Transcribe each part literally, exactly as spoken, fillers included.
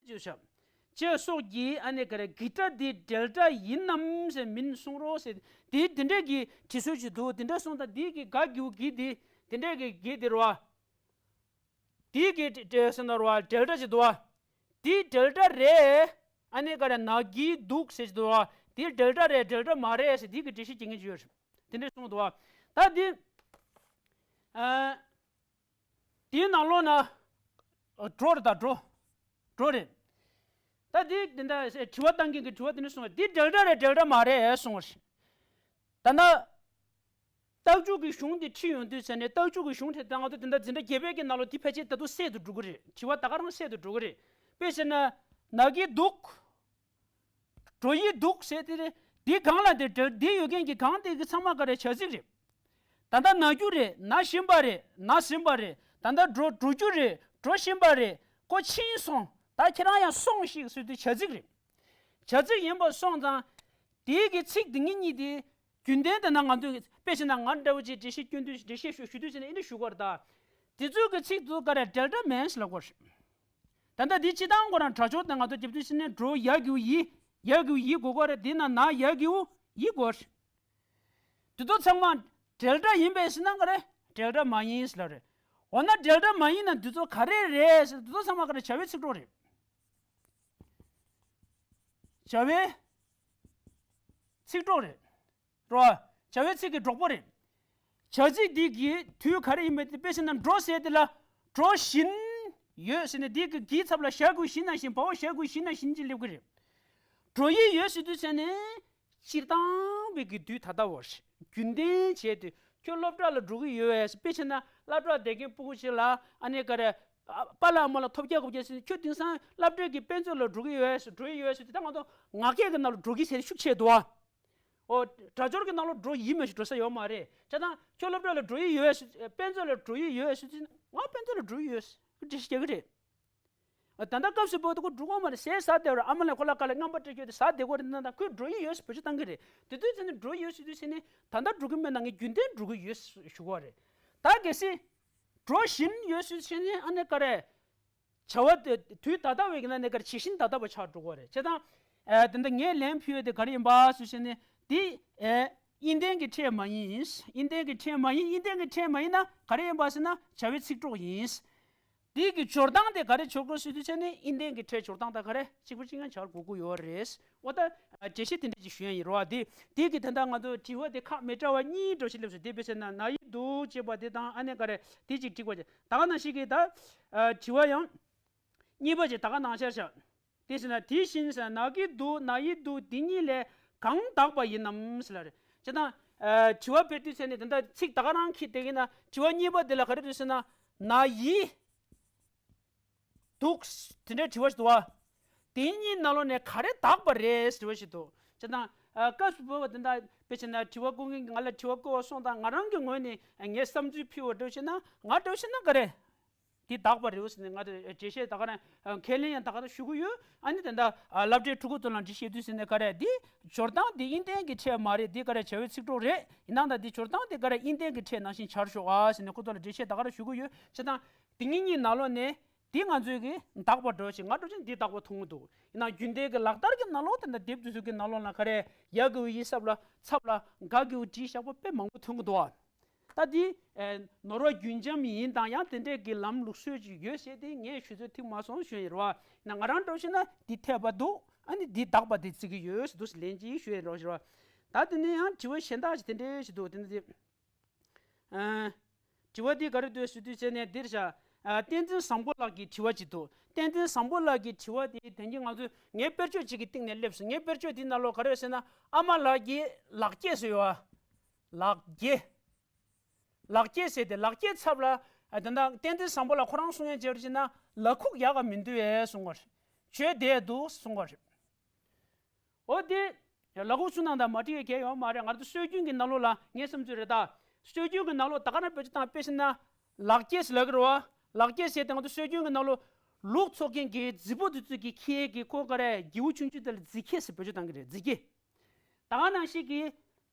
ཅེས་བྱ། ཅེས་སོགས་ཀྱིས་ཨ་ནི་ག་རེ་གི་སྒྲ་འདི་འབྲེལ་སྒྲ་ཡིན་ནམ་ཟེར་མིན་གསུང་རོགས་ཟེར། དེ་དེ་འདྲས་ཀྱི་དྲི་སྲོལ་ཅིག་འདུག་དེ་འདྲས་གསུངས་དང་འདི་གི་ག་གི་གུ་གི་དེ་དེ་འདྲས་ཀྱི་གི་དེ་རེད་བ། དེ་གི་འབྲེལ་སྲོལ་ན་རེད་བ་འབྲེལ་སྒྲ་ཅིག་འདུག་བ། དེ་འབྲེལ་སྒྲ་རེད། ཨ་ནི་ག་རེ་ན་གི་འདུག་ཟེར་ཅིག་འདུག་བ། དེ་འབྲེལ་སྒྲ་རེད་འབྲེལ་སྒྲ་མ་རེད་ཟེར་དེ་གི་འགྲེལ་བཤད་བྱེད་མཁན་ཅིག་ཡོད་རེད། དེ་འདྲས་གསུངས་འདུག་བ། ད་དེ། ཨ། དེའི་ནང་ལོགས་ན། འགྲོ་རེད་ད་འགྲོ། འགྲོ་རེད། ད་དེ་དེ་འདྲ་དྲི་བ་བཏང་མཁན་གྱི་དྲི་བ་དེ་འདྲ་གསུངས་པ་འདི་འབྲེལ་སྒྲ་རེད་འབྲེལ་སྒྲ་མ་རེད་གསུངས་པ་རེད། ད་ལྟ། རྟགས་འཇུག་གི་གཞུང་དེ་ཁྲིད་ཡོང་དུས་ཚེ་ནས་རྟགས་འཇུག་གི་གཞུང་དེ་ད་ང་ཚོ་དེ་འདྲ་འཛིན་གྲྭ་བརྒྱད་པའི་གི་ནང་ལོགས་འདི་ཕལ་ཆེར་ད་དུང་སད་དུ་འགྲོ་གི་རེད། དྲི་བ་ད་ག་རང་སད་དུ་འགྲོ་གི་རེད། དཔེ་བྱས་ན། ན་གི་འདུག་འགྲོ་ཡི་འདུག་ཟེར་དེ་རེད། འདི་གང་ལ་དེ་འབྲེལ་འདི་ཡོད་མཁན་གྱི་གང་དེ་གི་ཚང་མ་ག་རེ་བྱ་ཚིག་རེད། ད་ལྟ་ན་རྒྱུ་རེད་ན་བཞིན་པ་རེད་ན་ཟིན་པ་རེད། ད་ལྟ་འགྲོ་འགྲོ་རྒྱུ་རེད་འགྲོ་བཞིན་པ་རེད། ཁོ་ཕྱིན་སོང་ད་ཁྱེད་རང་ཡང་སོང་ཞིག་ཟེར་དུས་བྱ་ཚིག་རེད། བྱ་ཚིག་ཡིན་པ་སོང་ཙང་། དེའི་གི་ཚིག་འདི་ཉིད་གཉིས་དེ། རྒྱུན་ལྡན་དེ་ན་ང་ཚོས་དཔེ་བྱས་ན་ང་འདྲ་བོ་ཅིག་འགྲེལ་བཤད་སྐྱོན་དུས་འགྲེལ་བཤད་ཞུ་ཞུ་དུས་བྱས་ན་ཨེ་འདྲ་ཞུ་དགོས་རེད་ད། དེ་ཚོའི་གི་ཚིག་ཏུ་ག་རེ་འབྲེལ་སྒྲ་མེད་ཟེར་ལབ་དགོས་རེད། ད་ལྟ་འདི་སྤྱི་བཏང་ཁོ་རང་སྒྲ་སྦྱོར་དང་ང་ཚོ་རྒྱབ་དུས་ཕྱི་ནས་འགྲོ་ཡ་གི་ཡི། ཡ་གི་ཡི་དགོས་ཀ་རེད་འདི་ན་ན་ཡ་གི་ཡི་དགོས་རེད། འདི་ཚོ་ཚང་མ་འབྲེལ་སྒྲ་ཡིན་པས་ཟེར་ན་ག་རེ་འབྲེལ་སྒྲ་མ་ཡིན་ཟེར་ལབ་རེད། འོ་ན་འབྲེལ་སྒྲ་མ་ཡིན་ན་འདི་ཚོ་ག་རེ་རེད་ཟེར་འདི་ཚོ་ཚང་མ་ག་རེ་བྱ་བའི་ཚིག་གྲོགས་རེད། བྱ་བའི་ཚིག་གྲོགས་རེད། རོ། བྱ་བའི་ཚིག་གི་གྲོགས་པོ་རེད། བྱ་ཚིག་འདི་གི་དུས་ག་རེ་ཡིན་པའི་དཔེ་བྱས་ན་འགྲོ་ཟེར་དེ་ལ་འགྲོ་བཞིན་ཡོད་ཟེར་ནས་འདི་གི་གི་ཚབ་ལ་བཞག་དགོས་ཤིང་ན་བཞིན་བ་བ་བཞག་དགོས་ཤིང་ན་བཞིན་གྱི་སླེབས་ཀྱི་རེད། འགྲོ་ཡི་ཡོད་ཟེར་དུས་ཚེ་ནས་སྤྱིར་བཏང་བའི་གི་དུས་ད་ལྟ་བར་རྒྱུན་ལྡན་བྱས་ཏེ་ཁྱོད་སློབ་གྲྭ་ལ་འགྲོ་གི་ཡོད་ཟེར་དཔེ་བྱས་ན་སློབ་གྲྭ་བསྡད་མཁན་སྤུ་གུ་ཅིག་ལ་ཨ་ནེ་ག་རེ། པཱ་ལགས་མ་ལ་ཐོབ་རྒྱག་གོ་རྒྱག་ཟེར་ཁྱོད་དེང་སང་སློབ་གྲྭའི་གི་དཔེ་མཛོད་ལ་འགྲོ་གི་ཡོད་ཟེར་འགྲོ་ཡི་ཡོད་ཟེར་དེ་ད་ང་ཚོ་ངག་སྐད་གི་ནང་ལ་འགྲོ་གི་ཟེར་ཤུགས་ཆེ་འདུག་ཨ། ཨོ། སྒྲ་སྦྱོར་གྱི་ནང་ལོགས་འགྲོ་ཡི་མ་གཏོགས་འགྲོ་ས་ཡོད་མ་རེད། བྱས་ཙང་ཁྱོད་སློབ་གྲྭ་ལ་འགྲོ་ཡི་ཡོད་ཟེར་དཔེ་མཛོད་ལ་འགྲོ་ཡི་ཡོད་ཟེར་དུས་ང་དཔེ་མཛོད་ལ་འགྲོ་ཡི་ཡོད་ཟེར་འགྲེལ་བཤད་རྒྱག་གི་རེད། ཨ་ད་ལྟ་སྐབས་སུ་བབ་དུས་ཁོ་འགྲོ་གི་མ་རེད་ཟས་ཟ་བསྡད་པ་རེད། ཨ་མ་ལགས་ཁོ་ལ་དཀའ་ལས་རྔན་པ་སྤྲད་རྒྱུ་དེ་ཟ་བསྡད་ཀྱི་རེད་ན་ད་ཁོས་འགྲོ་ཡི་ཡོད་ཟེར་བེད་སྤྱོད་བཏང་གི་རེད། དེ་དུས་ཚེ་ནས་འགྲོ་ཡི་ཡོད་ཟེར་དུས་ཚེ་ནས་ད་ལྟ་འགྲོ་གི་མེད་ན་ངས་རྒྱུན་ལྡན་འགྲོ་གི་ཡོད་ཟེར་ཞུ་གི་རེད། ད་གལ་སྲིད་འགྲོ་བཞིན་ཡོད་ཟེར་དུས་ཚེ་ནས་ཨ་ནི་ག་རེ། བྱ་བ་དེ་དུས་ད་ལྟ་བའི་གི་ན་ནི་ག་རེ་བྱེད་བཞིན་ད་ལྟ་བ་ཆགས་འགྲོ་གི་རེད། བྱས་ཙང་། ཨེ་དེ་འདྲ་ངས་ལན་ཕུལ་ཡོད་དེ་ག་རེ་ཡིན་པ་ཟེར་བྱས་ནས་དེ་ཨེ་དབྱིན་ལྡན་གྱི་ཕྲད་མ་ཡིན། དབྱིན་ལྡན་གྱི་ཕྲད་མ་ཡིན། དབྱིན་ལྡན་གྱི་ཕྲད་མ་ཡིན་ན་ག་རེ་ཡིན་པ་ཟེར་ན་བྱ་བའི་ཚིག་གྲོགས་ཡིན། དེ་གི་སྦྱོར་སྟངས་དེ་ག་རེ་སྦྱོར་དགོས་ཟེར་དུས་ཚེ་ནི་དབྱིན་ལྡན་གྱི་ཕྲད་སྦྱོར་སྟངས་དང་ག་རེ་གཅིག་པ་གཅིག་རྐྱང་བྱ་དགོས་ཀྱི་ཡོད་རེད། འོ་ད་འགྲེལ་བཤད་དེ་འདྲ་ཅིག་ཞུ་ཡ་ཡིན་རོ། དེ་དེ་གི་དེ་འདྲ་ང་ཚོ་དྲི་བ་དེ་ཁག་མི་འདྲ་བ་གཉིས་འདྲ་ཞིག་སླེབས་སོང་། དེ་དཔེ་བྱས་ན་ན་ཡི་འདུག་ཅེས་པ་དེ་དང་ཨ་ནེ་ག་རེ་དེ་གཅིག་འགྲིག་པ་ཅིག་ད་ག་ནང་བཞིན་གྱི་ད་དྲི་བ་ཡང་གཉིས་པ་ཅིག་ད་ག་ནང་བཞིན་བྱ། དེ་ཟེར་ན་དེ་བཞིན་ཟེར་ན་ན་གི་འདུག་ན་ཡི་འདུག་དེ་གཉིས་ལས་གང་དག་པ་ཡིན་ནམ་ཟེར་ལ་རེད། བྱས་ཙང་དྲི་བ་སྤེལ་དུས་ཚེ་ནི་དེ་འདྲ་ཚིག་ད་ག་རང་འཁྱེར་བསྡད་ཀྱི་ན་དྲི་བ་གཉིས་པ་དེ་ལ་ག་རེ་འདུག་ཟེར་ན་ན་ཡི། འདུག་དེ་འདྲའི་དྲི་བ་ཞིག་འདུག་བ། དེ་གཉིས་ནང་ལོགས་ནས་ག་རེ་དག་པ་རེད་དྲི་བ་ཞིག་འདུག་བྱས་ཙང་། སྐབས་སུ་བབ་པ་དེ་འདྲ་དཔེ་བྱས་ན་དྲི་བ་བཀོད་མཁན་གྱིས་ང་ལ་དྲི་བ་བཀོད་པ་སོང་དང་ང་རང་གི་ངོས་ནས་ངས་བསམ་ཚུལ་ཕུལ་བ་འདྲ་བྱས་ན་ང་འདྲ་བྱས་ན་ག་རེ། དེ་དག་པ་རེད་ཟེར་ནས་ང་འགྲེལ་བཤད་ད་ག་རང་ཁས་ལེན་ཡང་ད་ག་རང་ཞུ་གི་ཡོད། ཨ་ནི་དེ་འདྲ་སློབ་གྲྭའི་ཕྲུ་གུ་ཚོ་ལ་འགྲེལ་བཤད་དུས་ཟེར་ནས་ག་རེ་འདི་སྦྱོར་སྟངས་འདི་དབྱིན་ལྡན་གྱི་ཕྲད་མ་རེད། འདི་ག་རེ་བྱ་བའི་ཚིག་གྲོགས་རེད། ཡིན་ནའང་ད་འདི་སྦྱོར་སྟངས་འདི་ག་རེ་དབྱིན་ལྡན་གྱི་ཕྲད་ནང་བཞིན་བྱར་ཤོག་ཨ་ཟེར་ནས་ཁོ་ཚོ་ལ་འགྲེལ་བཤད་ད་ག་རང་ཞུ་གི་ཡོད། བྱས་ཙང་། དེ་གཉིས་གཉིས་ནང་ལོགས་ནས་དེ་ང་ཚོས་ཀྱི་དག་པ་འགྲོ་ཞིང་ང་འགྲོ་ཅན་དེ་དག་པ་མཐོང་གི་འདུག་ཡིན་ནའང་རྒྱུན་ལྡན་གྱི་ལག་བསྟར་གྱི་ནང་ལོགས་དེ་འདྲ་དེབ་དེ་ཚོ་གི་ནང་ལོགས་ལ་ག་རེ་ཡ་གི་འོག་ཡི་སྲབ་ལ་ཚབ་ལ་ག་གི་འོག་བྲིས་བཞག་པ་དཔེ་མང་པོ་མཐོང་གི་འདུག་ཨ། ད་དེ་ནོར་བ་རྒྱུན་འབྱམས་ཡིན་དང་ཡང་དེ་འདྲས་ཀྱི་ལམ་ལུགས་སྲོལ་ཅིག་ཡོད་ཞེས་དེ་ངས་ཞུ་ཚོད་ཐིག་མ་སོང་ཞུ་ཡིན་རེད་བ། ཡིན་ན་ང་རང་འགྲོ་ཞིག་ན་འདི་འཐད་པ་འདུག་ཨ་ནི་འདི་དག་པ་འདི་བརྩི་གི་ཡོད་ཟེར་འདུག་ལན་གཅིག་ཞུ་ཡིན་རོགས་ཞུ་རོགས། ད་དེ་ནས་ཡང་དྲི་བ་གཞན་དག་ཅིག་དེ་འདྲས་ཞིག་འདུག་དེ་འདྲ་དེ། ཨ། དྲི་བ་འདི་ག་རེ་འདུག་ཟེར་དུས་ཚེ་ནས་འདིར་བཞག་ཨ། བསྟན་འཛིན་བཟང་པོ་ལགས་ཀྱི་དྲི་བ་ཅིག་འདུག་བསྟན་འཛིན་བཟང་པོ་ལགས་ཀྱི་དྲི་བ་འདི་དེང་གི་ང་ཚོས་ངའི་དཔེར་བརྗོད་ཅིག་གི་སྟེང་ནས་སླེབས་སོང་། ངའི་དཔེར་བརྗོད་འདིའི་ནང་ལོགས་ག་རེ་ཡོད་ཟེར་ན་ཨ་མ་ལགས་ཀྱི་ལག་སྐྱེས་ཟེར་ཡོད་ཨ། ལག་སྐྱེས། ལག་སྐྱེས་ཟེར་ཏེ་ལག་སྐྱེས་ཚབ་ལ་ཨ། དེ་འདྲ་བསྟན་འཛིན་བཟང་པོ་ལགས་ཁོ་རང་གསུང་ཡས་བྱས་པ་ཅིག་ན་ལག་ཁུག་ཡག་ག་མི་འདུག་ཨེ་གསུང་བར། བྱས་བསྡད་འདུག་གསུང་བར། འོ་དེ། ལ་ཁུག་ཚུར་ནང་དང་མ་འགྲིག་ཡ་གལ་ཡོད་མ་རེད། ང་ཚོ་སྲོལ་རྒྱུན་གྱི་ནང་ལོགས་ལ་ངའི་བསམ་ཚུལ་རེད་ད། སྲོལ་རྒྱུན་གྱི་ནང་ལོགས་ད་ག་ནང་བེད་སྤྱོད་བཏང་དཔེ་བཞིན་ན། ལག་སྐྱེས་ཟེར་ལབ་ཀྱི་རེད་བ། ལག་སྐྱེས་ཟེར་ཏེ་ང་ཚོ་སྲོལ་རྒྱུན་གྱི་ནང་ལོགས། ལུག་འཚོ་མཁན་གྱི་རྫི་བོ་དེ་ཚོས་ཀྱི་ཁྱེད་ཀྱི་ཁོ་ག་རེ་རྫི་བོ་ཆུང་ཆུང་དེ་ལ་རྫི་སྐྱེས་ཟེར་བེད་སྤྱོད་བཏང་གི་རེད་རྫི་སྐྱེས། ད་ག་ནང་བཞིན་གྱི།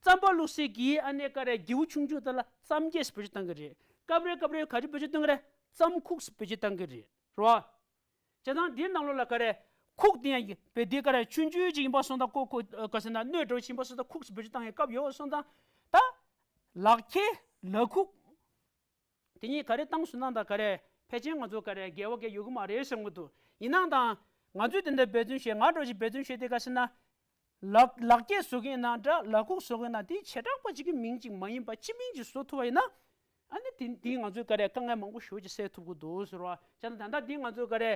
རྩམ་པ་བླུགས་སའི་གི་ཨ་ནེ་ག་རེ་རྫི་བོ་ཆུང་ཆུང་དེ་ལ་རྩམ་སྐྱེས་ཟེར་བེད་སྤྱོད་བཏང་གི་རེད། སྐབས་རེ་སྐབས་རེ་ག་རེ་བེད་སྤྱོད་བཏང་གི་རེད། རྩམ་ཁུག་ཟེར་བེད་སྤྱོད་བཏང་གི་རེད། རེད་བ། བྱས་ཙང་འདིའི་ནང་ལོགས་ལ་ག་རེ། ཁུག་དེ་ཡང་བེད་དེ་ག་རེ་ཆུང་ཆུང་ཅིག་ཡིན་པ་སོང་ཙང་ཁུག་ཁུག་ག་ཟེར་ན་སྣོད་འདྲ་བོ་ཞིག་ཡིན་པ་སོང་ཙང་ཁུག་བེད་སྤྱོད་བཏང་ཡའི་སྐབས་ཡོད་སོང་ཙང་། ད། ལག་ཁྱེར་ལག་ཁུག་དེ་གཉིས་ག་རེ་བཏང་སོང་ན་ད་ག་རེ་ཕལ་ཆེར་ང་ཚོ་ག་རེ་འགལ་བ་གལ་ཡོད་གི་མ་རེད་བསམ་གི་འདུག་ཡིན་ནའང་ད་ང་ཚོས་དེ་འདྲ་འབད་བརྩོན་བྱས་ང་འདྲ་བོ་ཞིག་འབད་བརྩོན་བྱས་དེ་ག་ཟེར་ན། ལག་ལག་སྐྱེས་བཟོ་གི་ཡིན་ན་འདྲ་ལག་ཁུག་བཟོ་གི་ཡིན་ན་དེ་བྱེ་བྲག་པ་གཅིག་གི་མིང་གཅིག་མ་ཡིན་པ་སྤྱི་མིང་གཅིག་བཟོ་ཐུབ་པ་ཡིན་ན། ཨ་ནི་དེ་དེ་ང་ཚོས་ག་རེ་དཀའ་ངལ་མང་པོ་ཞེ་པོ་ཅིག་སེལ་ཐུབ་ཀྱི་འདུག་ཟེར་བ། བྱས་ན་ད་ལྟ་དེ་ང་ཚོས་ག་རེ།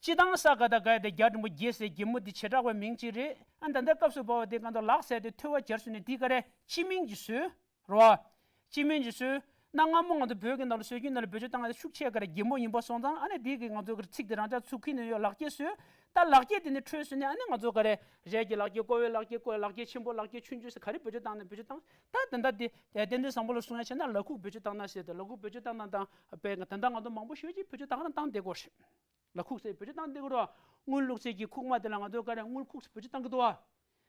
སྤྱི་བཏང་ས་ག་ད་ག་ཡ་དེ་རྒྱ་འགྲེང་བུ་རྒྱལ་ཟེར་རྒྱལ་མོ་དེ་བྱེ་བྲག་པའི་མིང་གཅིག་རེད། ཨ་ད་ལྟ་སྐབས་སུ་བབ་པ་དེ་གང་དུ་ལག་ཟེར་དེ་ཐོ་བ་སྦྱར་སོང་ནས་དེ་ག་རེ་སྤྱི་མིང་གཅིག་བཟོས། རེད་བ། སྤྱི་མིང་གཅིག་བཟོས། གནའ་སྔ་མོ་ང་ཚོ་བོད་ཀྱི་ནང་ལ་སྲོལ་རྒྱུན་ནང་ལ་བེད་སྤྱོད་བཏང་ཡ་དེ་ཤུགས་ཆེ་ག་རེ་རྒྱལ་མོ་ཡིན་པ་སོང་ཙང་ཨ་ནི་དེ་གི་ང་ཚོ་གི་ཚིག་དེ་རང་ཅག་ཚུགས་ཁྱེར་ནས་ཡོད་ལག་སྐྱེས་བཟོས། ད་ལག་སྐྱེས་དེ་ནས་འཕྲོས་སོང་ནས་ཨ་ནི་ང་ཚོ་ག་རེ་རས་ཀྱི་ལག་སྐྱེས་ཀོ་བའི་ལག་སྐྱེས་ཀོ་བའི་ལག་སྐྱེས་ཆེན་པོ་ལག་སྐྱེས་ཆུང་ཆུང་ཟེར་ག་རེ་བེད་སྤྱོད་བཏང་ནས་བེད་སྤྱོད་བཏང་། ད་དེ་འདྲ་དེ་ཏན་ཏན་བཟང་པོ་ལ་གསུང་ཡ་བྱས་ན་ལག་ཁུག་བེད་སྤྱོད་བཏང་ན་ཟེར་ཏེ་ལག་ཁུག་བེད་སྤྱོད་བཏང་ན་དང་དཔེ་ད་ལྟ་ང་ཚོ་མང་པོ་ཞེ་པོ་ཅིག་བེད་སྤྱོད་བཏང་རང་བཏང་བསྡད་ཀྱི་ཡོད་རེད། ལག་ཁུག་ཟེར་བེད་སྤྱོད་བཏང་བསྡད་ཀྱི་རེད་བ། དངུལ་བླུགས་སའི་གི་ཁུག་མ་དེ་ལ་ང་ཚོ་ག་རེ་དངུལ་ཁུག་ཟེར་བེད་སྤྱོད་བཏང་གི་འདུག་བ།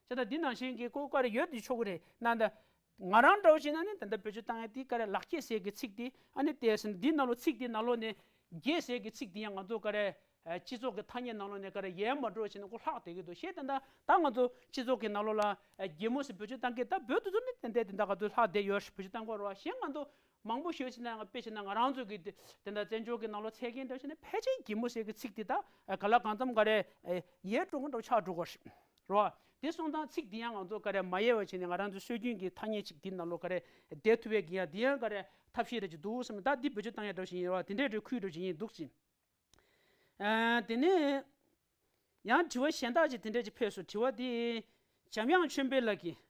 བྱས་ཙང་འདི་ནང་བཞིན་གྱི་ཀོ་ག་རེ་ཡོད་དེ་ཆོག་གི་རེད། ནང་ད་ང་རང་འདྲ་བོ་ཞིག་ན་ནི་ད་ལྟ་བེད་སྤྱོད་བཏང་ཡ་དེ་ག་རེ་ལག་སྐྱེས་ཟེར་གི་ཚིག་དེ་ཨ་ནི་དེ་ཟེར་ན་འདི་ནང་ལོགས་ཚིག་དེ་ནང་ལོགས་ནས་རྒྱལ་ཟེར་གི་ཚིག་དེ་ཡང་ང་ཚོ་ག་རེ་སྤྱི་ཚོགས་ཀྱི་ཐ་སྙད་ནང་ལོགས་ནས་ག་རེ་ཡལ་མ་འགྲོ་བྱས་ནས་ཁོ་ལྷག་བསྡད་ཀྱི་འདུག་ཤེས་ད་ད་ད་ང་ཚོ་སྤྱི་ཚོགས་ཀྱི་ནང་ལོགས་ལ་རྒྱལ་མོ་ཟེར་བེད་སྤྱོད་བཏང་གི་ད་བོད་དུ་ཚོ་ནི་དེ་འདྲ་དེ་འདྲ་ག་ཚོད་ལྷག་བསྡད་ཡོད་བེད་སྤྱོད་བཏང་གི་རེད་བ། གཞན་ང་ཚོ་མང་པོ་ཞིག་བྱས་ན་དཔེ་བྱས་ན་ང་རང་ཚོ་གི་དེ་འདྲ་བཙན་བྱོལ་གྱི་ནང་ལོགས་ཚད་མཁན་འདྲ་བྱས་ན་ཕལ་ཆེར་རྒྱལ་མོ་ཟེར་གི་ཚིག་དེ་ད་ག་ལ་གང་འཚམ་ག་རེ་ཡལ་འགྲོ་གི་འདྲ་ཆགས་འགྲོ་གི་རེད། རེད་བ། དེ་སོང་ཙང་ཚིག་འདི་ཡང་ང་ཚོ་ག་རེ་མ་ཡལ་བ་བྱས་ནས་ང་རང་ཚོའི་སྲོལ་རྒྱུན་གྱི་ཐ་སྙད་ཅིག་འདི་ནང་ལོགས་ག་རེ་བསྡད་ཐུབ་པའི་གི་ཡང་འདི་ཡང་ག་རེ་ཐབས་ཤེས་རེ་ཅིག་འདུག་བསམ། ད་འདི་བེད་སྤྱོད་བཏང་ཡ་འདྲ་བཞིན་ཡིན་རེད་བ། དེ་འདྲའི་རེ་ཁུལ་འདྲ་བཞིན་ཡིན་འདུག་ཅིང་། ཨ་དེ་ནས་ཡང་དྲི་བ་གཞན་དག་ཅིག་དེ་འདྲ་ཅིག་ཕེབས་སོང་། དྲི་བ་འདི་འཇམ་དབྱངས་ཆོས་འཕེལ་ལགས་ཀྱིས།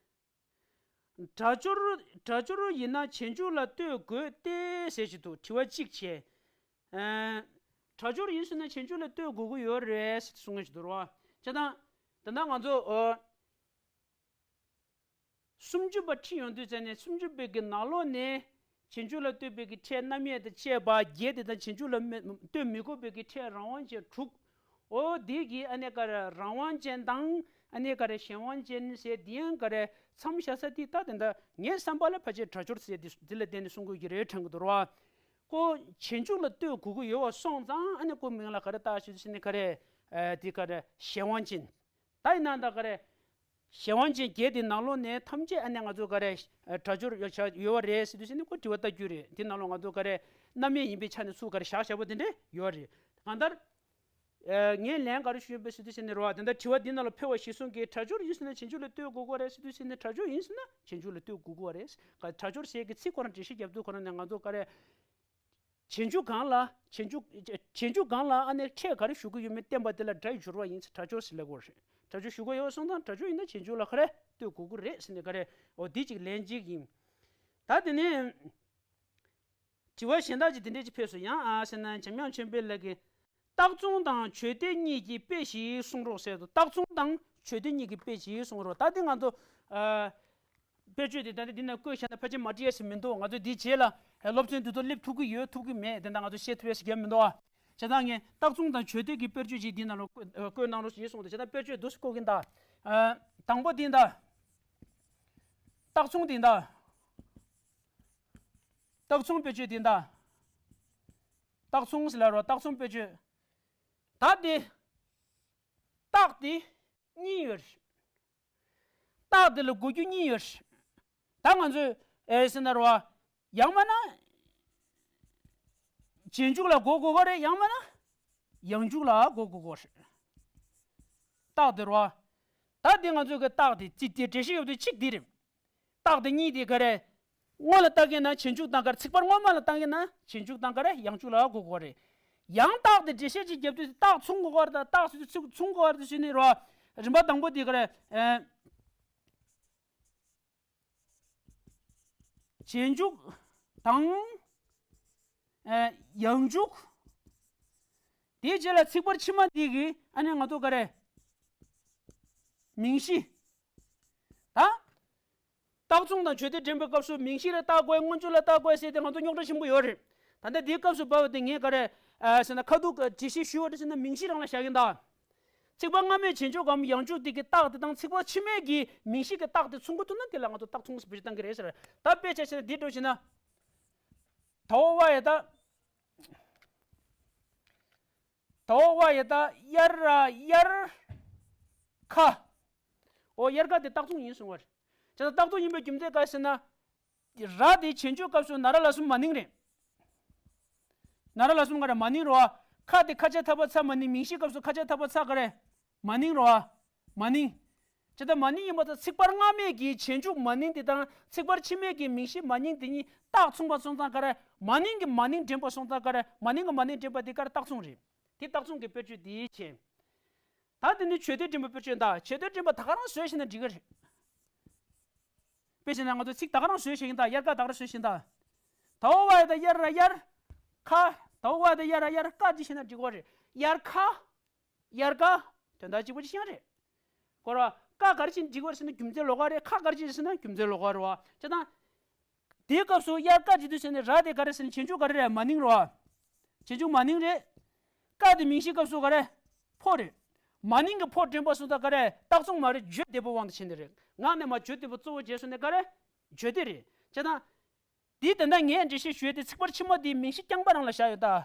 སྒྲ་སྦྱོར། སྒྲ་སྦྱོར་ཡིན་ན་རྗེས་འཇུག་ལ་ལྟོས་དགོས་ཏེ་ཟེར་གྱི་འདུག་དྲི་བ་གཅིག་བྱས། ཨ། སྒྲ་སྦྱོར་ཡིན་ཟེར་ན་རྗེས་འཇུག་ལ་ལྟོས་དགོས་ཀྱི་ཡོད་རེད་ཟེར་གསུང་གི་འདུག་རོ། བྱས་ཙང་། ད་ལྟ་ང་ཚོ། ཨོ། སུམ་ཅུ་པ་ཁྲིད་ཡོང་དུས་ཙམ་ནས་སུམ་ཅུ་པའི་གི་ནང་ལོགས་ནས་རྗེས་འཇུག་ལ་ལྟོས་པའི་གི་ཕྲད་རྣམ་དབྱེ་དང་བཅས་པ་བརྒྱད་དེ་དང་རྗེས་འཇུག་ལ་མི་ལྟོས་མི་དགོས་པའི་གི་ཕྲད་རང་དབང་ཅན་དྲུག་འོ་དེ་གི་ཨ་ནི་ག་རེ་རང་དབང་ཅན་དང་ཨ་ནི་ག་རེ་གཞན་དབང་ཅན་ཟེར་དེ་ཡང་ག་རེ་མཚམས་བཞག་ས་དེ་ད་དེ་འདྲ་ངའི་བསམ་པ་ལ་ཕལ་ཆེར་སྒྲ་སྦྱོར་ཟེར་དེ་དེ་ལ་བརྟེན་ནས་གསུང་དགོས་ཀྱི་རེད་དྲན་གྱི་འདུག་རོ། ཁོ་རྗེས་འཇུག་ལ་ལྟོས་དགོས་ཀྱི་ཡོད་པ་སོང་ཙང་ཨ་ནི་ཁོ་མིང་ལ་ག་རེ་བཏགས་ཞུས་ཟེར་ན་ག་རེ་ཨ་དེ་ག་རེ་གཞན་དབང་ཅན། ད་ཡིན་ན་ད་ག་རེ། གཞན་དབང་ཅན་བརྒྱད་དེ་ནང་ལོགས་ནས་ཐམས་ཅད་ཨ་ནི་ང་ཚོ་ག་རེ། སྒྲ་སྦྱོར་ཡོད་ཆ་ཡོད་པ་རེད་ཟེར་དུས་ཟེར་ནས་ཁོ་དྲི་བ་ལྟ་རྒྱུ་རེད། དེ་ནང་ལོགས་ང་ཚོ་ག་རེ། རྣམ་དབྱེ་ཡིན་པའི་ཆ་ནས་ཚུར་ག་རེ་བཞག་བཞག་པོ་དེ་འདྲས་ཡོད་རེད། གང་ལྟར། ངས་ལན་ག་རེ་ཞུས་ཡོད་པ་ཟེར་དུས་ཟེར་ནས་རོ། དེ་འདྲ་དྲི་བ་འདི་ནང་ལ་ཕེབས་པ་གཞིར་བཟུང་གིས་སྒྲ་སྦྱོར་ཡིན་ཟེར་ན་རྗེས་འཇུག་ལ་ལྟོས་དགོས་ཀྱི་རེད་ཟེར་དུས་ཟེར་ནས་སྒྲ་སྦྱོར་ཡིན་ཟེར་ན་རྗེས་འཇུག་ལ་ལྟོས་དགོས་ཀྱི་རེད། སྒྲ་སྦྱོར་ཟེར་གྱི་ཚིག་ཁོ་རང་འགྲེལ་བཤད་རྒྱབ་དུས་ཁོ་རང་ནས་ང་ཚོ་ག་རེ། རྗེས་འཇུག་སྒང་ལ་རྗེས་འཇུག་རྗེས་འཇུག་སྒང་ལ་ཨ་ནི་ཕྲད་ག་རེ་ཞུགས་ཀྱི་ཡོད་མེད་བསྟན་པ་དེ་ལ་སྒྲའི་སྦྱོར་བ་ཡིན་ཚེ་སྒྲ་སྦྱོར་ཟེར་ལབ་དགོས་རེད། སྒྲ་སྦྱོར་ཞུགས་ཀྱི་ཡོད་སོང་ཙང་སྒྲ་སྦྱོར་ཡིན་ན་རྗེས་འཇུག་ལ་ག་རེ་ལྟོས་དགོས་ཀྱི་རེད་ཟེར་ནས་ག་རེ་འོ་འདི་གཅིག་ལན་གཅིག་ཡིན། ད་དེ་ནས་དྲི་བ་གཞན་དག་ཅིག་དེ་འདྲས་ཅིག་ཕེབས་སོང་། ཡང་ཨ་ཟེར་ན་འཇམ་དབྱངས་ཆོས་འཕེལ་ལགས་ཀྱིས་རྟགས་མཚུངས་དང་བརྗོད་བདེ་གཉིས་ཀྱི་དཔེ་ཞིག་གསུང་རོགས་ཟེར་འདུག་རྟགས་མཚུངས་དང་བརྗོད་བདེ་གཉིས་ཀྱི་དཔེ་ཞིག་གསུང་རོགས། ད་དེ་ང་ཚོ་ཨ། དཔེར་བརྗོད་དེ་ད་ལྟ་འདི་ན་བཀོད་བཞག་ན་ཕལ་ཆེར་མ་འགྲིག་ཡས་ཞིག་མི་འདུག་ང་ཚོས་འདིའི་རྗེས་ལ་སློབ་ཚན་འདི་ཚོ་སླེབས་ཐུབ་ཀྱི་ཡོད་ཐུབ་ཀྱི་མེད་དེ་འདྲ་ང་ཚོ་བཤད་ཐུབ་ཡས་ཞིག་ཡོད་མི་འདུག་ཨ། བྱས་ཙང་ངས་རྟགས་མཚུངས་དང་བརྗོད་བདེ་གི་དཔེར་བརྗོད་ཅིག་འདི་ནང་ལ་བཀོད་ཨ་བཀོད་གནང་རོགས་ཞེས་གསུངས་འདུག་བྱས་ཙང་དཔེར་བརྗོད་འདུག་སེ་བཀོད་ཀྱིན་གདའ། ཨ། དང་པོ་འདི་གདའ། རྟགས་མཚུངས་འདི་གདའ། རྟགས་མཚུངས་དཔེར་བརྗོད་འདི་གདའ། རྟགས་མཚུངས་ཟེར་ལབ་རོགས། རྟགས་མཚུངས་དཔེར་བརྗོད། ད་འདི། རྟགས་འདི་གཉིས་ཡོད་རེད། རྟགས་འདི་ལ་གོ་རྒྱུ་གཉིས་ཡོད་རེད། ད་ང་ཚོས་ཨེ་ཟེར་ན་རོ། ཡང་མིན་ན། རྗེས་འཇུག་ལ་གོ་དགོས་ཀྱི་རེད། ཡང་མིན་ན། ཡང་འཇུག་ལ་གོ་དགོས་ཀྱི་རེད། རྟགས་འདི་རོ། ད་འདི་ང་ཚོས་ཀྱི་རྟགས་འདི་ཅི་སྟེ་འགྲེལ་བཤད་ཡོད་དུས་གཅིག་འདི་རེད། རྟགས་འདི་གཉིས་དེ་ག་རེ། སྔོན་ལ་བཏགས་ཀྱི་ན་རྗེས་འཇུག་དང་ག་རེ། ཚིག་པར་སྔོན་མ་ལ་བཏགས་ཀྱི་ན་རྗེས་འཇུག་དང་ག་རེ་ཡང་འཇུག་ལ་གོ་དགོས་རེད། ཡང་རྟགས་དེ་འགྲེལ་བཤད་ཅིག་རྒྱབ་དུས་རྟགས་མཚུངས་དགོས་པ་རེད། རྟགས་སུ་ཚིག་མཚུངས་དགོས་པ་རེད་ཟེར་ནས་རོ། རིམ་པ་དང་པོ་དེ་ག་རེ། ཨེ། རྗེས་འཇུག་དང་། ཨེ། ཡང་འཇུག་དེའི་རྗེས་ལ་ཚིག་པར་ཕྱི་མ་དེ་གི་ཨ་ནི་ང་ཚོ་ག་རེ། མིང་གཞི། ད། རྟགས་མཚུངས་དང་བརྗོད་བདེ་འདྲེན་པའི་སྐབས་སུ་མིང་གཞི་ལ་བཏགས་དགོས། སྔོན་འཇུག་ལ་བཏགས་དགོས་ཟེར་ཏེ་ང་ཚོ་རྙོག་དྲ་ཆེན་པོ་ཡོད་རེད། ད་ལྟ་འདིའི་སྐབས་སུ་བབས་པ་དེ་ངས་ག་རེ། ཨ་ཟེར་ན་ཁ་ཐུག་འགྲེལ་བཤད་ཞུས་པ་དེ་ཟེར་ན་མིང་གཞི་རང་ལ་བཞག་གིན་གདའ། ཚིག་པ་སྔ་མའི་རྗེས་འཇུག་གམ་ཡང་འཇུག་དེ་གི་རྟགས་དེ་དང་ཚིག་པ་ཕྱི་མའི་གི་མིང་གཞི་གི་རྟགས་དེ་མཚུངས་ཀྱི་འདུག་ན་དེ་ལ་ང་ཚོ་རྟགས་མཚུངས་ཟེར་བེད་སྤྱོད་བཏང་གི་རེད་ཟེར། ད་དཔེ་ཆ་བཞག་ན་འདི་འདྲ་བྱས་ན། ད་འོ་བ་ཡ་ད། དའོ་བ་ཡ་ད་དབྱར་ར་དབྱར་ཁ། འོ་དབྱར་ཁ་དེ་རྟགས་མཚུངས་ཡིན་གསུང་བ་རེད། བྱས་ཙང་རྟགས་མཚུངས་ཡིན་པའི་རྒྱུ་མཚན་ག་རེ་ཟེར་ན། ར་དེ་བྱེད་འཇུག་སྐབས་སུ་ན་ར་ལ་གསུམ་མ་ནིང་རེད། ན་ར་ལ་གསུམ་ག་རེ་མ་ནིང་རེད་བ། ཁ་དེ་ཁ་ཆེ་ཐ་བ་ཚ་མ་ནིང་མིང་གཞི་སྐབས་སུ་ཁ་ཆེ་ཐ་བ་ཚ་ག་རེ། མ་ནིང་རེད་བ། མ་ནིང་། བྱས་ཙང་མ་ནིང་ཡིན་པ་དང་ཚིག་ཕར་སྔ་མའི་གི་བྱེད་འཇུག་མ་ནིང་དེ་དང་ཚིག་ཕར་ཕྱི་མའི་གི་མིང་གཞི་མ་ནིང་དེ་གཉིས་རྟགས་མཚུངས་པ་སོང་ཙང་ག་རེ། མ་ནིང་གི་མ་ནིང་འདྲེན་པ་སོང་ཙང་ག་རེ། མ་ནིང་གི་མ་ནིང་འདྲེན་པ་དེ་ག་རེ་རྟགས་མཚུངས་རེད། དེ་རྟགས་མཚུངས་ཀྱི་དཔེར་བརྗོད་དེ་བྱས། ད་དེ་ནི་བརྗོད་བདེ་འདྲེན་པའི་དཔེར་བརྗོད་ད། བརྗོད་བདེ་འདྲེན་པ་ད་ག་རང་བཟོས་ཤེས་ན་འགྲིག་གི་རེད། དཔེ་བྱས་ན་ང་ཚོ་ཚིག་ད་ག་རང་བཟོས་ཤེས་ཡིན་ད། དབྱར་ཁ་ད་ག་རང་བཟོས་ཤེས་ཡིན་ད། དའོ་བ་ཡ་ད་དབྱར་ར་དབྱར་ཁ། དའོ་བ་ཡ་ད་དབྱར་ར་དབྱར་ཁ་འདི་བྱས་ན་འགྲིག་གི་རེད། དབྱར་ཁ། དབྱར་ཁ། དོན་དག་གཅིག་པ་ཅིག་ཤེས་རེད། ཁོ་ར་ཀ་ག་རེ་བྱས་ན་འགྲིག་གི་རེད་ཟེར་ན་རྒྱུ་མཚན་ལོགས་ཀ་རེད། ཁ་ག་རེ་བྱས་ཟེར་ན་རྒྱུ་མཚན་ལོགས་ཀ་རེད་བ། བྱས་ཙང་། དེའི་སྐབས་སུ་དབྱར་ཁ་བྱེད་དུས་ཟེར་ནས་ར་དེ་ག་རེ་ཟེར་ན་བྱེད་འཇུག་ག་རེ་རེད། མ་ནིང་རེད་བ། བྱེད་འཇུག་མ་ནིང་རེད། ཀ་དེ་མིང་གཞིའི་སྐབས་སུ་ག་རེ། ཕོ་རེད། མ་ནིང་གི་ཕོ་འདྲེན་པ་སོང་ཙང་ག་རེ། རྟགས་མཚུངས་མ་རེད། བརྗོད་བདེ་པོའི་དབང་དུ་བྱས་ནས་རེད། ངག་ནས་མར་བརྗོད་བདེ་པོ་གཙོ་བོ་བྱས་སོང་ནས་ག་རེ། བརྗོད་བདེ་རེད། བྱས་ཙང་། འདི་དེ་འདྲ་ངས་འགྲེལ་བཤད་ཞུ་ཡས་དེ་ཚིག་ཕར་ཕྱི་མ་དེ་མིང་གཞི་རྐྱང་པ་རང་ལ་བཞག་ཡོད་ད།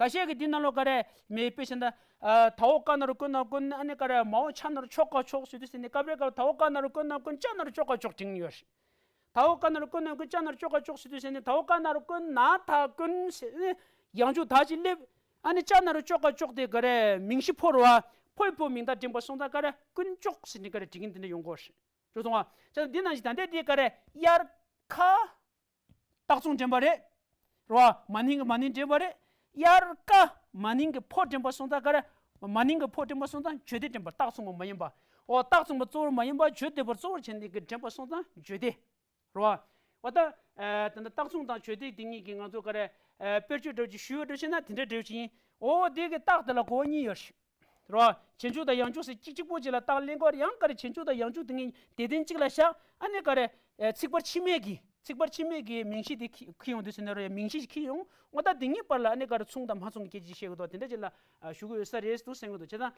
འགའ་ཤས་ཀྱིས་འདི་ནང་ལོགས་ག་རེ་མེད་དཔེ་བྱས་ན། ཨ། དའོ་ཀ་ན་རོ་ཀུན་ན་ཀུན། ཨ་ནི་ག་རེ་མའོ་ཆ་ན་རོ་ཆོ་ག་ཆོག་ཟེར་དུས་ཟེར་ནས་སྐབས་རེ་སྐབས་དའོ་ཀ་ན་རོ་ཀུན་ན་ཀུན་ཅ་ན་རོ་ཅོ་ག་ཅོག་བྲིས་ཡོད་རེད། དའོ་ཀ་ན་རོ་ཀུན་ན་ཀུན་ཅ་ན་རོ་ཅོ་ག་ཅོག་ཟེར་དུས་ཟེར་ནས་དའོ་ཀ་ན་རོ་ཀུན་ན་ད་ཀུན་ཟེར་ནས་ཡང་འཇུག་ད་ཅིག་སླེབས། ཨ་ནི་ཅ་ན་རོ་ཅོ་ག་ཅོག་དེ་ག་རེ་མིང་གཞི་ཕོ་རེད་བ། ཕོ་ཡི་ཕོ་མིང་བཏགས་འདྲེན་པ་སོང་ཙང་ག་རེ་ཀུན་ཅོག་ཟེར་ནས་ག་རེ་བྲིས་མཁན་དེ་འདྲ་ཡོང་གི་རེད། ཅོ་སོང་བ། ཅ་ན་འདི་ནང་བཞིན་ད་ལྟའི་དེ་ག་རེ་དབྱར་ཁ། རྟགས་མཚུངས་འདྲེན་པ་རེད། རེད་བ། མ་ནིང་གི་མ་ནིང་འདྲེན་པ་རེད། དབྱར་ཁ། མ་ནིང་གི་ཕོ་འདྲེན་པ་སོང་ཙང་ག་རེ། མ་ནིང་གི་ཕོ་འདྲེན་པ་སོང་ཙང་བརྗོད་བདེ་འདྲེན་པ། རྟགས་མཚུངས་པ་མ་ཡིན་པ། འོ། རྟགས་མཚུངས་པ་གཙོ་བོར་མ་ཡིན་པ་བརྗོད་བདེ་པོར་གཙོ་བོར་བྱས་ནས་གི་འདྲེན་པ་སོང་ཙང་བརྗོད་བདེ། རེད་བ། འོ་ད། ཨ། ད་ལྟ་རྟགས་མཚུངས་དང་བརྗོད་བདེ་དེ་གཉིས་ཀྱི་ང་ཚོ་ག་རེ། ཨ། དཔེར་བརྗོད་འདྲ་བོ་ཅིག་ཞུས་པ་འདྲ་བྱས་ན་དེ་འདྲ་འདྲ་བོ་ཅིག་ཡིན། འོ་དེ་གི་རྟགས་དེ་ལ་གོ་བ་གཉིས་ཡོད་རེད། རེད་བ། བྱེད་འཇུག་དང་ཡང་འཇུག་ཟེར་གཅིག་གཅིག་པོ་གཅིག་ལ་རྟགས་ལེན་དགོས་རེད། ཡང་ག་རེ་བྱེད་འཇུག་དང་ཡང་འཇུག་དེ་གཉིས་སྡེ་ཚན་གཅིག་ལ་བཞག་ཨ་ནི་ག་རེ། ཨེ། ཚིག་ཕར་ཕྱི་མའི་གི། ཚིག་ཕར་ཕྱི་མའི་གི་མིང་གཞི་དེ་འཁྱེར་འཁྱེར་ཡོང་དུས་ཟེར་ན་རེད། མིང་གཞི་ཞིག་འཁྱེར་ཡོང་། འོ་ད་དེ་གཉིས་བར་ལ་ཨ་ནི་ག་རེ་མཚུངས་དང་མ་མཚུངས་ཀྱི་སྐད་ཆ་བཤད་དགོས་འདུག་དེ་འདྲ་ཅིག་ལ་ཞུ་གི་ཡོད་ས་རེད་འདུག་བསམ་གི་འདུག་བྱས་ཙང་།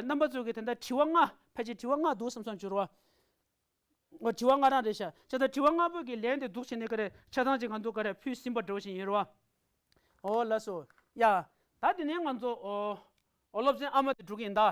རྣམ་པ་ཚོ་གི་དེ་འདྲ་དྲི་བ་ལྔ། ཕལ་ཆེར་དྲི་བ་ལྔ་འདུག་བསམ་བསམ་བྱུང་རེད་བ། འོ། དྲི་བ་ལྔ་རང་རེད་ཤག་བྱས་ཙང་དྲི་བ་ལྔ་པོ་གི་ལན་དེ་འདུག་བྱས་ནས་ག་རེ་ཆ་ཚང་ཅིག་ང་ཚོ་ག་རེ་ཕུལ་ཟིན་པ་འདྲ་བོ་ཞིག་ཡིན་རེད་བ། འོ་ལགས་སོ། ཡ། ད་དེ་ནས་ང་ཚོ། འོ། འོ། སློབ་ཚན་ཨ་མ་དེ་འགྲོ་གི་ཡིན་ད།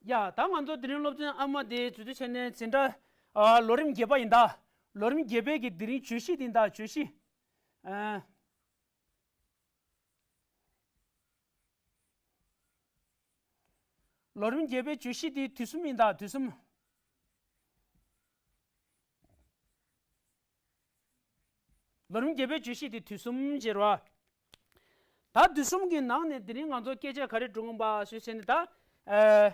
ཡ། ད་ང་ཚོ་དེ་རིང་སློབ་ཚན་ཨ་མ་དེ་འཛུལ་དུས་བྱས་ནས་འཛིན་གྲྭ། ཨ། ལོ་རིམ་བརྒྱད་པ་ཡིན་ད། ལོ་རིམ་བརྒྱད་པའི་གི་དེ་རིང་བརྗོད་གཞི་དེ་ཡིན་ད། བརྗོད་གཞི། ཨ། ལོ་རིམ་བརྒྱད་པའི་བརྗོད་གཞི་དེ་དུས་གསུམ་ཡིན་ད། དུས་གསུམ། ལོ་རིམ་བརྒྱད་པའི་བརྗོད་གཞི་དེ་དུས་གསུམ་ཟེར་བ། ད་དུས་གསུམ་གྱི་ནང་ནས་དེ་རིང་ང་ཚོ་སྐད་ཆ་ག་རེ་སྒྲུང་པ་སུས་ཟེར་ནས་ད། ཨ།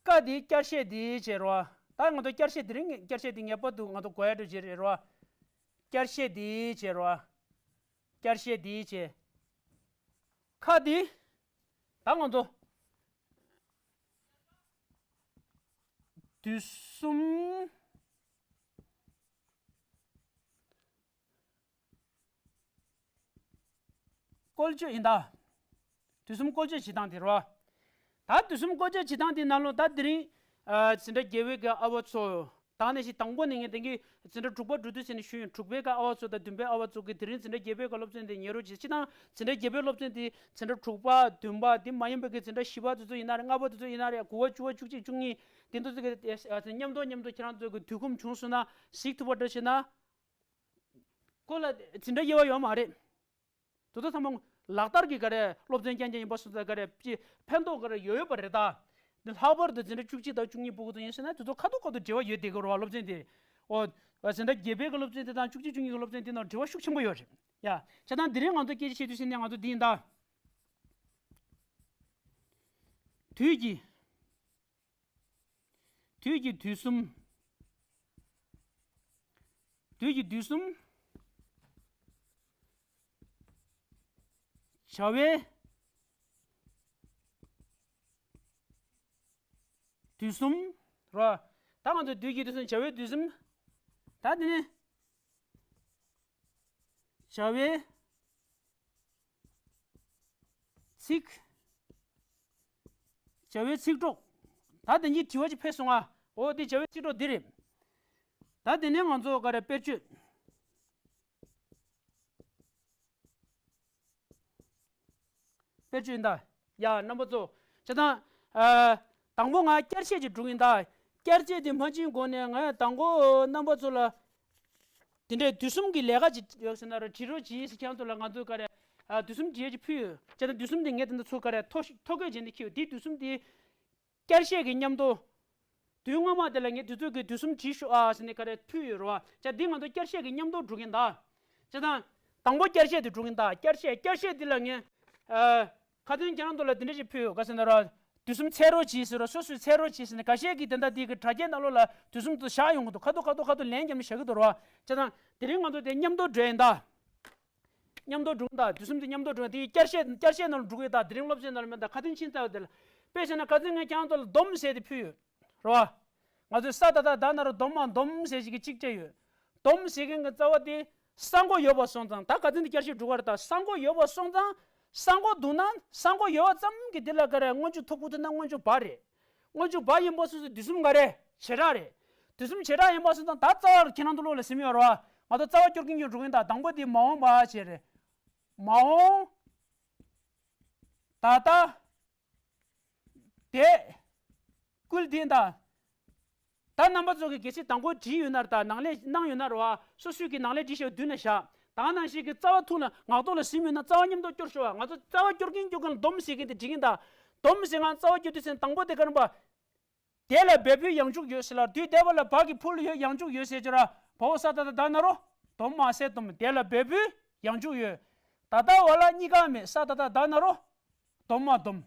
ཀ་དེ་བསྐྱར་བཤད་དེ་བྱས་རོ། ད་ང་ཚོ་བསྐྱར་བཤད་དེ་རིང་བསྐྱར་བཤད་དེ་ངེས་པར་དུ་ང་ཚོ་གོ་ཡ་འགྲོ་བྱེད་རེད་རོ། བསྐྱར་བཤད་དེ་བྱས་རོ། བསྐྱར་བཤད་དེ་བྱས། ཁ་དེ། ད་ང་ཚོ་དུས་གསུམ། བཀོལ་སྤྱོད་ཡིན་ད། དུས་གསུམ་བཀོལ་སྤྱོད་བྱེད་སྟངས་དེ་རེད་བ། ད་དུས་གསུམ་བཀོལ་སྤྱོད་བྱེད་སྟངས་དེ་ནང་ལོགས་ད་དེ་རིང་། ཨ། འཛིན་གྲྭ་བརྒྱད་པའི་གི་ཨ་བ་ཚོ། ད་ནས་ཤིག་དང་པོ་ནས་ངས་དེང་གི་འཛིན་གྲྭ་དྲུག་པ་འགྲོ་དུས་ཟེར་ནས་ཞུས་ཡིན། དྲུག་པའི་གི་ཨ་བ་ཚོ་དང་བདུན་པའི་ཨ་བ་ཚོ་གི་དེ་རིང་འཛིན་གྲྭ་བརྒྱད་པའི་གི་སློབ་ཚན་དེ་ཉན་རོགས་གྱིས། སྤྱིར་བཏང་འཛིན་གྲྭ་བརྒྱད་པའི་སློབ་ཚན་དེ་འཛིན་གྲྭ་དྲུག་པ། བདུན་པ། དེ་མ་ཡིན་པའི་གི་འཛིན་གྲྭ་བཞི་པ་དེ་ཚོ་ཡིན་ན་རེད། ལྔ་པ་དེ་ཚོ་ཡིན་ན་རེད། དགུ་པ། བཅུ་པ། བཅུ་གཅིག། བཅུ་གཉིས། དེ་ཚོ་གི་མཉམ་དུ་མཉམ་དུ་ཁྱེད་རང་ཚོ་གི་དུས་ཁོམ་བྱུང་སོང་ན་གཟིགས་ཐུབ་པ་འདྲ་བྱས་ན། ཁོ་ལ་འཛིན་གྲྭ་དབྱེ་བ་ཡོད་མ་རེད། དེ་ཚོ་ཚང་མ་ལག་བསྟར་གྱི་ག་རེ་སློབ་ཚན་རྐྱང་རྐྱང་ཡིན་པ་སོང་ཙང་ག་རེ་ཅི་ཕན་ཐོགས་ག་རེ་ཡོད་ཡོད་པ་རེད་ད། འདི་ལྷག་པར་དུ་འཛིན་གྲྭ་བཅུ་གཅིག་དང་བཅུ་གཉིས་པོ་གི་ཚོ་ཡིན་ཟེར་ན་དེ་ཚོ་ཁ་ཐོག་ཁ་ཐོག་འབྲེལ་བ་ཡོད་བསྡད་ཀྱི་རེད་བ། སློབ་ཚན་དེ། འོ། འཛིན་གྲྭ་བརྒྱད་པའི་གི་སློབ་ཚན་དེ་དང་བཅུ་གཅིག་བཅུ་གཉིས་གི་སློབ་ཚན་དེ་ནང་འབྲེལ་བ་ཤུགས་ཆེན་པོ་ཡོད་རེད་ཡ། བྱས་ཙང་དེ་རིང་ང་ཚོ་སྐད་ཆ་བཤད་དུས་ཟེར་ནས་ང་ཚོ་འདི་ཡིན་ད། དུས་ཀྱི། དུས་ཀྱི་དུས་གསུམ། དུས་ཀྱི་དུས་གསུམ། བྱ་བའི་དུས་གསུམ་རོ། ད་ང་ཚོ་དུས་ཀྱི་དུས་གསུམ། བྱ་བའི་དུས་གསུམ། ད་དེ་ནི། བྱ་བའི་ཚིག་བྱ་བའི་ཚིག་གྲོགས། ད་དེ་གཉིས་དྲི་བ་ཅིག་ཕེབས་སོང་ང་། འོ་དེ་བྱ་བའི་ཚིག་གྲོགས་འདི་རེད། ད་དེ་ནས་ང་ཚོ་ག་རེ་དཔེར་བརྗོད། དཔེར་བརྗོད་ཡིན་ད། ཡ་རྣམ་པ་ཚོ། བྱས་ཙང་། ཨ། དང་པོ་ང་བསྐྱར་བཤད་ཅིག་འགྲོ་གི་ཡིན་ད། བསྐྱར་བཤད་དེ་མ་བྱེད་གོང་ནས་ང་དང་པོ་རྣམ་པ་ཚོ་ལ། དེ་འདྲའི་དུས་གསུམ་གྱི་ལས་ཀ་ཅིག་ཡོད་ཟེར་ན་ར་བྲིས་རོགས་གྱིས་ཟེར། ཁྱེད་ཚོ་ལ་ང་ཚོས་ག་རེ། ཨ། དུས་གསུམ་བྲིས་ཡས་ཅིག་ཕུལ་ཡོད། བྱས་ཙང་དུས་གསུམ་དེ་ངས་དེ་འདྲ་ཚུར་ག་རེ་ཐོ་ཐོ་འགོད་བྱས་ནས་འཁྱེར་ཡོད། དེ་དུས་གསུམ་དེ། བསྐྱར་བཤད་ཀྱི་མཉམ་དུ། དུས་སྔ་མ་དེ་ལ་ངས་དེ་ཚོ་གི་དུས་གསུམ་བྲིས་ཤོག་ཨ་ཟེར་ནས་ག་རེ་ཕུལ་ཡོད་རེད་བ། བྱས་ཙང་འདི་ང་ཚོ་བསྐྱར་བཤད་ཀྱི་མཉམ་དུ་འགྲོ་གི་ཡིན་ད། བྱས་ཙང་། དང་པོ་བསྐྱར་བཤད་དེ་འགྲོ་གི་ཡིན་ད། བསྐྱར་བཤད་བསྐྱར་བཤད་འདི་ལ་ངས། ཨ། ཁ་ཚོན་ཁྱེད་རང་ཚོ་ལ་འདི་འདྲ་ཞིག་ཕུལ་ཡོད། ག་ཟེར་ན་ར། དུས་གསུམ་འཚོལ་རོགས་གྱིས་ཟེར་རོ། སོ་སོས་འཚོལ་རོགས་གྱིས་ཟེར་ནས་འགའ་ཤས་ཀྱིས་དེ་འདྲ་དེ་གི་དྲ་རྒྱའི་ནང་ལོགས་ལ་དུས་གསུམ་དུ་བཞག་ཡོང་གི་འདུག་ཁ་ཐུག་ཁ་ཐུག་ཁ་ཐུག་ལན་རྒྱབ་ནས་བཞག་གི་འདུག་རེད་བ། བྱས་ཙང་དེ་རིང་ང་ཚོ་དེ་མཉམ་དུ་འགྲོ་ཡིན་ད། མཉམ་དུ་འགྲོ་གི་ཡིན་ད། དུས་གསུམ་དུ་མཉམ་དུ་འགྲོ་གི་ཡིན། དེ་བསྐྱར་བཤད་བསྐྱར་བཤད་ནང་ལ་འགྲོ་གི་ཡོད་ད། དེ་རིང་སློབ་ཚན་ནང་ལ་མེད་ད། ཁ་ཚོན་ཕྱིན་ཚར་བ་དེ་ལ། དཔེ་བྱས་ན་ཁ་ཚོན་ངས་ཁྱེད་རང་ཚོ་ལ་སྡོམ་ཟེར་དེ་ཕུལ་ཡོད། རེད་བ། ང་ཚོས་ས་ད་བཏགས་སྡ་ན་རོ་སྡོམ་མ་སྡོམ་ཟེར་ཞིག་གི་གཅིག་སྤྲད་ཡོད། སྡོམ་ཟེར་མཁན་གྱི་རྩ་བ་དེ་ས་མགོ་ཡོད་པ་སོང་ཙང་། ད་ག་ཚོད་འདི་བསྐྱར་ཞིབ་འགྲོ་གི་རེད་ད། ས་མགོ་ཡོད་པ་སོང་ཙང་། ས་མགོ་འདུག་ན་ས་མགོ་ཡོད་པ་ཙམ་གྱིས་འདི་ལ་ག་རེ། སྔོན་འཇུག་ཐོབ་དགོས་ཐུག་ན་སྔོན་འཇུག་བ་རེད། སྔོན་འཇུག་བ་ཡིན་པ་སོང་ཙང་དུས་གསུམ་ག་རེ། བྱེ་བྲག་རེད། དུས་གསུམ་བྱེ་བྲག་ཡིན་པ་སོང་ཙང་ད་རྩ་བ་ཁྱེད་རང་ཚོ་བློ་ལ་སིམ་ཡོད་རེད་བ། ང་ཚོ་རྩ་བ་སྐྱོར་གྱིན་སྐྱོར་འགྲོ་གི་ཡིན་ད། དང་པོ་དེ་མ་འོངས་པ་བྱས་རེད། མ་འོངས། ད་ལྟ། དེ། ཀུན་དེ་ད། ད་རྣམ་པ་ཚོ་གིས་གལ་སྲིད་དང་པོ་བྲིས་ཡོད་ན་རེད་ད། ནང་ལས་གནང་ཡོད་ན་རེད་བ། སོ་སོས་ཀྱི་ནང་ལས་བྲིས་ཤོག་མདུན་ན་བཞག་ད་ག་ནང་བཞིན་གྱི་རྩ་བ་ཐུག་ན་ངག་ཐོག་ལ་ཟིན་ཡོད་ན་རྩ་བ་མཉམ་དུ་སྐྱོར་ཤོག་ང་ཚོ་རྩ་བ་སྐྱོར་གྱིན་སྐྱོར་གྱིན་སྡོམ་ཟེར་གྱིན་དེ་བྲིས་གྱིན་ད། སྡོམ་ཟེར་ང་རྩ་བ་སྐྱོར་དུས་ཟིན། དང་པོ་དེ་ག་རེ་ཡིན་པ། དེ་ལ་འབད་པས་ཡང་འཇུག་ཡོད་ཟེར་ལ། དུས་འདས་པ་ལ་བ་གི་ཕུ་ལ་ཡོད། ཡང་འཇུག་ཡོད་ཟེར་གྱི་ར། བའོ་ས་ད་བཏགས་སྡ་ན་རོ། སྡོམ་མ་ཟེར་སྡོམ། དེ་ལ་འབད་པས་ཡང་འཇུག་ཡོད། ད་ལྟ་བ་ལ་གཉིས་ཀ་མེད། ས་ད་བཏགས་སྡ་ན་རོ། སྡོམ་མ་སྡོམ།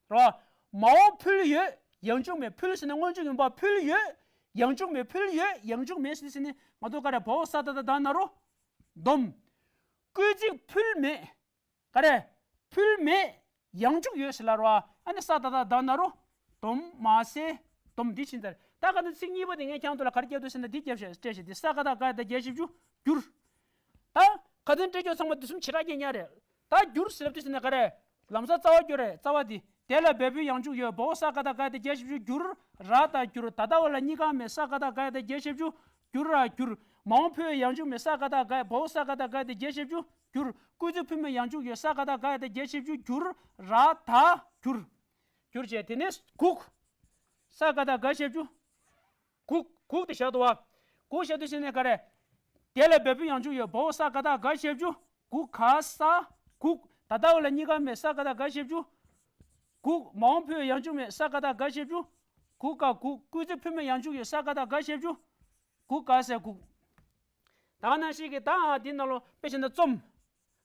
རེད་བ། མ་འོངས་ཕུལ་ཡོད། ཡང་འཇུག་མེད། ཕུལ་ཟེར་ན་སྔོན་འཇུག་ཡིན་པ། ཕུལ་ཡོད། ཡང་འཇུག་མེད། ཕུལ་ཡོད། ཡང་འཇུག་མེད་ཟེར་ནས་ང་ཚོ་ག་རེ། བའོ་ས་ད་བཏགས་སྡ་ན་རོ། སྡོམ། སྐུལ་ཚིག་ཕུལ་མེད། ག་རེ། ཕུལ་མེད། ཡང་འཇུག་ཡོད་ཟེར་ལ་རོ། ཨ་ནི་ས་ད་བཏགས་སྡ་ན་རོ། སྡོམ་མ་ཟེར་སྡོམ། འདི་ཕྱིན་ཚར། ད་ག་ནི་ཚིག་གཉིས་པ་དེ་ངས་ཁྱེད་ཚོ་ལ་ག་རེ་བརྒྱབ་འདུག་ཟེར་ན་འདི་བརྒྱབ་ཤག་སྤྲད་ཤག་འདི་ས་ཀ་བཏགས་སྒ་ཡ་བཏགས་སྒྱ་ཞབས་ཀྱུ་སྒྱུར། ད་ག་ཚོད་སྤྲད་རྒྱུ་ཚང་མ་དུས་གསུམ་བྱེ་བྲག་གི་ཉག་རེད། ད་སྒྱུར་ཟེར་ལབ་དུས་ཟེར་ན་ག་རེ། ལམ་སང་རྩ་བ་སྐྱོར་རེད། རྩ་བ་འདི། དེ་ལ་འབད་པས་ཡང་འཇུག་ཡོད། བའོ་ས་ཀ་བཏགས་སྒ་ཡ་བཏགས་སྒྱ་ཞབས་ཀྱུ་སྒྱུར། ར་ད་སྒྱུར། ད་ལྟ་བ་ལ་གཉིས་ཀ་མེད། ས་ཀ་བཏགས་སྒ་ཡ་བཏགས་སྒྱ་ཞབས་ཀྱུ་སྒྱུར་ར་སྒྱུར། མ་འོངས་ཕུལ་བས་ཡང་འཇུག་མེད། ས་ཀ་བཏགས་སྒ་ཡ། བའོ་ས་ཀ་བཏགས་སྒ་ཡ་བཏགས་སྒྱ་ཞབས་ཀྱུ་སྒྱུར། སྐུལ་ཚིག་ཕུལ་མེད། ཡང་འཇུག་ཡོད། ས་ཀ་བཏགས་སྒ་ཡ་བཏགས་སྒྱ་ཞབས་ཀྱུ་སྒྱུར། ར་ད་སྒྱུར། སྒྱུར་བྱས། དེ་ནས་གུག་ས་ཀ་བཏགས་སྒ་ཞབས་ཀྱུ། གུག་གུག་དེ་བཞག་འདུག་བ། གུག་བཞག་དུས་ཟེར་ནས་ག་རེ། དེ་ལ་འབད་པས་ཡང་འཇུག་ཡོད། བའོ་ས་ཀ་བཏགས་སྒ་ཞབས་ཀྱུ། གུ་ག་ས། གུག་ད་ལྟ་བ་ལ་གཉིས་ཀ་མེད། ས་ཀ་བཏགས་སྒ་ཞབས་ཀྱུ། གུག་མ་འོངས་ཕུལ་བས་ཡང་འཇུག་མེད། ས་ཀ་བཏགས་སྒ་ཞབས་ཀྱུ། གུག་ག་གུག་སྐུལ་ཚིག་ཕུལ་མེད། ཡང་འཇུག་ཡོད། ས་ཀ་བཏགས་སྒ་ཞབས་ཀྱུ། གུག་ག་ས་གུག་ད་ག་ནང་བཞིན་གྱི་ད་འདི་ནང་ལོ་དཔེ་བྱས་ན་རྩོམ།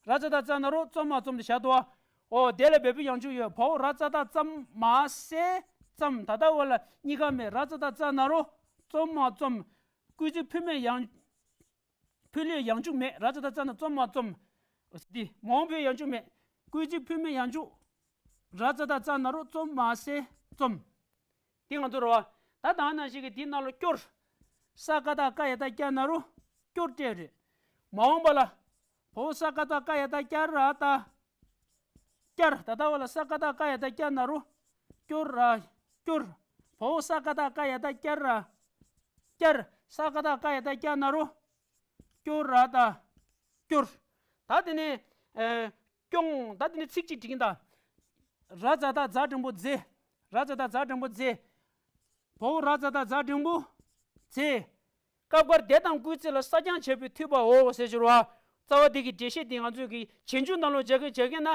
ར་ཙ་བཏགས་རྩ་ན་རོ། རྩོམ་མ་རྩོམ་དེ་བཞག་འདུག་བ། འོ་དེ་ལ་འབད་པས་ཡང་འཇུག་ཡོད། བའོ་ར་ཙ་བཏགས་རྩམ་མ་ཟེར་རྩམ། ད་ལྟ་བ་ལ་གཉིས་ཀ་མེད། ར་ཙ་བཏགས་རྩ་ན་རོ། རྩོམ་མ་རྩོམ། སྐུལ་ཚིག་ཕུལ་མེད། ཡང་། ཕུལ་ཡོད། ཡང་འཇུག་མེད། ར་ཙ་བཏགས་རྩ་ན་རྩོམ་མ་རྩོམ། འདི་མ་འོངས་ཕུལ་ཡང་འཇུག་མེད། སྐུལ་ཚིག་ཕུལ་མེད། ཡང་འཇུག་ར་ཙ་བཏགས་རྩ་ན་རོ། རྩོམ་མ་ཟེར་རྩོམ། འདི་ང་ཚོ་རེད་བ། ད་ད་ནང་བཞིན་གྱི་འདི་ནང་ལ་སྐྱོར། ས་ཀ་བཏགས་སྐ་ཡ་བཏགས་སྐྱ་ན་རོ། སྐྱོར་སྤྲད་རེད། མ་འོངས་པ་ལ། བའོ་ས་ཀ་བཏགས་སྐ་ཡ་བཏགས་སྐྱ་ར་བཏགས། སྐྱར། ད་ལྟ་བ་ལ་ས་ཀ་བཏགས་སྐ་ཡ་བཏགས་སྐྱ་ན་རོ། སྐྱོ་ར། སྐྱོར། བའོ་ས་ཀ་བཏགས་སྐ་ཡ་བཏགས་སྐྱ་ར། སྐྱར། ས་ཀ་བཏགས་སྐ་ཡ་བཏགས་སྐྱ་ན་རོ། སྐྱོ་ར་བཏགས། སྐྱོར། ད་དེ་ནས། ཨེ། སྐྱོང་། ད་དེ་ནས་ཚིག་གཅིག་བྲིས་ཀྱིན་ད། ར་ཙ་བཏགས་རྫ་འགྲེང་བུ་རྫེ། ར་ཙ་བཏགས་རྫ་འགྲེང་བུ་རྫེ། བའོ་ར་ཙ་བཏགས་རྫ་འགྲེང་བུ། རྫེ། སྐབས་འགར་དེ་དང་སྐུལ་ཚིག་ལ་སྲ་བརྐྱང་བྱེད་པའི་མཐུད་པའོ་ཟེར་གྱི་རེད་བ། རྩ་བ་འདི་གི་འགྲེལ་བཤད་འདི་ང་ཚོས་ཀྱི་རྗེས་འཇུག་ནང་ལོགས་མཇལ་གི་མཇལ་གི་ན།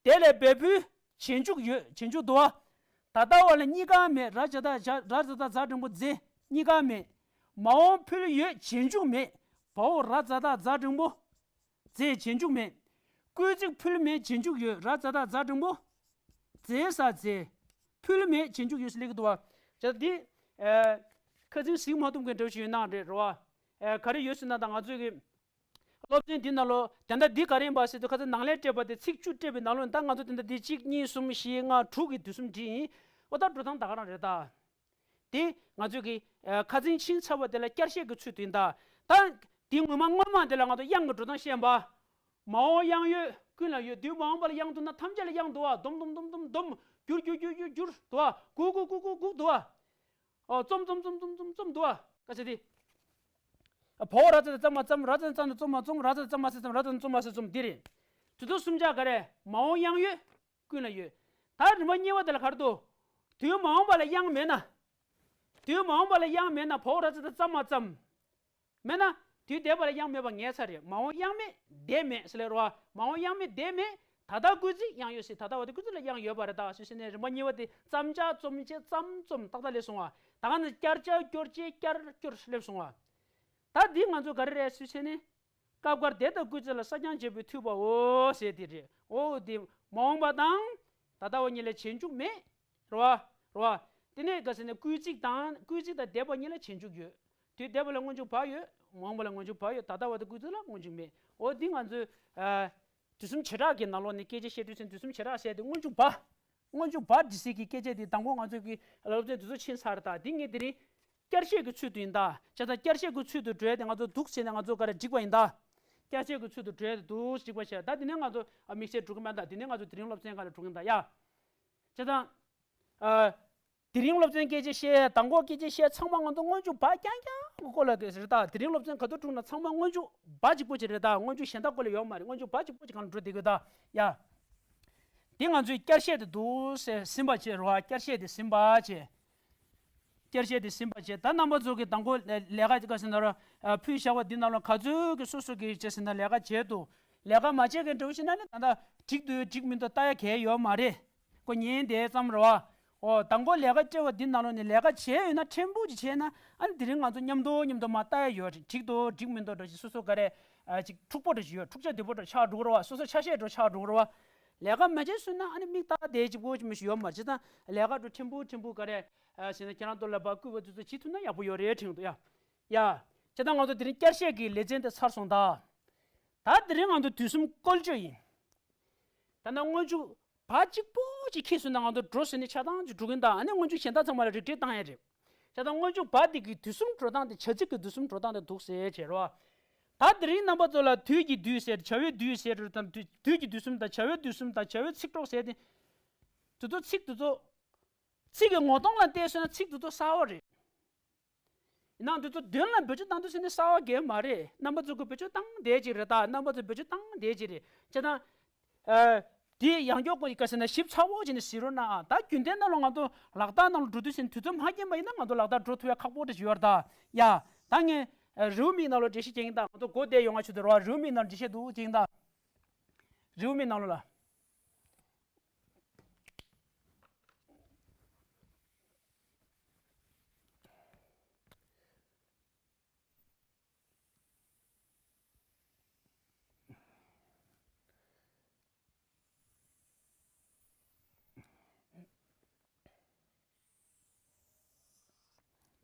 དེ་ལ་འབད་བས་རྗེས་འཇུག་ཡོད། རྗེས་འཇུག་འདུག་བ། ད་ལྟ་བ་ལ་གཉིས་ཀ་མེད། ར་ཙ་བཏགས་རྫ། ར་ཙ་བཏགས་རྫ་འགྲེང་བུ་རྫེ། གཉིས་ཀ་མེད། མ་འོངས་ཕུལ་ཡོད། རྗེས་འཇུག་མེད། བའོ་ར་ཙ་བཏགས་རྫ་འགྲེང་བུ། རྫེ། རྗེས་འཇུག་མེད། སྐུལ་ཚིག་ཕུལ་མེད། རྗེས་འཇུག་ཡོད། ར་ཙ་བཏགས་རྫ་འགྲེང་བུ། རྫེ་ས་རྫེ། ཕུལ་མེད། རྗེས་འཇུག་ཡོད་ཟེར་ལེགས་འདུག་བ། བྱས་ཙང་འདི། ཨ། ཁ་ཚིག་གཟིགས་མ་ཐུབ་མཁན་འདྲ་བོ་ཞིག་ཡོད་ན་རེད་རེད་བ། ཨ། ག་རེ་ཡོད་ཟེར་ན་ད་ང་ཚོས་ཀྱི། སློབ་ཚན་འདི་ནང་ལོ་དེ་འདྲ་འདི་ག་རེ་ཡིན་པ་ཟེར་དུས་ཁ་ཚིག་ནང་ལས་སྤྲད་པ་དེ་ཚིག་བཅུ་སྤྲད་པའི་ནང་ལོ་ད་ང་ཚོ་དེ་འདྲ་འདི་གཅིག་གཉིས་གསུམ་བཞི་ལྔ་དྲུག་གི་དུས་གསུམ་བྲིས་ཡིན། ཨོ་ད་འགྲོ་སྟངས་ད་ག་རང་རེད་ད། དེ་ང་ཚོས་ཀྱི། ཨ། ཁ་ཚིག་ཕྱིན་ཚར་བ་དེ་ལ་བསྐྱར་བཤད་ཀྱི་ཚུལ་དུ་ཡིན་ད། ད། དེ་ངོ་མ་སྔོན་མ་དེ་ལ་ང་ཚོ་དབྱངས་ཀྱི་འགྲོ་སྟངས་བཤད་ཡིན་པ། མ་འོངས་དབྱངས་ཡོད། ཀུན་ལ་ཡོད། དུས་མ་འོངས་པ་ལ་དབྱངས་འདུག་ན་ཐམས་ཅད་ལ་དབྱངས་འདུག་བ། སྡོམ་སྡོམ་སྡོམ་སྡོམ་སྡོམ། བསྒྱུར་བསྒྱུར་བསྒྱུར་བསྒྱུར་བསྒྱུར་འདུག་བ། གུག་གུག་གུག་གུག་གུག་འདུག་བ། ཨོ། རྩོམ་རྩོམ་རྩོམ་རྩོམ་རྩོམ་རྩོམ་འདུག་བ། ག་ཚད་དེ། ཨ། བ་འོག་ར་ཙ་ཏ་ཙ་མ་ཙམ། ར་ཙ་ཙ་ན་རྩོ་མ་རྩོམ། ར་ཙ་ཙ་མ་སེ་ཙམ། ར་ཙ་ན་རྩོ་མ་སེ་རྩོམ། འདི་རེད། དེ་ཚོ་གསུམ་ཆ་ག་རེ། མ་འོངས་དབྱངས་ཡོད། ཀུན་ལ་ཡོད། ད་རིམ་པ་གཉིས་པ་དེ་ལ་ག་རེ་འདུག་དུས་མ་འོངས་པ་ལ་དབྱངས་མེད་ན། དུས་མ་འོངས་པ་ལ་དབྱངས་མེད་ན་བ་འོག་ར་ཙ་ཏ་ཙ་མ་ཙམ། མེད་ན། དུས་འདས་པ་ལ་དབྱངས་མེད་པ་ངེས་ཚར་རེད། མ་འོངས་དབྱངས་མེད་འདས་མེད་ཟེར་ལེ་རོ་བ། མ་འོངས་དབྱངས་མེད་འདས་མེད། ད་ལྟ་སྐུལ་ཚིག་དབྱངས་ཡོད་ཟེར། ད་ལྟ་བ་དེ་སྐུལ་ཚིག་ལ་དབྱངས་ཡོད་པ་རེད། ད་སུ་ཟེར་ནས་རིམ་པ་གཉིས་པ་དེ་བརྩམ་བྱ་རྩོམ་བྱེད་རྩམ་རྩོམ་ཏག་ཏག་སླེབས་སོང་བ། ད་ག་ནས་བསྐྱར་བྱ་སྐྱོར་བྱེད་བསྐྱར་སྐྱོར་སླེབས་སོང་བ། ད་འདི་ང་ཚོ་ག་རེ་རེད་སུ་ཟེར་ནས། སྐབས་འགར་དེ་ལྟར་སྐུལ་ཚིག་ལ་སྲ་བརྐྱང་བྱེད་པའི་མཐུད་པའོ་ཟེར་དེ་རེད། འོ་དེ་མ་འོངས་པ་དང་། ད་ལྟ་བ་གཉིས་ལ་བྱེད་འཇུག་མེད། རེད་བ། རེད་བ། དེ་ནས་ག་ཟེར་ན་སྐུལ་ཚིག་དང་སྐུལ་ཚིག་དང་འདས་པ་གཉིས་ལ་བྱེད་འཇུག་ཡོད། དུས་འདས་པ་ལ་སྔོན་འཇུག་བ་ཡོད། མ་འོངས་པ་ལ་སྔོན་འཇུག་བ་ཡོད། ད་ལྟ་བ་དང་སྐུལ་ཚིག་ལ་སྔོན་འཇུག་མེད། འོ་འདི་ང་ཚོའི། ཨ། དུས་གསུམ་བྱེ་བྲག་གི་ནང་ལོགས་ནས་སྐད་ཆ་བཤད་དུས་ཙམ་དུས་གསུམ་བྱེ་བྲག་ཟེར་དེ་སྔོན་འཇུག་བ། སྔོན་འཇུག་བ་འབྲི་སའི་གི་སྐད་ཆ་དེ་དང་པོ་ང་ཚོའི་གི་སློབ་ཚན་དེ་ཚོ་ཕྱིན་ཚར། ད་འདི་ངས་དེ་རིང་བསྐྱར་བཤད་ཀྱི་ཚུལ་དུ་ཡིན་ད། བྱས་ཙང་བསྐྱར་བཤད་ཀྱི་ཚུལ་དུ་འགྲོ་ཡ་དེ་ང་ཚོ་འདུག་བྱས་ནས་ང་ཚོ་ག་རེ་བསྒྲིགས་པ་ཡིན་ད། བསྐྱར་བཤད་ཀྱི་ཚུལ་དུ་འགྲོ་ཡ་དེ་འདུག་བསྒྲིགས་པ་བྱས། ད་དེ་ནས་ང་ཚོ་ཨ་དམིགས་བསལ་འགྲོ་གི་མེད་ད། དེ་ནས་ང་ཚོ་དེ་རིང་སློབ་ཚན་ག་རེ་འགྲོ་གི་ཡིན་ད་ཡ། བྱས་ཙང་། ཨ། དེ་རིང་སློབ་ཚན་སྐད་ཆ་བཤད། དང་པོ་སྐད་ཆ་བཤད་ཚང་མ་ང་ཚོ་སྔོན་འཇུག་བ་རྐྱང་རྐྱང་གི་སྐོར་ལ་དེ་རེད་ད། དེ་རིང་སློབ་ཚན་ག་དུས་བསྒྲུགས་ན་ཚང་མ་སྔོན་འཇུག་བ་གཅིག་པོ་ཅིག་རེད་ད། སྔོན་འཇུག་གཞན་དག་སྐོར་ལ་ཡོད་མ་རེད། སྔོན་འཇུག་བ་གཅིག་པོ་ཅིག་སྒང་ལ་འགྲོ་བསྡད་དགོས་ད་ཡ། དེ་ང་ཚོས་བསྐྱར་བཤད་དེ་འདུག་སེ་ཟིན་པ་བྱས་རོ། བསྐྱར་བཤད་དེ་ཟིན་པ་བྱས། བསྐྱར་བཤད་དེ་ཟིན་པ་བྱས། ད་རྣམ་པ་ཚོ་གི་དང་པོ་ལས་ཀ་ཅིག་ག་ཟེར་ན་ར། ཕུལ་བཞག་པ་འདི་ནང་ལ་ག་ཚོད་ཀྱི་སོ་སོ་གི་བྱས་ཟིན་ན་ལས་ཀ་བྱས་འདུག་ལས་ཀ་མ་བྱས་མཁན་འདྲ་བོ་ཞིག་ན་ནི་ད་ལྟ་འགྲིག་འདུག་འགྲིག་མི་འདུག་ལྟ་ཡ་གལ་ཡོད་མ་རེད། ཁོ་ཉན་དེ་ཙམ་རེད་བ། ཨོ། དང་པོ་ལས་ཀ་སྤྲད་པ་འདི་ནང་ལོགས་ནས་ལས་ཀ་བྱས་ཡོད་ན་ཕྲན་བུ་ཅིག་བྱས་ན་ཨ་ནི་དེ་རིང་ང་ཚོ་མཉམ་དུ་མཉམ་དུ་མར་ལྟ་ཡ་ཡོད་རེད། འགྲིག་འདུག་འགྲིག་མི་འདུག་འདྲ་ཞིག་སོ་སོ་ག་རེ། ཨ། ཅིག་འཁྲུག་པོ་འདྲ་ཞིག་ཡོད། འཁྲུག་ཆ་དོད་པོ་འདྲ་ཆགས་འགྲོ་གི་རེད་བ། སོ་སོ་ཆ་ཤས་འདྲ་ཆགས་འགྲོ་གི་རེད་བ། ལས་ཀ་མ་བྱས་སོང་ན་ཨ་ནི་མིག་ལྟ་བསྡད་གཅིག་པོ་ཅིག་མི་ཞིག་ཡོད་མ་རེད། བྱས་ཙང་ལས་ཀ་འདྲ་ཕྲན་བུ་ཕྲན་བུ་ག་རེ། ཨ། བྱས་ན་ཁྱེད་རང་ཚོ་ལ་ཕར་སྐུལ་བ་དེ་ཚོ་བྱེད་ཐུབ་ན་ཡག་པོ་ཡོད་རེད་དྲན་འདུག་ཡ། ཡ། བྱས་ཙང་ང་ཚོ་དེ་རིང་བསྐྱར་བཤད་ཀྱི་ལེ་ཚན་དེ་ཚར་སོང་ད། ད་དེ་རིང་ང་ཚོ་དུས་གསུམ་བཀོལ་སྤྱོད་ཡིན། ད་ནང་སྔོན་འཇུག་བ་གཅིག་པོ་གཅིག་ཁེལ་སོང་ན་ང་ཚོ་འགྲོ་ཟེར་ནས་ཆ་ཚང་ཅིག་འགྲོ་གིན་ད། ཨ་ནི་སྔོན་འཇུག་གཞན་དག་ཚང་མ་ལ་རིགས་འགྲེ་བཏང་ཡ་རེད། བྱས་ཙང་སྔོན་འཇུག་བ་འདི་གི་དུས་གསུམ་འགྲོ་སྟངས་དེ་བྱ་ཚིག་གི་དུས་གསུམ་འགྲོ་སྟངས་དེ་འདུག་ཟེར་བྱས་རོ། ད་དེ་རིང་རྣམ་པ་ཚོ་ལ་དུས་ཀྱི་དུས་ཟེར་བྱ་བའི་དུས་ཟེར་དུས་དུས་ཀྱི་དུས་གསུམ་དང་བྱ་བའི་དུས་གསུམ་དང་བྱ་བའི་ཚིག་གྲོགས་ཟེར་ཏེ། དེ་ཚོ་ཚིག་དེ་ཚོ། ཚིག་གི་ངོ་གདོང་ལ་བལྟས་སོང་ན་ཚིག་དེ་ཚོ་གསར་བ་རེད། ཡིན་ནའང་འདི་ཚོ་དོན་ལ་བེད་སྤྱོད་བཏང་དུས་ཟེར་ནས་གསར་བ་གང་ཡང་མ་རེད། རྣམ་པ་ཚོ་གིས་བེད་སྤྱོད་བཏང་བསྡད་ཀྱི་རེད་ད། རྣམ་པ་ཚོ་བེད་སྤྱོད་བཏང་བསྡད་ཀྱི་རེད། བྱས་ཙང་། ཨ། དེ་ཡང་སྐྱར་ཀོ་ཡི་ག་ཟེར་ན་ཞིབ་ཚགས་པོ་བྱས་ནས་གཟིགས་རོགས་གནང་། ད་རྒྱུན་ལྡན་ནང་ལ་ང་ཚོ་ལག་བསྟར་ནང་ལ་འགྲོ་དུས་ཟེར་ནས་དུས་ཚོད་མ་རྐྱེན་པ་ཡིན་ན་ང་ཚོ་ལག་བསྟར་འགྲོ་ཐུབ་ཡ་ཁག་པོ་འདྲ་ཞིག་ཡོད་རེད་ད། ཡ། ད་ངས་རེའུ་མིག་ནང་ལ་འགྲེལ་བཤད་བྱེད་ཀྱིན་ད། ང་ཚོ་མགོ་བསྡད་ཡོང་བ་ཆུ་དེ་རོ། རེའུ་མིག་ནང་འགྲེལ་བཤད་འདུག་བྱེད་ཀྱིན་ད། རེའུ་མིག་ནང་ལོགས་ལ།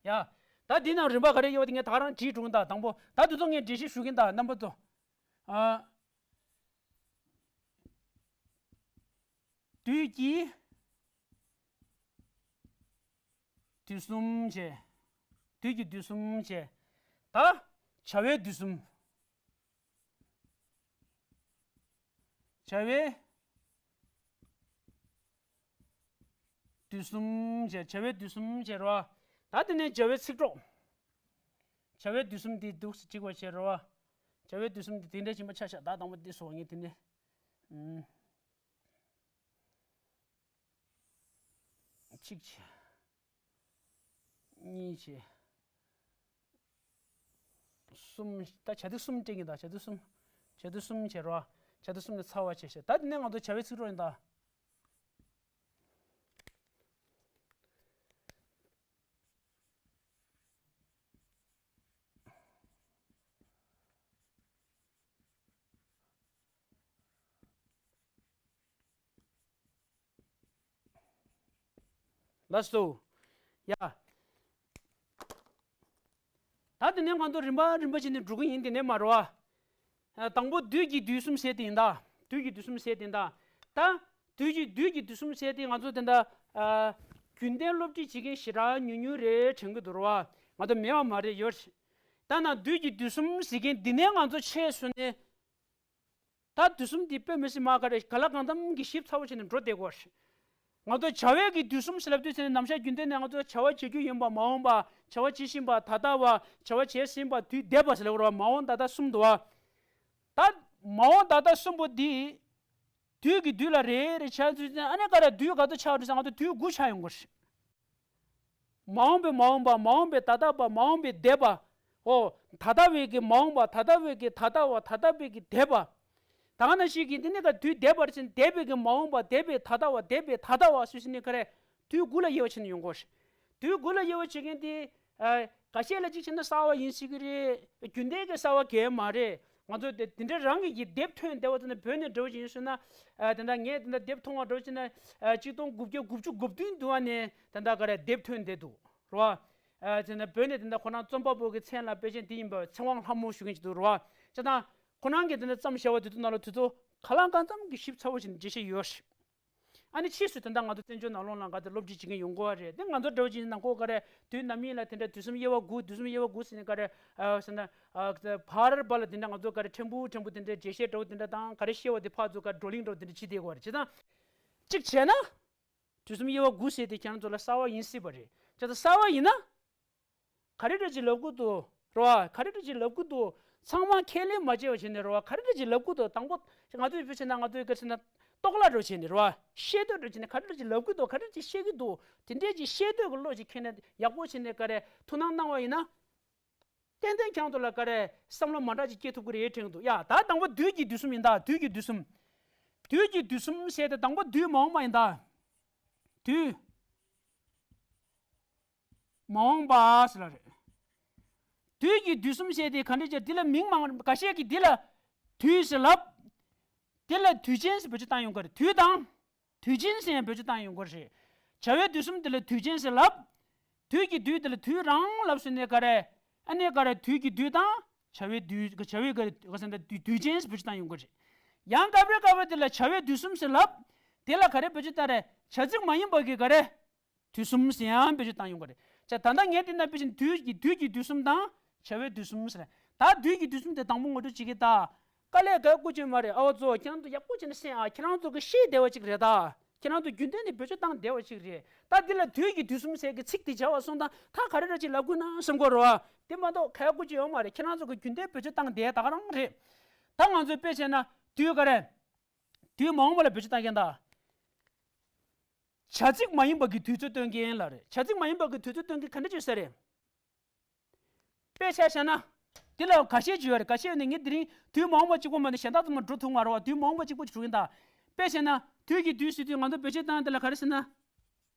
ཡ། ད་འདི་ནང་རིམ་པ་ག་རེ་ཡོད་དེ་ངས་ད་ག་རང་བྲིས་འགྲོ་གིན་ད། དང་པོ་ད་དེ་ཚོ་ངས་འགྲེལ་བཤད་ཞུ་གིན་ད་རྣམ་པ་ཚོ། ཨ། དུས་ཀྱི་དུས་གསུམ་བྱས། དུས་ཀྱི་དུས་གསུམ་བྱས། ད་བྱ་བའི་དུས་གསུམ། བྱ་བའི་དུས་གསུམ་བྱས། བྱ་བའི་དུས་གསུམ་བྱས་རོ། ད་དེ་ནས་བྱ་བའི་ཚིག་གྲོགས། བྱ་བའི་དུས་གསུམ་འདི་འདུག་སེ་གཅིག་པ་བྱས་རོ། བྱ་བའི་དུས་གསུམ་འདི་དེ་འདྲ་ཞིག་མ་ཆ་བཞག་ད་དང་པོ་འདི་སོ་ངས་དེ་ནས། ཨུམ། གཅིག་བྱས། གཉིས་བྱས། གསུམ། ད་བྱ་དུས་གསུམ་སྤྲད་ཀྱི་ད། བྱ་དུས་གསུམ། བྱ་དུས་གསུམ་བྱས་རོ། བྱ་དུས་གསུམ་ནས་ཚར་བ་བྱས་ཤག་ད་དེ་ནས་ང་ཚོ་བྱ་བའི་ཚིག་གྲོགས་ཡིན་ད། ལགས་སོ། ཡ། ད་དེ་ནས་ང་ཚོ་རིམ་པ་རིམ་པ་བྱས་ནས་འགྲོ་གི་ཡིན། དེ་ནས་མ་རོ། ཨ། དང་པོ་དུས་ཀྱི་དུས་གསུམ་ཟེར་དེ་ཡིན་ད། དུས་ཀྱི་དུས་གསུམ་ཟེར་དེ་ཡིན་ད། ད་དུས་ཀྱི་དུས་ཀྱི་དུས་གསུམ་ཟེར་དེ་ང་ཚོ་དེ་འདྲ། ཨ། རྒྱུན་ལྡན་སློབ་ཁྲིད་བྱེད་མཁན་ཞེ་དྲག་ཉུང་ཉུང་རེད་དྲན་གྱི་འདུག་རོ། ང་ཚོ་མེད་པ་མ་རེད་ཡོད། ད་ན་དུས་ཀྱི་དུས་གསུམ་ཟེར་མཁན་འདི་ནས་ང་ཚོ་ཆེད་སོང་ནས། ད་དུས་གསུམ་འདི་དཔེ་མི་སྲིད་མ་ག་རེ་ག་ལ་གང་འཚམ་གྱི་ཞིབ་ཚ་བོ་བྱས་ནས་འགྲོ་བསྡད་དགོས་རེད། ང་ཚོ་བྱ་བའི་གི་དུས་གསུམ་ཟེར་ལབ་དུས་ཚེ་ནི་ནམ་ཞག་རྒྱུན་ལྡན་ནས་ང་ཚོ་བྱ་བ་བྱེད་རྒྱུ་ཡིན་པ་མ་འོངས་པ་བྱ་བ་བྱེད་བཞིན་པ་ད་ལྟ་བ་བྱ་བ་བྱེད་བཞིན་པ་དུས་འདས་པ་ཟེར་ལབ་རོགས་མ་འོངས་ད་ལྟ་གསུམ་འདུག་བ། ད་མ་འོངས་ད་ལྟ་གསུམ་པོ་འདི་དུས་ཀྱི་དུས་ལ་རེ་རེ་ཆ་ཚུལ་ཅན་ཨ་ནི་ག་རེ་དུས་ག་ཚོད་ཆགས་འགྲོ་ཟེར་ང་ཚོ་དུས་དགུ་ཆགས་ཡོང་གི་རེད། མ་འོངས་པའི་མ་འོངས་པ། མ་འོངས་པའི་ད་ལྟ་བ། མ་འོངས་པའི་འདས་པ། ཨོ། ད་ལྟ་བའི་གི་མ་འོངས་པ། ད་ལྟ་བའི་གི་ད་ལྟ་བ། ད་ལྟ་བའི་གི་འདས་པ། ད་ག་ནང་བཞིན་གྱི་འདི་ནི་ག་དུས་འདས་པར་ཕྱིན་འདས་པའི་གི་མ་འོངས་པ། འདས་པའི་ད་ལྟ་བ། འདས་པའི་ད་ལྟ་བ་སུ་ཞིག་ནི་ག་རེ་དུས་དགུ་ལ་དབྱེ་བ་ཕྱེ་ནས་ཡོང་གོ་ཞིག་དུས་དགུ་ལ་དབྱེ་བ་ཕྱེ་མཁན་དེ་ཨ། འགའ་ཤས་ལ་གཅིག་བྱས་ན་གསར་བ་ཡིན་སྲིད་ཀྱི་རེད། རྒྱུན་ལྡན་གྱི་གསར་བ་གལ་མ་རེད། ང་ཚོ་དེ་དེ་འདྲ་རང་གི་ཡི་དེབ་ཐོན་བསྡད་པ་དེ་ནི་བོད་ནས་འགྲོ་བཞིན་ཡིན་སོང་ན་ཨ། དེ་འདྲ་ངས་དེ་འདྲ་དེབ་མཐོང་བ་འགྲོ་བཞིན་ན་ཨ། གཅིག་སྟོང་དགུ་བརྒྱ་དགུ་བཅུ་གོ་བདུན་དུ་བ་ནས་དེ་འདྲ་ག་རེ་དེབ་ཐོན་བསྡད་འདུག་རེད་བ། ཨ། དེ་ནི་བོད་ནས་དེ་འདྲ་ཁོ་རང་རྩོམ་པ་པོ་གི་མཚན་ལ་དཔེ་ཅན་དེ་ཡིན་པ་ཚེ་དབང་ལྷ་མོ་ཞུ་མཁན་ཅིག་འདུག་རེད་བ། བྱས་ཙང་ཁོ་རང་གིས་དེ་འདྲ་བརྩམས་བཞག་པ་དེ་ཚོ་ནང་ལ་དེ་ཚོ་ག་ལ་གང་འཚམ་གྱི་ཞིབ་ཚ་བོ་ཞིག་འགྲེལ་བཤད་ཡོད་རེད། ཨ་ནི་ཕྱིས་སུ་དེ་འདྲ་ང་ཚོ་བཙན་བྱོལ་ནང་ལོགས་ལ་ག་ཚོད་སློབ་ཁྲིད་བྱེད་མཁན་ཡོང་གི་རེད། དེ་ང་ཚོ་འདྲ་བོ་ཅིག་ནང་ཁོ་ག་རེ་དུས་ནམ་ཡིན་ལ་དེ་འདྲ་དུས་གསུམ་དབྱེ་བ་དགུ། དུས་གསུམ་དབྱེ་བ་དགུ་ཟེར་ནས་ག་རེ་ཨ་ཟེར་ན་ཨ་བར་བར་ལ་དེ་འདྲ་ང་ཚོ་ག་རེ་ཕྲན་བུ་ཕྲན་བུ་དེ་འདྲ་འགྲེལ་བཤད་འདྲ་བོ་དེ་འདྲ་དང་ག་རེ་བཤད་པ་དེ་ཕར་ཚུར་ག་བགྲོ་གླེང་འདྲ་བོ་དེ་འདྲ་བྱེད་བསྡད་ཀྱི་རེད། བྱས་ཙང་གཅིག་བྱས་ན་དུས་གསུམ་དབྱེ་བ་དགུ་ཟེར་དེ་ཁྱེད་རང་ཚོ་ལ་གསར་བ་ཡིན་སྲིད་པ་རེད། བྱས་ཙང་གསར་བ་ཡིན་ན། ག་རེ་འདྲ་ཅིག་ལབ་ཀྱི་འདུག་རེད་བ། ག་རེ་འདྲ་ཅིག་ལབ་ཀྱི་འདུག་ཚང་མ་ཁས་ལེན་མ་བྱས་པ་བྱས་ནས་རེད་བ། ག་རེ་འདྲ་ཅིག་ལབ་ཀྱི་འདུག་དང་པོ་ང་ཚོས་ཕྱི་ཕྱིན་ན་ང་ཚོས་ག་ཟེར་ན་རྟོག་བརླག་འདྲ་བྱས་ནས་རེད་བ། ཤེས་འདོད་འདྲ་བྱས་ནས་ག་རེ་འདྲ་ཅིག་ལབ་ཀྱི་འདུག་ག་རེ་འདྲ་ཅིག་བཤད་ཀྱི་འདུག་དེ་འདྲའི་ཅིག་ཤེས་འདོད་ཀྱི་བློ་ཅིག་ཁྱེར་ནས་ཡག་པོ་བྱས་ནས་ག་རེ་ཐུགས་སྣང་གནང་བ་ཡིན་ན། ཏན་ཏན་ཁྱེད་རང་ཚོ་ལ་ག་རེ་བསམ་བློ་མ་འདྲ་ཅིག་སྐྱེ་ཐུབ་ཀྱི་རེད་དྲན་གྱི་འདུག་ཡ་ད་དང་པོ་དུས་ཀྱི་དུས་གསུམ་ཡིན་ད། དུས་ཀྱི་དུས་གསུམ། དུས་ཀྱི་དུས་གསུམ་ཟེར་ཏེ་དང་པོ་དུས་མ་འོངས་པ་ཡིན་ད། དུས། མ་འོངས་པ་ཟེར་ལ་རེད། དུས་ཀྱི་དུས་གསུམ་ཟེར་དེ་ག་འདྲ་ཅིག་འདི་ལ་མིང་མང་འགའ་ཤས་ཀྱིས་འདི་ལ་དུས་ཟེར་ལབ། འདི་ལ་དུས་ཆེན་ཟེར་བེད་སྤྱོད་བཏང་ཡོང་གི་རེད། དུས་དང་། དུས་ཆེན་ཟེར་ཡང་བེད་སྤྱོད་བཏང་ཡོང་གི་རེད། བྱ་བའི་དུས་གསུམ་འདི་ལ་དུས་ཆེན་ཟེར་ལབ། དུས་ཀྱི་དུས་འདི་ལ་དུས་རང་ལབ་ཟེར་ནས་ག་རེ། ཨ་ནི་ག་རེ་དུས་ཀྱི་དུས་དང་། བྱ་བའི་དུས་བྱ་བའི་ག་རེ་ག་ཟེར་ན་དུས་དུས་ཆེན་ཟེར་བེད་སྤྱོད་བཏང་ཡོང་གི་རེད། ཡང་སྐབས་རེ་སྐབས་རེ་འདི་ལ་བྱ་བའི་དུས་གསུམ་ཟེར་ལབ། དེ་ལ་ག་རེ་བེད་སྤྱོད་བཏང་རེད། བྱ་ཚིག་མ་ཡིན་པ་གི་ག་རེ། དུས་གསུམ་ཟེར་ཡང་བེད་སྤྱོད་བཏང་ཡོང་གི་རེད། ཅེས་ད་ལྟ་ངས་འདི་ན་དཔེ་བཞིན་དུས་ཀྱི་དུས་ཀྱི་དུས་གསུམ་དང་བྱ་བའི་དུས་གསུམ་ཟེར། ད་དུས་ཀྱི་དུས་གསུམ་དེ་དང་པོ་ངོ་སྤྲོད་བྱེད་ཀྱི་ད། དཀའ་ལས་ག་དགོས་ཀྱི་མ་རེད། ཨ་བ་ཚོ་ཁྱེད་རང་ཚོ་ཡག་པོ་བྱས་ནས་གསན་ཨ། ཁྱེད་རང་ཚོ་གི་ཤེས་བདེ་བ་ཅིག་རེད་ད། ཁྱེད་རང་ཚོ་རྒྱུན་ལྡན་ནས་བེད་སྤྱོད་བཏང་བདེ་བ་ཅིག་རེད། ད་འདི་ལ་དུས་ཀྱི་དུས་གསུམ་ཟེར་གི་ཚིག་དེ་བྱ་བ་སོང་ཙང་ད་ག་རེ་ར་ཅིག་ལབ་དགོས་ན་བསམ་གོ་རོ། དེ་མ་གཏོགས་ག་དགོས་ཀྱི་ཡོད་མ་རེད། ཁྱེད་རང་ཚོ་གི་རྒྱུན་ལྡན་བེད་སྤྱོད་བཏང་བདེ་ད་ག་རང་རེད། ད་ང་ཚོས་དཔེ་བྱས་ན་དུས་ག་རེ། དུས་མ་འོངས་པ་ལ་བེད་སྤྱོད་བཏང་མཁན་ད། བྱ་ཚིག་མ་ཡིན་པ་གི་དུས་ཚོད་སྟོན་མཁན་ལ་རེད། བྱ་ཚིག་མ་ཡིན་པ་གི་དུས་ཚོད་སྟོན་མཁན་ག་འདྲ་བྱོས་ས་རེད། དཔེ་ཆ་བཞག་ན། འདི་ལ་ཁ་ཤས་ཅིག་ཡོད་རེད། ཁ་ཤས་ནི་ངས་དེ་རིང་དུས་མ་འོངས་པ་གཅིག་པོ་མ་ནི་གཞན་དག་ཚང་མ་འགྲོ་ཐུབ་མ་རེད་བ། དུས་མ་འོངས་པ་གཅིག་པོ་ཅིག་འགྲོ་གིན་ད། དཔེ་བྱས་ན་དུས་ཀྱི་དུས་ཟེར་དུས་ང་ཚོ་བེད་སྤྱོད་བཏང་དེ་ལ་ག་རེ་ཟེར་ན།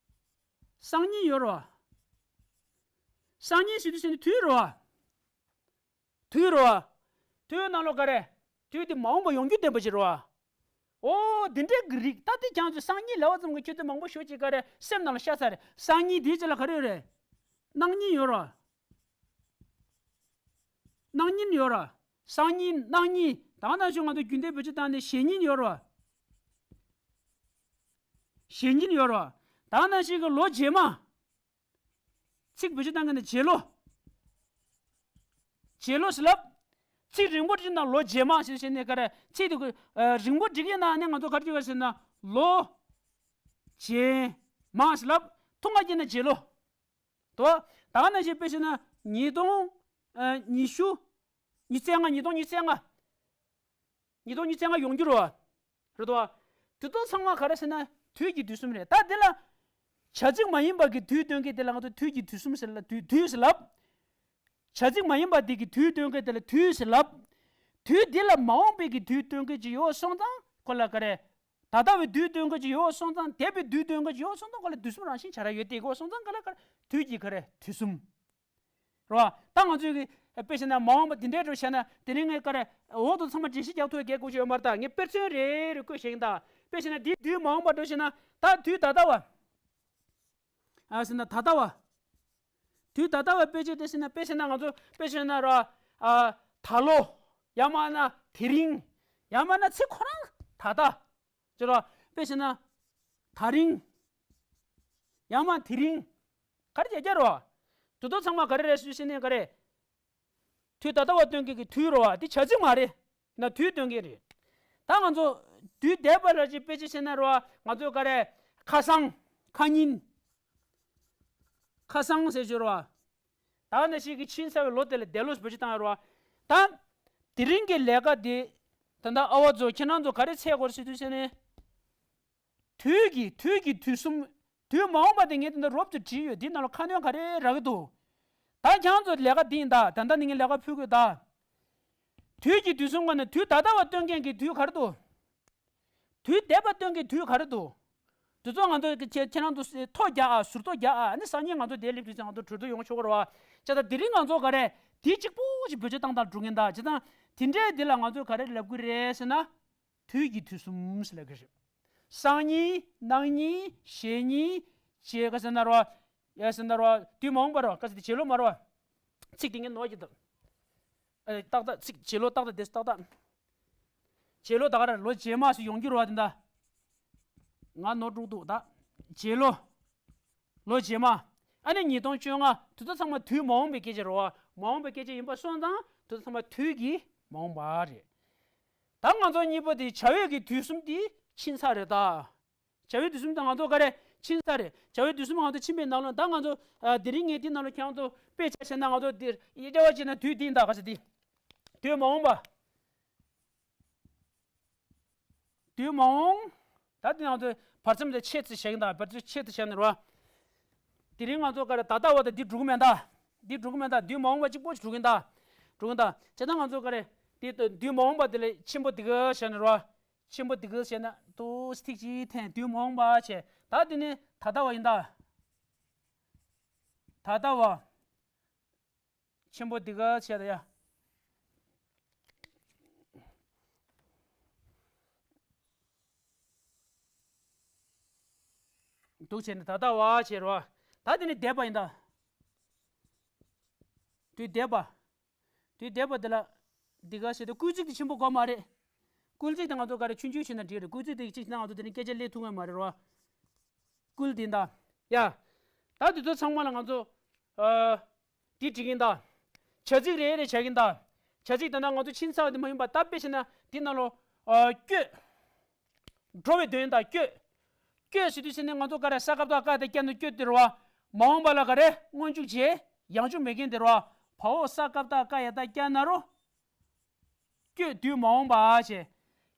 སང་ཉིན་ཡོད་རེད་བ། སང་ཉིན་ཟེར་དུས་ཟེར་ནི་དུས་རེད་བ། དུས་རེད་བ། དུས་ནང་ལོགས་ག་རེ། དུས་དེ་མ་འོངས་པ་ཡོང་རྒྱུ་ལྡན་པ་ཅིག་རེད་བ། ཨོ་དེ་འདྲའི་གི་རིགས་ད་དེ་ཀྱང་ཚོས་སང་ཉིན་ལབ་པ་ཙམ་གྱིས་ཁྱོད་ཚོས་མང་པོ་ཞུ་ཅིག་ག་རེ་སེམས་ནང་ལ་ཤར་ཚར་རེད། སང་ཉིན་དེའི་རྗེས་ལ་ག་རེ་ཡོད་རེད། གནངས་ཉིན་ཡོད་རེད་བ། གནངས་ཉིན་ཡོད་རེད་བ། སང་ཉིན་གནངས་ཉིན་ད་ག་ནང་བཞིན་ང་ཚོ་རྒྱུན་ལྡན་བེད་སྤྱོད་བཏང་ནས་གཞེས་ཉིན་ཡོད་རེད་བ། གཞེས་ཉིན་ཡོད་རེད་བ། ད་ག་ནང་བཞིན་གྱི་ལོ་རྗེས་མ། ཚིག་བེད་སྤྱོད་བཏང་མཁན་ནི་རྗེས་ལོ། རྗེས་ལོ་ཟེར་ལབ། ཚིག་རིང་པོ་བྲིས་ན་ལོ་རྗེས་མ་ཞེས་བཤད་ནས་ག་རེ་ཚིག་དེ་ཀོ་ཨ། རིང་པོ་བྲིས་ཀྱི་ན་ནི་ང་ཚོ་ག་རེ་བྲིས་པ་ཟེར་ན་ལོ་རྗེས་མ་ཟེར་ལབ། ཐུང་ང་བྱས་ན་རྗེས་ལོ། དོ། ད་ག་ནང་བཞིན་དཔེ་བྱས་ན་ཉིས་སྟོང་ཨ། ཉི་ཤུ། ཉི་ཤུ་རྩ་ལྔ། ཉིས་སྟོང་ཉི་ཤུ་རྩ་ལྔ། ཉིས་སྟོང་ཉི་ཤུ་རྩ་ལྔ་ཡོང་རྒྱུ་རེད་བ། རེད་དོ། དེ་ཚོ་ཚང་མ་ག་རེ་ཟེར་ན་དུས་ཀྱི་དུས་གསུམ་རེད། ད་དེ་ལ་བྱ་ཚིག་མ་ཡིན་པ་གི་དུས་སྟོན་མཁན་དེ་ལ་ང་ཚོ་དུས་ཀྱི་དུས་གསུམ་ཟེར་ལ་དུས་དུས་ཟེར་ལབ། བྱ་ཚིག་མ་ཡིན་པ་དེ་གི་དུས་སྟོན་མཁན་དེ་ལ་དུས་ཟེར་ལབ། དུས་འདི་ལ་མ་འོངས་པའི་གི་དུས་སྟོན་མཁན་ཅིག་ཡོད་སོང་ཙང་ཁོ་ལ་ག་རེ། ད་ལྟ་བའི་དུས་སྟོན་མཁན་ཅིག་ཡོད་སོང་ཙང་འདས་པའི་དུས་སྟོན་མཁན་ཅིག་ཡོད་སོང་ཙང་ཁོ་ལ་དུས་གསུམ་རང་བཞིན་བྱ་ར་ཡོད་དེ་གི་ཡོད་སོང་ཙང་ག་ལ་ག་རེ་དུས་ཀྱི་ག་རེ་དུས་གསུམ། རེད་བ། ད་ང་ཚོས་ཀྱི་དཔེ་བྱས་ན་མ་འོངས་པ་འདི་འདྲའི་འགྲོ་བྱས་ན་དེ་རིང་ངས་ག་རེ་འོག་ཏུ་ཚང་མ་འགྲེལ་བཤད་རྒྱག་ཐུབ་ཡ་གལ་དགོས་ཡོད་མ་རེད། ད་ངས་དཔེར་མཚོན་རེ་རེ་བཀོད་བཞག་ཡིན་ད། དཔེ་བྱས་ན་འདིའི་དུས་མ་འོངས་པ་འགྲོ་བྱས་ན་ད་དུས་ད་ལྟ་བ། ཨ་ཟེར་ན་ད་ལྟ་བ། དུས་ད་ལྟ་བ་དཔེ་ཆ་དེ་ཟེར་ན་དཔེ་བྱས་ན་ང་ཚོ་དཔེ་བྱས་ན་ར་ཨ་ད་ལོ། ཡང་མིན་ན་དེ་རིང་། ཡང་མིན་ན་ཚེ་ཁོ་རང་ད་ལྟ། ཅེས་ར་དཔེ་བྱས་ན་ད་རིང་། ཡང་མིན་དེ་རིང་། ག་རེ་བྱས་རྒྱུ་རེད་བ། དུས་ཚོད་ཚང་མ་ག་རེ་རེད་ཟེར་ཟེར་ནས་ག་རེ། དུས་ད་ལྟ་བ་སྟོན་མཁན་གྱི་དུས་རེད་བ། དེ་བྱ་ཚིག་མ་རེད། ན་དུས་སྟོན་མཁན་རེད། ད་ང་ཚོ་དུས་འདས་པ་ལ་ཅིག་དཔེ་ཆ་བཤད་ན་རེད་བ། ང་ཚོ་ག་རེ། ཁ་སང་། ཁ་ཉིན། ཁ་སང་ཟེར་ཞོར་བ། ད་ནས་ཤིག་གི་ཕྱིན་ཚར་བའི་ལོ་དེ་ལ་འདས་ལོ་བེད་སྤྱོད་བཏང་ཡོད་རེད་བ། ད་དེ་རིང་གི་ལས་ཀ་དེ། ད་ལྟ་ཨ་བ་ཚོ་ཁྱེད་རང་ཚོ་ག་རེ་འཚོལ་དགོས་རེད་ཟེར་དུས་ཟེར་ནས། དུས་ཀྱི་དུས་ཀྱི་དུས་གསུམ། དུས་མ་འོངས་པ་དེ་ངས་དེ་འདྲ་རོབ་ཏུ་བྲིས་ཡོད། འདི་ནང་ལ་ཁ་སྣོན་ག་རེ་རག་གི་འདུག་ད་ཁྱེད་རང་ཚོ་ལས་ཀ་འདི་ཡིན་ད། ད་ལྟ་ནི་ངས་ལས་ཀ་ཕུལ་དགོས་ད། དུས་ཀྱི་དུས་གསུམ་ག་ནས་དུས་ད་ལྟ་བ་སྟོན་མཁན་གྱི་དུས་ག་རེ་འདུག་དུས་འདས་པ་སྟོན་གྱི་དུས་ག་རེ་འདུག་དེ་ཚོ་ང་ཚོ་ཁྱེད་ཁྱེད་རང་ཚོ་ཐོ་རྒྱག་ཨ། ཟུར་ཐོ་རྒྱག་ཨ། ཨ་ནི་སང་ཉིན་ང་ཚོ་དེ་སླེབས་དུས་ཚེ་ང་ཚོ་གྲོས་བསྡུར་ཡོང་ཆོག་གི་རེད་བ། བྱས་ཙང་དེ་རིང་ང་ཚོ་ག་རེ། དེ་གཅིག་པོ་ཞིག་བེད་སྤྱོད་བཏང་སྟངས་འགྲོ་མཁན་ད། བྱས་ཙང་དེ་འདྲའི་འདི་ལ་ང་ཚོ་ག་རེ་ལབ་གི་རེད་ཟེར་ན། དུས་ཀྱི་དུས་གསུམ་ཟེར་ལབ་གི་རེད། སང་ཉིན། གནངས་ཉིན། གཞེས་ཉིན། བྱས་ག་ཟེར་ན་རོ། ཡ་ཟེར་ན་རོ། དུས་མ་འོངས་པ་རོ། ག་ཟེར་དེ་བྱེད་ལོ་མ་རོ། ཚིག་དེ་ངས་ནོར་གྱི་འདུག་ཨ། ཏག་ཏག་ཚིག་བྱེད་ལོ་ཏག་ཏག་དེ་ཏག་ཏག་བྱེད་ལོ་ད་ག་རེ། ལོ་རྗེས་མ་སུ་ཡོང་རྒྱུ་རོ་དེ་འདྲ། ང་ནོར་འགྲོ་འདུག་ད། བྱེད་ལོ། ལོ་རྗེས་མ། ཨ་ནི་ཉིས་སྟོང་བཅོ་ལྔ། དེ་ཚོ་ཚང་མ་དུས་མ་འོངས་པའི་སྐད་ཆ་རེད་བ། མ་འོངས་པའི་སྐད་ཆ་ཡིན་པ་སོང་ཙང་དེ་ཚོ་ཚང་མ་དུས་ཀྱི་མ་འོངས་པ་རེད། ད་ང་ཚོ་གཉིས་པོ་དེ་བྱ་བའི་གི་དུས་གསུམ་དེ་ཕྱིན་ཚར་རེད་ད། བྱ་བའི་དུས་གསུམ་དེ་ང་ཚོ་ག་རེ་ཕྱིན་ཚར་རེད། བྱ་བའི་དུས་གསུམ་ང་ཚོ་ཕྱིན་པའི་ནང་ལོགས་ད་ང་ཚོ་ཨ་དེ་རིང་ངས་དེ་ནང་ལོགས་ཁྱེད་རང་ཚོ་དཔེ་ཆ་བྱས་ན་ང་ཚོ་དེ་དབྱེ་བ་བྱས་ན་དུས་དེ་ཡིན་ད། ག་ཟེར་དེ། དུས་མ་འོངས་པ། དུས་མ་འོངས། ད་དེ་ང་ཚོ་བར་མཚམས་དེ་ཆེད་དུ་བཞག་གི་འདུག་བར་མཚམས་ཆེད་དུ་བཞག་ནས་རོ། དེ་རིང་ང་ཚོ་ག་རེ་ད་ལྟ་བ་དང་འདི་འགྲོ་གི་མེད་ད། འདི་འགྲོ་གི་མེད་ད། དུས་མ་འོངས་པ་གཅིག་པོ་ཞིག་འགྲོ་གི་ཡིན་ད། འགྲོ་གི་ཡིན་ད། བྱས་ན་ང་ཚོ་ག་རེ། དེ་དུས་མ་འོངས་པ་དེ་ལ་ཆེན་པོ་འདི་ག་བཞག་ནས་རོ། ཆེན་པོ་འདི་ག་བཞག་ན་ཏོག་ཙམ་ཐིག་གཅིག་འཐེན། དུས་མ་འོངས་པ་བྱས། ད་དེ་ནི་ད་ལྟ་བ་ཡིན་ད། ད་ལྟ་བ། ཆེན་པོ་འདི་ག་བྱས་ད་ཡ། འདུག་བྱས་ནས་ད་ལྟ་བ་བྱས་རོ། ད་དེ་ནི་འདས་པ་ཡིན་ད། དུས་འདས་པ། དུས་འདས་པ་འདི་ལ། འདི་ག་བྱས་ཏེ་སྐུལ་ཚིག་དེ་ཆེན་པོ་དགོས་མ་རེད། སྐུལ་ཚིག་དེ་ང་ཚོ་ག་རེ་ཆུང་ཆུང་བྱས་ན་འགྲིག་རེད། སྐུལ་ཚིག་དེ་གཅིག་བྱས་ན་ང་ཚོ་དེ་ནི་སྐད་ཆ་སླེབས་ཐུབ་ཀྱི་མ་རེད་རོ། སྐུལ་འདི་འདའ། ཡ། ད་འདི་ཚོ་ཚང་མ་ལ་ང་ཚོ། ཨ། འདི་འགྲིག་གིན་ད། བྱ་ཚིག་རེ་རེ་བྱ་གིན་ད། བྱ་ཚིག་ད་ལྟ་ང་ཚོ་ཕྱིན་ཚར་བ་དེ་མ་ཡིན་པ་ད་དཔེ་བྱས་ན་འདི་ནང་ལོ། ཨ། བསྐྱོད། འགྲོ་བའི་དོན་དང་བསྐྱོད། བསྐྱོད་ཟེར་དུས་ཟེར་ནས་ང་ཚོ་ག་རེ་ས་ཀ་བཏགས་སྐ་ཡ་བཏགས་སྐྱ་ན་བསྐྱོད་དེ་རེད་བ། མ་འོངས་པ་ལ་ག་རེ་སྔོན་འཇུག་བྱས། ཡང་འཇུག་མེད་མཁན་དེ་རེད་བ། བའོ་ས་ཀ་བཏགས་སྐ་ཡ་བཏགས་སྐྱ་ན་རོ། བསྐྱོད་དུས་མ་འོངས་པ་བྱས།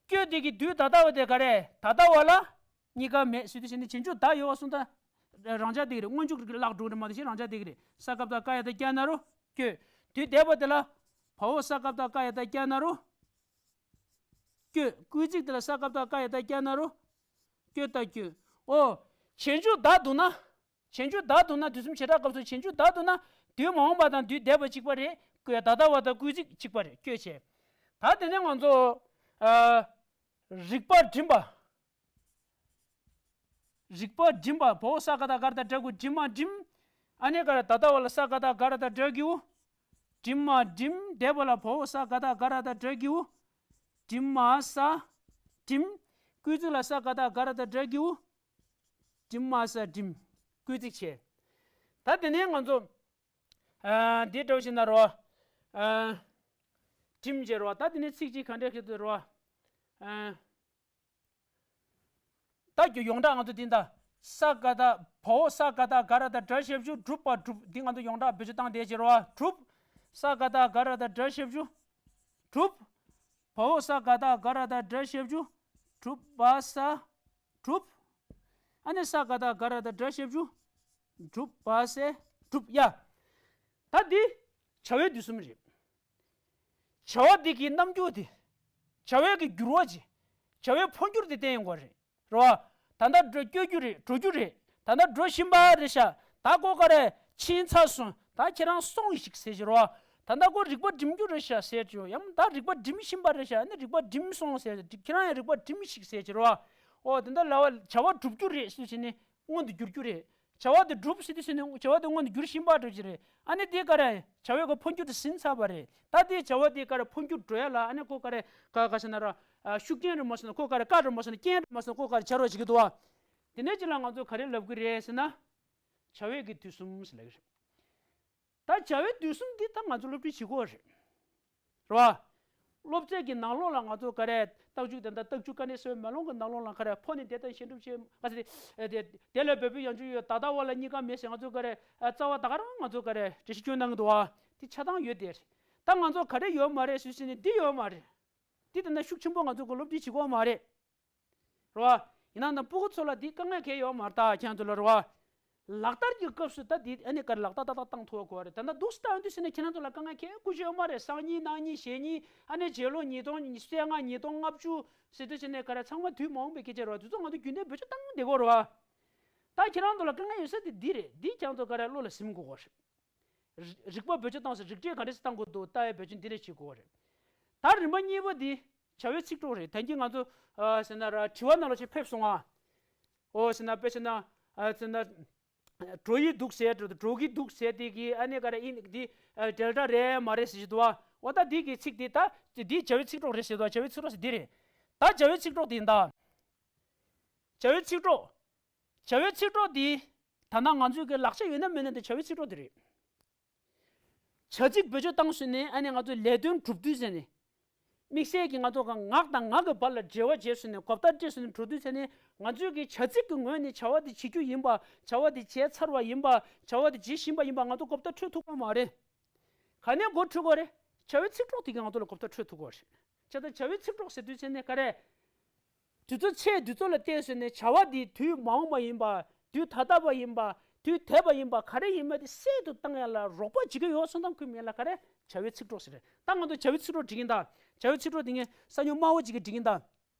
བསྐྱོད་དེ་གི་དུས་ད་ལྟ་བ་དེ་ག་རེ། ད་ལྟ་བ་ལ་གཉིས་ཀ་མེད་ཟེར་དུས་ཟེར་ནས་བྱེད་འཇུག་ད་ཡོད་པ་སོང་ད། རང་འཇགས་དེ་གི་རེད། སྔོན་འཇུག་གི་བརླག་འགྲོ་གི་རེད་མ་གཏོགས་གཞན་རང་འཇགས་དེ་གི་རེད། ས་ཀ་བཏགས་སྐ་ཡ་བཏགས་སྐྱ་ན་རོ། བསྐྱོད། དུས་འདས་པ་དེ་ལ། བའོ་ས་ཀ་བཏགས་སྐ་ཡ་བཏགས་སྐྱ་ན་རོ། བསྐྱོད། སྐུལ་ཚིག་དེ་ལ་ས་ཀ་བཏགས་སྐ་ཡ་བཏགས་སྐྱ་ན་རོ། བསྐྱོད་ད་བསྐྱོད། ཨོ། བྱེད་འཇུག་ད་འདུག་ན། བྱེད་འཇུག་ད་འདུག་ན་དུས་གསུམ་བྱེ་བྲག་སྐབས་སུ་བྱེད་འཇུག་ད་འདུག་ན་དུས་མ་འོངས་པ་དང་དུས་འདས་པ་གཅིག་པ་རེད། ད་ལྟ་བ་དང་སྐུལ་ཚིག་གཅིག་པ་རེད། བསྐྱོད་བྱས། ད་དེ་ནས་ང་ཚོ། ཨ། རིག་པ་སྒྲིམ་པ། རིག་པ་སྒྲིམ་པ། བའོ་ས་ག་བཏགས་སྒ་ར་བཏགས་སྒྲ་གི་གུ་སྒྲིམ་མ་སྒྲིམ། ཨ་ནི་ག་རེ། ད་ལྟ་བ་ལ་ས་ག་བཏགས་སྒ་ར་བཏགས་སྒྲ་གི་གུ། སྒྲིམ་མ་སྒྲིམ། འདས་པ་ལ་བའོ་ས་ག་བཏགས་སྒ་ར་བཏགས་སྒྲ་གི་གུ། སྒྲིམ་མ་ས། སྒྲིམ། སྐུལ་ཚིག་ལ་ས་ག་བཏགས་སྒ་ར་བཏགས་སྒྲ་གི་གུ། སྒྲིམ་མ་ས་སྒྲིམ། སྐུལ་ཚིག་བྱས། ད་དེ་ནས་ང་ཚོ། ཨ། འདི་འདྲ་བོ་ཞིག་ན་རོ། ཨ། སྒྲིམ་བྱས་རོ། ད་དེ་ནས་ཚིག་གཅིག་ག་འདྲ་ཞིག་འདུག་རོ། ཨ། ད་རྒྱུ་ཡོངས་གྲགས་ང་ཚོ་འདི་ད། ས་ག་བཏགས། བའོ་ས་ག་བཏགས་སྒ་ར་བཏགས་སྒྲ་ཞབས་ཀྱུ་སྒྲུབ་པ་སྒྲུབ། འདི་ང་ཚོ་ཡོངས་གྲགས་བེད་སྤྱོད་བཏང་བསྡད་བྱས་རོ། སྒྲུབ། ས་ག་བཏགས་སྒ་ར་བཏགས་སྒྲ་ཞབས་ཀྱུ་སྒྲུབ། བའོ་ས་ག་བཏགས་སྒ་ར་བཏགས་སྒྲ་ཞབས་ཀྱུ་སྒྲུབ་པ་ས། སྒྲུབ། ཨ་ནི་ས་ག་བཏགས་སྒ་ར་བཏགས་སྒྲ་ཞབས་ཀྱུ། སྒྲུབ་པ་ས། སྒྲུབ་ཡ། ད་འདི། བྱ་བའི་དུས་གསུམ་རེད། བྱ་བ་འདི་གི་རྣམ་འགྱུར་དེ། བྱ་བའི་གི་འགྱུར་བ་ཅིག་བྱ་བའི་འཕོ་འགྱུར་དེ་བསྟན་ཡོང་གི་རེད། རེད་བ། ད་ལྟ་འགྲོ་སྐྱོད་རྒྱུ་རེད། འགྲོ་རྒྱུ་རེད། ད་ལྟ་འགྲོ་བཞིན་པ་རེད་ཤག་ད་ཁོ་ག་རེ་ཕྱིན་ཚར་སོང་། ད་ཁྱེད་རང་སོང་ཞིག་ཟེར་གྱི་རེད་བ། ད་ལྟ་ཁོ་རིག་པ་སྒྲིམ་རྒྱུ་རེད་ཤག་ཟེར་གྱི་ཡང་ད་རིག་པ་སྒྲིམ་བཞིན་པ་རེད་ཤག་ཨ་ནི་རིག་པ་སྒྲིམ་སོང་ཟེར། ཁྱེད་རང་ཡང་རིག་པ་སྒྲིམ་ཞིག་ཟེར་གྱི་རེད་བ། ཨོ་དེ་འདྲ་ལ་བ་བྱ་བ་སྒྲུབ་རྒྱུ་རེད་ཟེར་བྱས་ནས། མངོན་དུ་འགྱུར་རྒྱུ་རེད། བྱ་བ་དེ་སྒྲུབ་ཟེར་དུས་ཟེར་ནས་བྱ་བ་དེ་མངོན་དུ་འགྱུར་བཞིན་པ་འགྲོ་རྒྱུ་རེད། ཨ་ནི་དེ་ག་རེ་བྱ་བའི་གི་འཕོ་འགྱུར་དེ་ཟིན་ཚར་བ་རེད། ད་དེ་བྱ་བ་དེ་ག་རེ་འཕོ་འགྱུར་འགྲོ་ཡ་ལ་ཨ་ནི་ཁོ་ག་རེ་ག་ག་ཟེར་ན་ར། ཤུགས་རྐྱེན་རེད་མ་སོང་ན་ཁོ་ག་རེ་བཀའ་རེད་མ་སོང་ན་རྐྱེན་རེད་མ་སོང་ན་ཁོ་ག་རེ་བྱ་རོགས་བྱེད་ཀྱི་འདུག་བ། དེ་ནས་ཅི་ལ་ང་ཚོ་ག་རེ་ལབ་གི་རེད་ཟེར་ན། བྱ་བའི་གི་དུས་གསུམ་ཟེར་ལབ་གི་རེད། ད་བྱ་བའི་དུས་གསུམ་འདི་ད་ང་ཚོ་སློབ་ཁྲིད་བྱེད་དགོས་རེད། རེད་བ། སློབ་ཚན་གྱི་ནང་ལོགས་ལ་ང་ཚོ་ག་རེ་རྟགས་འཇུག་དེ་འདྲ་རྟགས་འཇུག་དཀའ་གནད་གསལ་བའི་མེ་ལོང་གི་ནང་ལོགས་ལ་ག་རེ་ཕོ་ནི་དེ་ལྟར་གཞན་སྒྲུབ་བྱེད་ག་ཟེར་དེ་དེ་ལས་འབོད་པའི་ཡང་འཇུག་ཡོད་ད་ལྟ་བ་ལ་གཉིས་ཀ་མེད་ཟེར་ང་ཚོ་ག་རེ་རྩ་བ་ད་ག་རང་ང་ཚོ་ག་རེ་འགྲེལ་བཤད་སྐྱོན་གནང་གི་འདུག་བ། དེ་ཆ་ཚང་ཡོད་དེ་རེད། ད་ང་ཚོ་ག་རེ་ཡོད་མ་རེད་ཟེར་ཟེར་ནས་འདི་ཡོད་མ་རེད། འདི་ལྟ་ན་ཤུགས་ཆེན་པོ་ང་ཚོ་གི་སློབ་ཁྲིད་བྱེད་དགོས་མ་རེད། རེད་བ། ཡིན་ནའང་ད་ཕྲུ་གུ་ཚོ་ལ་འདི་དཀའ་ངལ་གང་ཡང་ཡོད་མ་རེད་ད་ཁྱེད་ཚོ་ལ་རེད་བ། ལག་བསྟར་གྱི་སྐབས་སུ་ད་འདི་ཨ་ནི་ག་རེ་ལག་བསྟར་ཏག་ཏག་བཏང་ཐུབ་པ་དགོས་རེད། ད་ལྟ་འདུག་སེ་བཏང་ཡོང་དུས་ཟེར་ན་ཁྱེད་རང་ཚོ་ལ་དཀའ་ངལ་གང་ཡང་དགོས་ཀྱི་ཡོད་མ་རེད། སང་ཉིན་གནངས་ཉིན་གཞེས་ཉིན་ཨ་ནི་རྗེས་ལོ་ཉིས་སྟོང་ཉི་ཤུ་རྩ་ལྔ་ཉིས་སྟོང་ལྔ་བཅུ་ཟེར་དུས་ཟེར་ནས་ག་རེ་ཚང་མ་དུས་མ་འོངས་པའི་སྐད་ཆ་རེད་བ། དུས་ཚོད་ང་ཚོ་རྒྱུན་ལྡན་བེད་སྤྱོད་བཏང་བསྡད་དགོས་རེད་བ། ད་ཁྱེད་རང་ཚོ་ལ་དཀའ་ངལ་ཡོད་ས་དེ་འདི་རེད། འདི་ཁྱེད་རང་ཚོ་ག་རེ་བློ་ལ་ཟིན་དགོས་རེད། རིག་པ་བེད་སྤྱོད་བཏང་ཟེར་རིག་གྲས་ག་འདྲས་སེ་བཏང་དགོས་འདུག་ལྟ་བའི་བེད་སྤྱོད་འདི་འདྲས་བྱེད་དགོས་པ་རེད། ད་རིམ་པ་གཉིས་པ་འདི་བྱ་བའི་ཚིག་གྲོགས་རེད། ད་གིན་ང་ཚོ་ཟེར་ན་ར་དྲི་བ་ནང་ལ་ཅིག་ཕེབས་སོང་ཨ། ཨོ་ཟེར་ན་དཔེ་ཟེར་ན་ཟེར་ན་འགྲོ་ཡི་འདུག་ཟེར་འགྲོ་འགྲོ་གི་འདུག་ཟེར་དེ་གི་ཨ་ནི་ག་རེ་ཡིན་འདི་འབྲེལ་སྒྲ་རེད་མ་རེད་ཟེར་གྱི་འདུག་ཨ། འོ་ད་འདི་གི་ཚིག་འདི་ད་འདི་བྱ་བའི་ཚིག་གྲོགས་རེད་ཟེར་འདུག་བྱ་བའི་ཚིག་གྲོགས་ཟེར་འདི་རེད། ད་བྱ་བའི་ཚིག་གྲོགས་འདི་ཡིན་ད། བྱ་བའི་ཚིག་གྲོགས། བྱ་བའི་ཚིག་གྲོགས་འདི། ད་ལྟ་ང་ཚོའི་གི་ལག་ཆ་ཡོད་ན་མེད་ན་འདི་བྱ་བའི་ཚིག་གྲོགས་འདི་རེད། བྱ་ཚིག་བེད་སྤྱོད་བཏང་ཟིན་ནས་ཨ་ནི་ང་ཚོའི་ལས་དོན་སྒྲུབ་དུས་ཟེར་ནས། དམིགས་བསལ་གྱི་ང་ཚོ་གི་ངག་དང་ངག་གི་བར་ལ་འབྲེལ་བ་བྱས་ཟིན་ནས་གོ་བརྡ་སྤྲད་ཟིན་ནས་འགྲོ་དུས་ཟེར་ནས་ང་ཚོའི་གི་བྱ་ཚིག་གི་ངོས་ནས་བྱ་བ་འདི་བྱེད་རྒྱུ་ཡིན་པ། བྱ་བ་འདི་བྱས་ཚར་བ་ཡིན་པ། བྱ་བ་འདི་བྱེད་བཞིན་པ་ཡིན་པ་ང་ཚོ་གོ་བརྡ་འཕྲོད་ཐུབ་ཀྱི་མ་རེད། ག་ནས་གོ་འཕྲོད་ཀྱི་རེད། བྱ་བའི་ཚིག་གྲོགས་དེ་གིས་ང་ཚོ་ལ་གོ་བརྡ་འཕྲོད་ཐུབ་ཀྱི་རེད། བྱས་ཙང་བྱ་བའི་ཚིག་གྲོགས་ཟེར་དུས་ཚེ་ནས་ག་རེ། དུས་ཚོད་ཚེས་དུས་ཚོད་ལ་བལྟས་ཟེར་ནས་བྱ་བ་འདི་དུས་མ་འོངས་པ་ཡིན་པ། དུས་ད་ལྟ་བ་ཡིན་པ། དུས་འདས་པ་ཡིན་པ་ག་རེ་ཡིན་མིན་དེ་གསལ་དུ་བཏང་ཡ་ལ་རོགས་པ་བྱེད་ཀྱི་ཡོད་བསམ་སྟངས་ཁུལ་མིན་ལ་ག་རེ་བྱ་བའི་ཚིག་གྲོགས་ཟེར་རེད། ད་ང་ཚོ་བྱ་བའི་ཚིག་གྲོགས་འབྲི་གིན་ད། བྱ་བའི་ཚིག་གྲོགས་དེ་ངས་ས་ཉོ་དམའ་བོ་ཅིག་གིས་འབྲི་གིན་ད།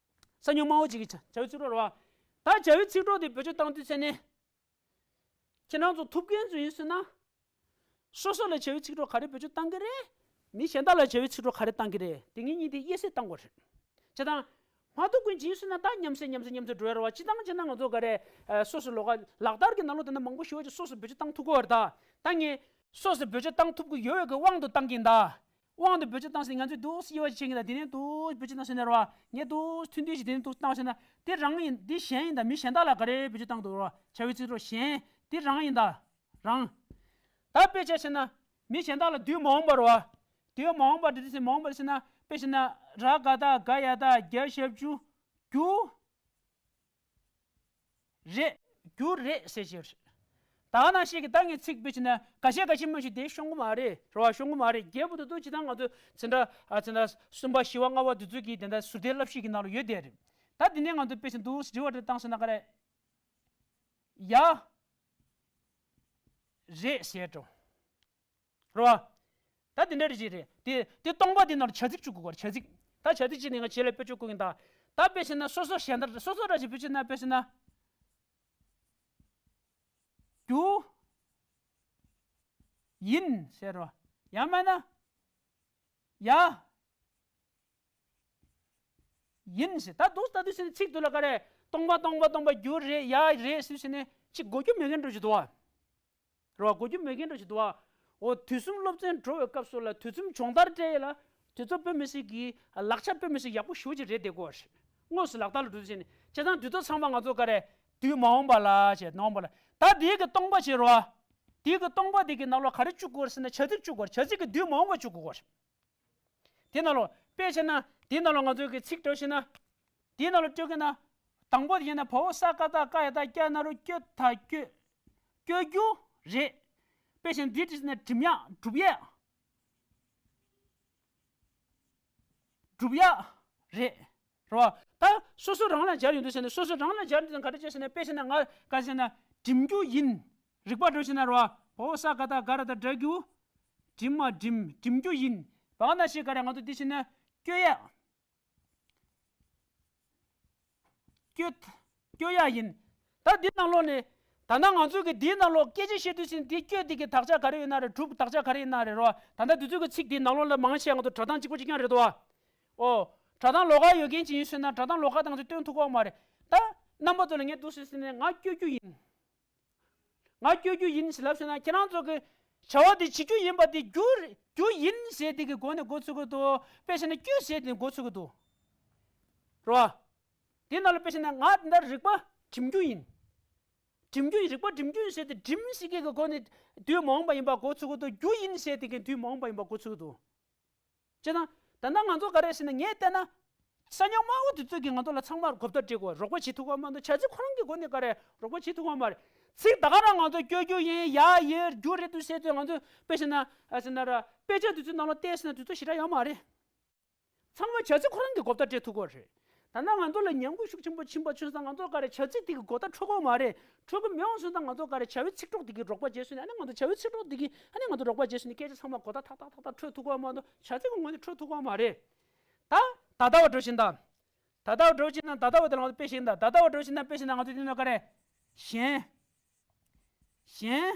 ས་ཉོ་དམའ་བོ་ཅིག་གིས་བྱ་བྱ་བའི་ཚིག་གྲོགས་རེད་བ། ད་བྱ་བའི་ཚིག་གྲོགས་དེ་བེད་སྤྱོད་བཏང་དུས་ཚེ་ནས། ཁྱེད་རང་ཚོ་ཐུབ་མཁན་ཚོ་ཡིན་ཟེར་ན། སོ་སོ་ལ་བྱ་བའི་ཚིག་གྲོགས་ག་རེ་བེད་སྤྱོད་བཏང་གི་རེད། མི་གཞན་དག་ལ་བྱ་བའི་ཚིག་གྲོགས་ག་རེ་བཏང་གི་རེད། དེ་ངེད་གཉིས་དེ་དབྱེ་གསལ་བཏང་དགོས་རེད། བྱས་ཙང་། མ་ཐུབ་མཁན་ཅིག་ཡིན་ཟེར་ན་ད་ཉམས་སད་ཉམས་སད་ཉམས་སད་འགྲོ་ཡ་རེད་བ། སྤྱིར་བཏང་བྱས་ན་ང་ཚོ་ག་རེ། སོ་སོ་ལོགས་ཀ་ལག་བསྟར་གྱི་ནང་ལོགས་དེ་འདྲ་མང་པོ་ཞིག་ཡོད་ཅིག་སོ་སོ་བེད་སྤྱོད་བཏང་ཐུབ་ཀྱི་ཡོད་རེད་ད། ད་ངས་སོ་སོ་བེད་སྤྱོད་བཏང་ཐུབ་ཀྱི་ཡོད་ཡོད་ཀྱི་དབང་དུ་བཏང་གིན་ད། དབང་དུ་བེད་སྤྱོད་བཏང་ཟིན་ང་ཚོས་འདུག་སེ་དབྱེ་བ་ཕྱེ་གིན་ད། དེ་ནས་འདུག་བེད་སྤྱོད་བཏང་ཟིན་ན་རེད་བ། ངས་འདུག་ཐུང་ཐུང་ཞིག་དེ་ནས་འདུག་བཏང་ཟིན་ན་དེ་རང་ཡིན། འདི་གཞན་ཡིན་ད། མི་གཞན་དག་ལ་ག་རེ་བེད་སྤྱོད་བཏང་འདུག་རེད་བ། བྱ་བའི་ཚིག་གྲོགས་གཞན་དེ་རང་ཡིན་ད། རང་། ད་དཔེ་ཆ་བྱས་ན། མི་གཞན་དག་ལ་དུས་མ་འོངས་པ་རེད་བ། དུས་མ་འོངས་པ་འདི་དུས་མ་འོངས་པ་ཟེར་ན་དཔེ་བྱས་ན་ར་ག་བཏགས་རྒ་ཡ་བཏགས་རྒྱ་ཞབས་ཀྱུ་རྒྱུ་རེད། རྒྱུ་རེད་ཟེར་ཞིག་རེད། ད་ནང་བཞིན་གྱི་ད་ངས་ཚིག་དཔེ་བྱས་ན་འགའ་ཤས་འགའ་ཤས་མ་ཞིག་དེ་ཤོང་གི་མ་རེད་རེད་བ། ཤོང་གི་མ་རེད། རྒྱས་པོ་དེ་ཚོ་ཇི་ལྟར་ང་ཚོ་འཛིན་གྲྭ་ཨ་འཛིན་གྲྭ་གསུམ་པ་བཞི་པ་ལྔ་པ་དེ་ཚོ་གི་དེ་འདྲ་ཟུར་ལྟའི་བསླབ་གཞི་གི་ནང་ལ་ཡོད་བསྡད་རེད། ད་དེ་ནས་ང་ཚོ་དཔེ་བྱས་ན་འདུག་སེ་འབྲི་བ་འདྲ་བཏང་ཟེར་ན་ག་རེ། ཡ། རེད་ཟེར་འགྲོ། རེད་བ། ད་དེ་འདྲ་རེ་ཅིག་རེད། དེ་དེ་སྟོང་པ་དེ་ནང་ལ་བྱ་ཚིག་བཅུག་དགོས་རེད། བྱ་ཚིག་ད་བྱ་ཚིག་ཅིག་ནས་ང་བྱེད་ལ་དཔེ་བཅུག་དགོས་ཡིན་ད། ད་དཔེ་བྱས་ན་སོ་སོ་གཞན་དག་སོ་སོ་ར་ཅིག་དཔེ་བྱས་ན་དཔེ་བྱས་ན། རྒྱུ། ཡིན་ཟེར་རོ། ཡང་མིན་ན། ཡ། ཡིན་ཟེར། ད་འདུག་ད་དུས་ཟེར་ཚིག་དུ་ལ་ག་རེ། སྟོང་པ་སྟོང་པ་སྟོང་པ་རྒྱུ་རེད་ཡ་རེད་ཟེར་ཟེར་ནས་ཅིག་གོ་རྒྱུ་མེད་མཁན་འདྲ་ཞིག་འདུག་བ། རེད་བ། གོ་རྒྱུ་མེད་མཁན་འདྲ་ཞིག་འདུག་བ། འོ་དུས་གསུམ་སློབ་ཚན་འགྲོ་བའི་སྐབས་སུ་ལ་དུས་གསུམ་སྦྱོང་བརྡར་སྤྲད་ཡས་ལ་དུས་ཚོད་དཔེ་མི་སྲིད་ཀྱི་ལག་ཆ་དཔེ་མི་སྲིད་ཡག་པོ་ཞེ་པོ་ཅིག་རེད་བསྡད་ཀྱི་ཡོད་རེད། དངོས་སུ་ལག་བསྟར་ལ་འགྲོ་དུས་ཟེར་ནས་བྱས་ཙང་དུས་ཚོད་ཚང་མ་ང་ཚོ་ག་རེ། དུས་མ་འོངས་པ་ལ་བྱས་མ་འོངས་པ་ལ་ད་དེའི་གི་སྟོང་པ་བྱེད་རོགས། དེའི་གི་སྟོང་པ་དེ་གི་ནང་ལོགས་ག་རེ་བཅུག་དགོས་རེད་ཟེར་ན་བྱ་ཚིག་བཅུག་དགོས་རེད། བྱ་ཚིག་གི་དུས་མ་འོངས་པ་བཅུག་དགོས་རེད། དེ་ནང་ལོགས་དཔེ་བྱས་ན་དེའི་ནང་ལོགས་ང་ཚོའི་གི་ཚིག་འགྲོ་བྱས་ན། དེའི་ནང་ལོགས་སྤྲོད་མཁན་ན། དང་པོ་དེ་བྱས་ན་བ་འོག་ས་ཀ་བཏགས་སྐ་ཡ་བཏགས་སྐྱ་ན་རོ་སྐྱོ་ད་སྐྱོ། སྐྱོ་རྒྱུ་རེད། དཔེ་བྱས་ན་འདི་བྲིས་ན་འགྲིམ་ཡག་སྒྲུབ་ཡག་སྒྲུབ་ཡག་རེད། རེད་བ། ད་སོ་སོ་རང་ལ་སྦྱར་ཡོང་དུས་ཟེར་ནས་སོ་སོ་རང་ལ་སྦྱར་དུས་ཙང་ག་འདྲ་བྱས་ཟེར་ན་དཔེ་བྱས་ན་ང་ག་ཟེར་ན་འགྲིམ་རྒྱུ་ཡིན། རིག་པ་འགྲོ་བྱས་ན་རེད་བ། བ་འོག་ས་ཀ་བཏགས་སྒ་ར་བཏགས་སྒྲ་རྒྱུ། འགྲིམ་མ་འགྲིམ་འགྲིམ་རྒྱུ་ཡིན། བ་ན་ཞིག་ག་རེ་ང་ཚོ་འདི་བྱས་ན་སྐྱོ་ཡག་སྐྱོ། སྐྱོ་ཡག་ཡིན། ད་འདི་ནང་ལོགས་ནས། ད་ལྟ་ང་ཚོས་ཀྱི་འདིའི་ནང་ལོགས་སྐད་ཆ་བཤད་དུས་ཙམ་འདི་སྐྱོ་འདི་གི་དག་ཆ་ག་རེ་ཡོད་ན་རེད། གྲུབ་དག་ཆ་ག་རེ་ཡོད་ན་རེད་རོ། ད་ལྟ་འདི་ཚོའི་གི་ཚིག་འདིའི་ནང་ལོགས་ལ་མང་ཆེ་ང་ཚོ་སྒྲ་གདངས་གཅིག་པ་གཅིག་རྐྱང་རེད་དོ། ཨོ། སྒྲ་གདངས་ལོགས་ཀ་ཡོད་མཁན་ཅིག་ཡིན་ཟེར་ན་སྒྲ་གདངས་ལོགས་ཀ་དང་ཚོ་སྟོན་ཐུབ་ཀྱི་ཡོད་མ་རེད། ད་རྣམ་པ་ཚོ་ལ་ངས་འདུག་སེ་ཟེར་ནས་ང་སྐྱོ་རྒྱུ་ཡིན། ང་སྐྱོ་རྒྱུ་ཡིན་ཟེར་ལབ་ཟེར་ན་ཁྱེད་རང་ཚོ་གི་བྱ་བ་དེ་བྱེད་རྒྱུ་ཡིན་པ་དེ་རྒྱུ་རེད། རྒྱུ་ཡིན་ཟེར་དེ་གི་སྒོ་ནས་འགོ་ཚུགས་ཀྱི་འདུག་དཔེ་བྱས་ན་སྐྱོ་ཟེར་དེ་འགོ་ཚུགས་ཀྱི་འདུག་རེད་བ། དེ་ནང་ལ་དཔེ་བྱས་ན་ང་འདི་འདྲ་རིག་པ་འགྲིམ་རྒྱུ་ཡིན། འགྲིམ་རྒྱུ་ཡིན། རིག་པ་འགྲིམ་རྒྱུ་ཡིན་ཟེར་དེ་འགྲིམ་ཟེར་གི་གི་སྒོ་ནས་དུས་མ་འོངས་པ་ཡིན་པ་འགོ་ཚུགས་ཀྱི་འདུག་རྒྱུ་ཡིན་ཟེར་དེ་གི་དུས་མ་འོངས་པ་ཡིན་པ་འགོ་ཚུགས་ཀྱི་འདུག་བྱས་ཙང་ ད་ལྟ་ང་ཚོ་ག་རེ་ཟེར་ན། ངས་བལྟས་ན་ས་ཉམས་དམའ་བོ་དེ་ཚོས་ཀྱིས་ང་ཚོ་ལ་ཚང་མར་གོ་བརྡ་སྤྲད་དགོས། རོགས་པ་བྱེད་ཐུབ་ཀྱི་མ་གཏོགས། བྱ་ཚིག་ཁོ་རང་གི་སྒོ་ནས་ག་རེ་རོགས་པ་བྱེད་ཐུབ་ཀྱི་མ་རེད། ཚིག་ད་ག་རང་ང་ཚོ་སྐྱོར་རྒྱུ་ཡིན། ཡ་ཡེ་རྒྱུ་རེད་འདུག་ཟེར་དུས། ང་ཚོས་དཔེ་བྱས་ན་ཨ་ཟེར་ན་ར། དཔེ་ཆ་དེ་ཚོའི་ནང་ལ་བལྟས་ཟེར་ན་དེ་ཚོ་ཞེ་དྲག་ཡོད་མ་རེད། ཚང་མ་བྱ་ཚིག་ཁོ་རང་གི་གོ་བརྡ་སྤྲད་ཐུབ་ཀྱི་རེད། ད་ལྟ་ང་ཚོ་ལ་ཉམས་རྒུད་ཤུགས་ཆེན་པོ་ཕྱིན་པ་ཆུང་ཙང་ང་ཚོ་ག་རེ་བྱ་ཚིག་དེ་གི་གོ་བརྡ་འཕྲོད་ཀྱི་མ་རེད། འཕྲོད་ཀྱི་མི་འོང་སོང་ཙང་ང་ཚོ་ག་རེ་བྱ་བའི་ཚིག་གྲོགས་དེ་གི་རོགས་པ་བྱས་སོང་ནས། ཨ་ནི་ང་ཚོ་བྱ་བའི་ཚིག་གྲོགས་དེ་གི་ཨ་ནི་ང་ཚོ་རོགས་པ་བྱས་སོང་ནས་སྐད་ཆ་ཚང་མ་གོ་བརྡ་ཏག་ཏག་ཏག་ཏག་འཕྲོད་ཐུབ་ཀྱི་མ་གཏོགས། བྱ་ཚིག་གི་ངོས་ནས་འཕྲོད་ཐུབ་ཀྱི་མ་རེད། ད་ད་ལྟ་བ་འགྲོ་བཞིན་དང་། ད་ལྟ་བ་འགྲོ་བཞིན་ན། ད་ལྟ་བ་དེ་ལ་ང་ཚོ་དཔེ་བཞག་ན། ད་ལྟ་བ་འགྲོ་བཞིན་ན། དཔེ་བཞག་ན་ང་ཚོ་དེ་ནང་ག་རེ། གཞན། གཞན།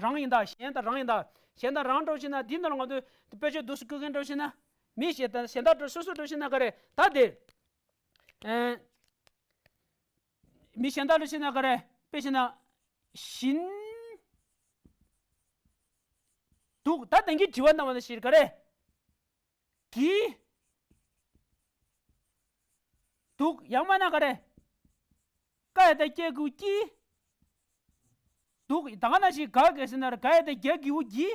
རང་ཡིན་ད། གཞན་དང་རང་ཡིན་ད། གཞན་དང་རང་འགྲོ་བཞིན་ན། འདི་ནང་ལ་ང་ཚོས་དཔེ་བརྗོད་འདུག་སེ་བཀོད་མཁན་འགྲོ་བཞིན་ན། མི་གཞན་དང་། གཞན་དག་འགྲོ། སོ་སོ་འགྲོ་བཞིན་ན་ག་རེ། ད་དེ། ཨེ། མི་གཞན་དག་འགྲོ་བཞིན་ན་ག་རེ། དཔེ་བཞིན་ན། བཞིན་འདུག་ད་དེང་གི་དྲི་བ་གནང་བ་ནང་བཞིན་ག་རེ། གྱིས་འདུག་ཡང་མིན་ན་ག་རེ། ཀ་ཡ་བཏགས་ཀྱ་གི་གུ་ཀྱིས་འདུག་ད་ག་ནང་བཞིན་ག་ག་ཟེར་ན་ར། ག་ཡ་བཏགས་གྱ་གི་གུ་གྱིས་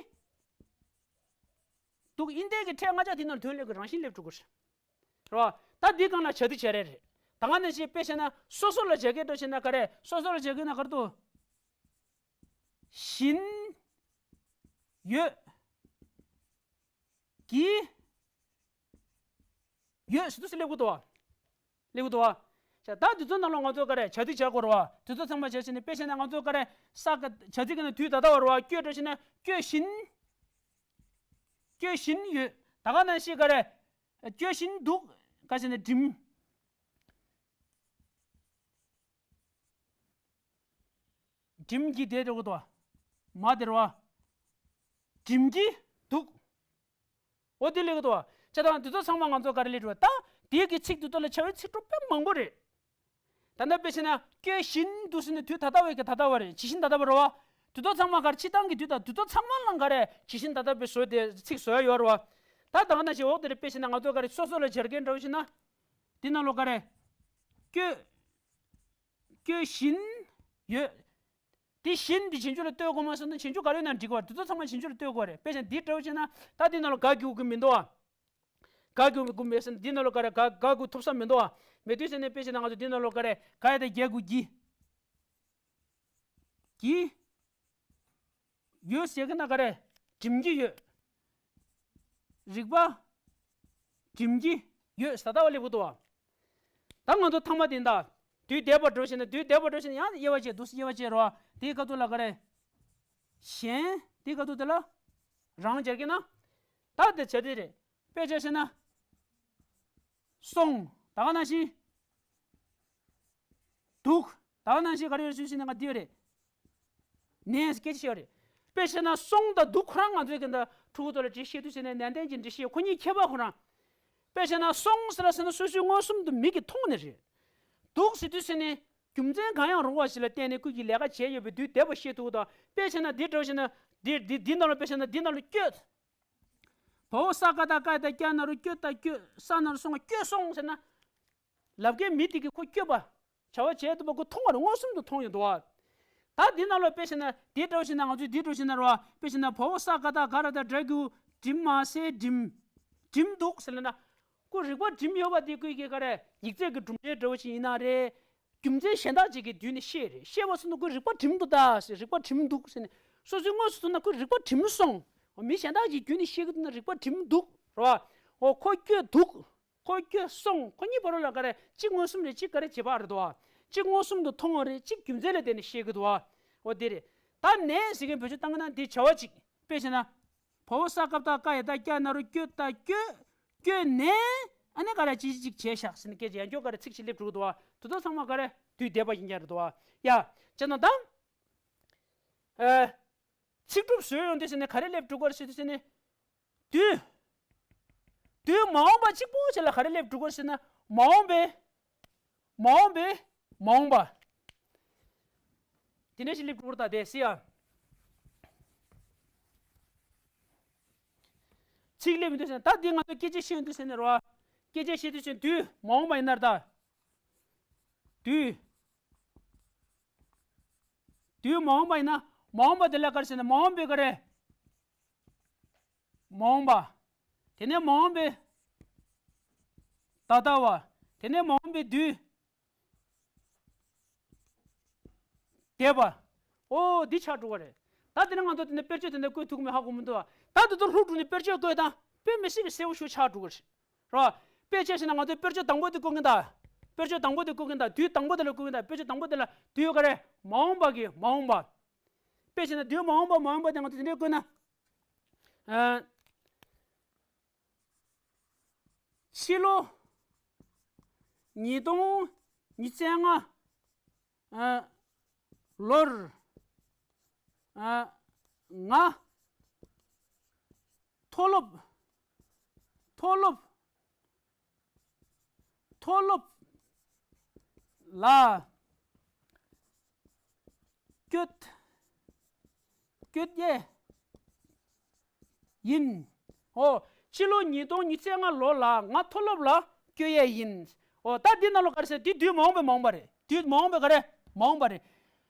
འདུག་ཨིན་དེ་གི་ཕྲད་ལྔ་ཆ་དེ་ནང་དོན་སླེབས་དགོས། རང་བཞིན་སླེབས་འགྲོ་དགོས། རེད་བ། ད་འདི་སྒང་ལ་བྱ་དེ་བྱ་རེ་རེད། ད་ག་ནང་བཞིན་དཔེ་བྱས་ན་སོ་སོ་ལ་བྱ་སྐད་འགྲོ་བྱས་ན་ག་རེ། སོ་སོ་ལ་བྱ་སྐད་ན་ག་རེ་འདུག་བཞིན་ཡོད། གྱིས་ཡོད་ཟེར་དུས་སུ་སླེབས་ཀྱི་འདུག་བ། སླེབས་ཀྱི་འདུག་བ། ད་དེ་ཚོ་ནང་ལ་ང་ཚོ་ག་རེ། བྱ་དེ་བྱ་དགོས་རེད་བ། དེ་ཚོ་ཚང་མ་བྱས་བྱས་ནས། དཔེ་བྱས་ན་ང་ཚོ་ག་རེ། ས་ག་བྱ་ཚིག་གི་ནང་དུས་ད་ལྟ་བ་རེད་བ། སྐྱོད་འགྲོ་བྱས་ན་སྐྱོད་བཞིན། སྐྱོད་བཞིན་ཡོད། ད་ག་ནང་བཞིན་ག་རེ། སྐྱོད་བཞིན་འདུག་ག་ཟེར་ན་འགྲིམ། འགྲིམ་གྱི་དེ་འགྲོ་གི་འདུག་བ། མ་དེ་རེད་བ། འགྲིམ་གྱི་འདུག་འོ་དེ་སླེབས་ཀྱི་འདུག་བ། བྱས་ཙང་དེ་ཚོ་ཚང་མ་ང་ཚོ་ག་རེ་སླེབས་འགྲོ་བ། ད་དེའི་གི་ཚིག་དེ་ཚོ་ལ་བྱ་བའི་ཚིག་གྲོགས་དཔེ་མང་པོ་རེད། ད་ལྟ་དཔེ་བྱས་ན་སྐྱོད་བཞིན་འདུག་ཟེར་ནས་དུས་ད་ལྟ་བའི་གི་ད་ལྟ་བ་རེད། ཇི་བཞིན་ད་ལྟ་བ་རེད་བ། དེ་ཚོ་ཚང་མ་ག་རེ། སྤྱིར་བཏང་གི་དུས་དང་དེ་ཚོ་ཚང་མ་ལ་ག་རེ། ཇི་བཞིན་ད་ལྟ་བའི་བཟོ་དེ་ཚིག་བཟོ་ཡ་ཡོད་རེད་བ། ད་ད་ག་ནང་བཞིན་འོག་དེ་རེད། དཔེ་བྱས་ན་ང་ཚོ་ག་རེ། སོ་སོ་ལ་སྦྱར་མཁན་འདྲ་བོ་བྱས་ན། འདི་ནང་ལོགས་ག་རེ། སྐྱོད། སྐྱོད་བཞིན་ཡོད། དེ་བཞིན་དེ་རྗེས་འཇུག་ལ་ལྟོས་དགོས་མ་སོང་ན། རྗེས་འཇུག་ག་རེ་ཡོད་ན་འགྲིག་གི་བ། དེ་ཚོ་ཚང་མ་རྗེས་འཇུག་ལ་ལྟོས་དགོས་རེད། དཔེ་བཞིན་འདི་འདྲ་བོ་བྱས་ན། ད་འདི་ནང་ལ་ག་གི་གུ་གི་མི་འདུག་བ། ག་གི་གུ་མེད་ཟེར་ན་འདི་ནང་ལ་ག་རེ། ག་ག་གུ་ཐུབ་ས་མི་འདུག་བ། མེད་དུས་ཟེར་ནས་དཔེ་བྱས་ན་ང་ཚོ་འདི་ནང་ལ་ག་རེ། ག་ཡ་བཏགས་གྱ་གུ་གྱི། གྱི། ཡོད་ཟེར་གི་ན་ག་རེ། འགྲིམ་གྱི་ཡོད། རིག་པ་འགྲིམ་གྱི་ཡོད་ཟེར་ལྟ་བ་སླེབས་གི་འདུག་བ། ད་ང་ཚོ་ཐ་མ་དེ་ད། དུས་འདས་པ་འགྲོ་བྱས་ན། དུས་འདས་པ་འགྲོ་བྱས་ན་ཡང་དབྱེ་བ་ཕྱེ། འདུག་སེ་དབྱེ་བ་ཕྱེ་རོ། དེའི་སྐབས་དུ་ལ་ག་རེ། གཞན། དེའི་སྐབས་དུ་དེ་ལ་རང་སྦྱར་གི་ན། ད་དེ་བྱ་དེ་རེད། དཔེ་བྱས་ཟེར་ན། སོང་། ད་ག་ནང་བཞིན། འདུག་ད་ག་ནང་བཞིན་ག་རེ་ཡོད་ཞུས་ཟེར་ན་ང་འདི་ཡོད་རེད། ནས་སྐད་ཆ་བཤད་ཡོད་རེད། དཔེ་བྱས་ན་སོང་དང་འདུག་ཁོ་རང་ང་ཚོའི་གི་འདི་ཕྲུ་གུ་ཚོ་ལ་འགྲེལ་བཤད་དུས་ཟེར་ནས་ནན་ཏན་གྱིས་འགྲེལ་བཤད། ཁོ་གཉིས་ཁྱད་པར་ཁོ་རང་། དཔེ་བྱས་ན་སོང་ཟེར་ལ་ཟེར་ན་སོ་སོའི་མངོན་སུམ་དུ་མིག་གིས་མཐོང་ནི་རེད། འདུག་ཟེར་དུས་ཟེར་ནས་རྒྱུ་མཚན་གང་ཡང་རུང་བ་ཞིག་ལ་བརྟེན་ནས་ཁོ་གིས་ལས་ཀ་བྱས་ཡོད་པའི་དུས་འདས་པ་ཤེས་ཐུབ་དང་། དཔེ་བྱས་ན་འདི་འདྲ་བོ་བྱས་ན། འདི་འདི་འདི་ནང་ལ། དཔེ་བྱས་ན་འདི་ནང་ལ་སྐྱོད། བ་འོག་ས་ག་བཏགས་ཀ་ཡ་བཏགས་སྐྱ་ན་རོ་སྐྱོ་ད་སྐྱོད། ས་ན་རོ་སོ་ང་སྐྱོད་སོང་ཟེར་ན། ལབ་མཁན་མི་དེ་གིས་ཁོ་སྐྱོད་པ། བྱ་བ་བྱེད་ཐུབ་པ་ཁོ་མཐོང་བ་རེད། མངོན་སུམ་དུ་མཐོང་ཡོད་འདུག་བ། ད་འདི་ནང་ལ་དཔེ་བྱས་ན་འདི་འདྲ་བོ་བྱས་ན། ང་ཚོས་འདི་འདྲ་བོ་བྱས་ན་རེད་བ། དཔེ་བྱས་ན་བ་འོག་ས་ག་བཏགས་ག་ར་བཏགས་སྒྲ་གི་གུ་འགྲིམ་མ་ཟད་འགྲིམ། འགྲིམ་འདུག་ཟེར་ལབ་ན། ཁོ་རིག་པ་འགྲིམ་ཡོད་པ་དེ་ཁོའི་གི་ག་རེ། ཡིག་ཚད་ཀྱི་གྲུབ་འབྲས་འདྲ་བོ་ཞིག་ཡིན་ན་རེད། རྒྱུ་མཚན་གཞན་དག་ཅིག་གི་བརྒྱུད་ནས་ཤེས་རེད། ཤེས་པ་སོང་ན་ཁོས་རིག་པ་འགྲིམ་འདུག་ད་ཟེར། རིག་པ་འགྲིམ་འདུག་ཟེར་ནས། སོ་སོའི་དངོས་སུ་མཐོང་ན་ཁོས་རིག་པ་འགྲིམ་སོང་། མི་གཞན་དག་ཅིག་བརྒྱུད་ནས་ཤེས་ཀྱི་འདུག་ན་རིག་པ་འགྲིམ་འདུག་རེད་བ། འོ་ཁོ་སྐྱོད་འདུག་ཁོ་སྐྱོད་སོང་། ཁོ་གཉིས་བར་ལ་ག་རེ། གཅིག་མངོན་སུམ་རེད། གཅིག་ག་རེ་བྱེད་པ་རེད་དོ། གཅིག་མངོན་སུམ་དུ་མཐོང་བ་རེད། གཅིག་རྒྱུ་མཚན་ལ་བརྟེན་ནས་ཤེས་ཀྱི་འདུག་འོ་དེ་རེད། ད་ནས་ཟེར་མཁན་བེད་སྤྱོད་བཏང་གི་ན་འདི་བྱ་བ་གཅིག་དཔེ་བྱས་ན། བ་འོག་ས་ག་བཏགས་སྐ་ཡ་བཏགས་སྐྱ་ན་རོ་སྐྱོ་ད་སྐྱོད། སྐྱོད་ནས་ཨ་ནི་ག་རེ་ཅི་ཅི་ཅིག་བྱས་ཤག་ཟེར་ནས་སྐད་ཆ་ཡང་སྐྱོ་ག་རེ་ཚིག་ཅིག་སླེབས་འགྲོ་གི་འདུག་བ། དེ་ཚོ་ཚང་མ་ག་རེ་དུས་འདས་པ་ཡིན་ཀྱང་རེད་འདུག་བ། ཡ། བྱས་ན་ད། ཨ། ཚིག་གྲུབ་བཟོས་ཡོང་དུས་ཟེར་ནས་ག་རེ་སླེབས་འགྲོ་གི་རེད་ཟེར་དུས་ཟེར་ནས། དུས། དུས་མ་འོངས་པ་གཅིག་པོ་ཅིག་ལ་ག་རེ་སླེབས་འགྲོ་གི་རེད་ཟེར་ན། མ་འོངས་པའི། མ་འོངས་པའི། མ་འོངས་པ། དེ་འདྲ་ཞིག་སླེབས་འགྲོ་གི་རེད་ད་དེ་སྲིད་ཡ། ཚིག་སླེབས་མི་འདུག་ཟེར་ན། ད་འདི་ང་ཚོ་སྐད་ཆ་བཤད་ཡོང་དུས་ཟེར་ནས་རོ། སྐད་ཆ་བཤད་དུས་ཟེར་ན་དུས་མ་འོངས་པ་ཡིན་ན་རེད་ད། དུས། དུས་མ་འོངས་པ་ཡིན་ན། མ་འོངས་པ་དེ་ལ་ག་རེ་ཟེར་ན། མ་འོངས་པའི་ག་རེ། མ་འོངས་པ། དེ་ནས་མ་འོངས་པའི་ད་ལྟ་བ། དེ་ནས་མ་འོངས་པའི་དུས་འདས་པ། ཨོ་འདི་ཆགས་འགྲོ་གི་རེད། ད་དེ་ནས་ང་ཚོ་དེ་ནས་དཔེར་བརྗོད་དེ་འདྲ་བཀོད་ཐུབ་མེད་ཧ་གོ་མི་འདུག་བ། ད་དེ་ཚོ་ལྷུག་འགྲོ་ནས་དཔེར་བརྗོད་བཀོད་དང་དཔེ་མི་སྲིད་པའི་གསལ་པོ་ཞིག་ཆགས་འགྲོ་གི་རེད། རོ། དཔེ་ཆ་བཞག་ན་ང་ཚོས་དཔེར་བརྗོད་དང་པོ་དེ་བཀོད་མཁན་དང་། དཔེར་བརྗོད་དང་པོ་དེ་བཀོད་མཁན་དང་དུས་དང་པོ་དེ་ལ་བཀོད་མཁན་དང་དཔེར་བརྗོད་དང་པོ་དེ་ལ་དུས་ག་རེ་མ་འོངས་པ་གི་མ་འོངས་པ། དཔེ་བྱས་ན་དུས་མ་འོངས་པ་མ་འོངས་པ་དེ་ང་ཚོ་དེ་འདྲས་བཀོད་ན། ཨ། ཕྱི་ལོ་ཉིས་སྟོང་ཉི་ཤུ་རྩ་ལྔ། ཨ། ལོར། ཨ། ང་མཐོ་སློབ། མཐོ་སློབ། མཐོ་སློབ་ལ་བསྐྱོད། བསྐྱོད་ཡས་ཡིན། ཨོ། ཕྱི་ལོ་ཉིས་སྟོང་ཉི་ཤུ་རྩ་ལྔ་ལོ་ལ་ང་མཐོ་སློབ་ལ་བསྐྱོད་ཡས་ཡིན། ཨོ་ད་འདི་ནང་ལོགས་ག་རེ་ཟེར། འདི་དུས་མ་འོངས་པའི་མ་འོངས་པ་རེད། དུས་མ་འོངས་པའི་ག་རེ་མ་འོངས་པ་རེད།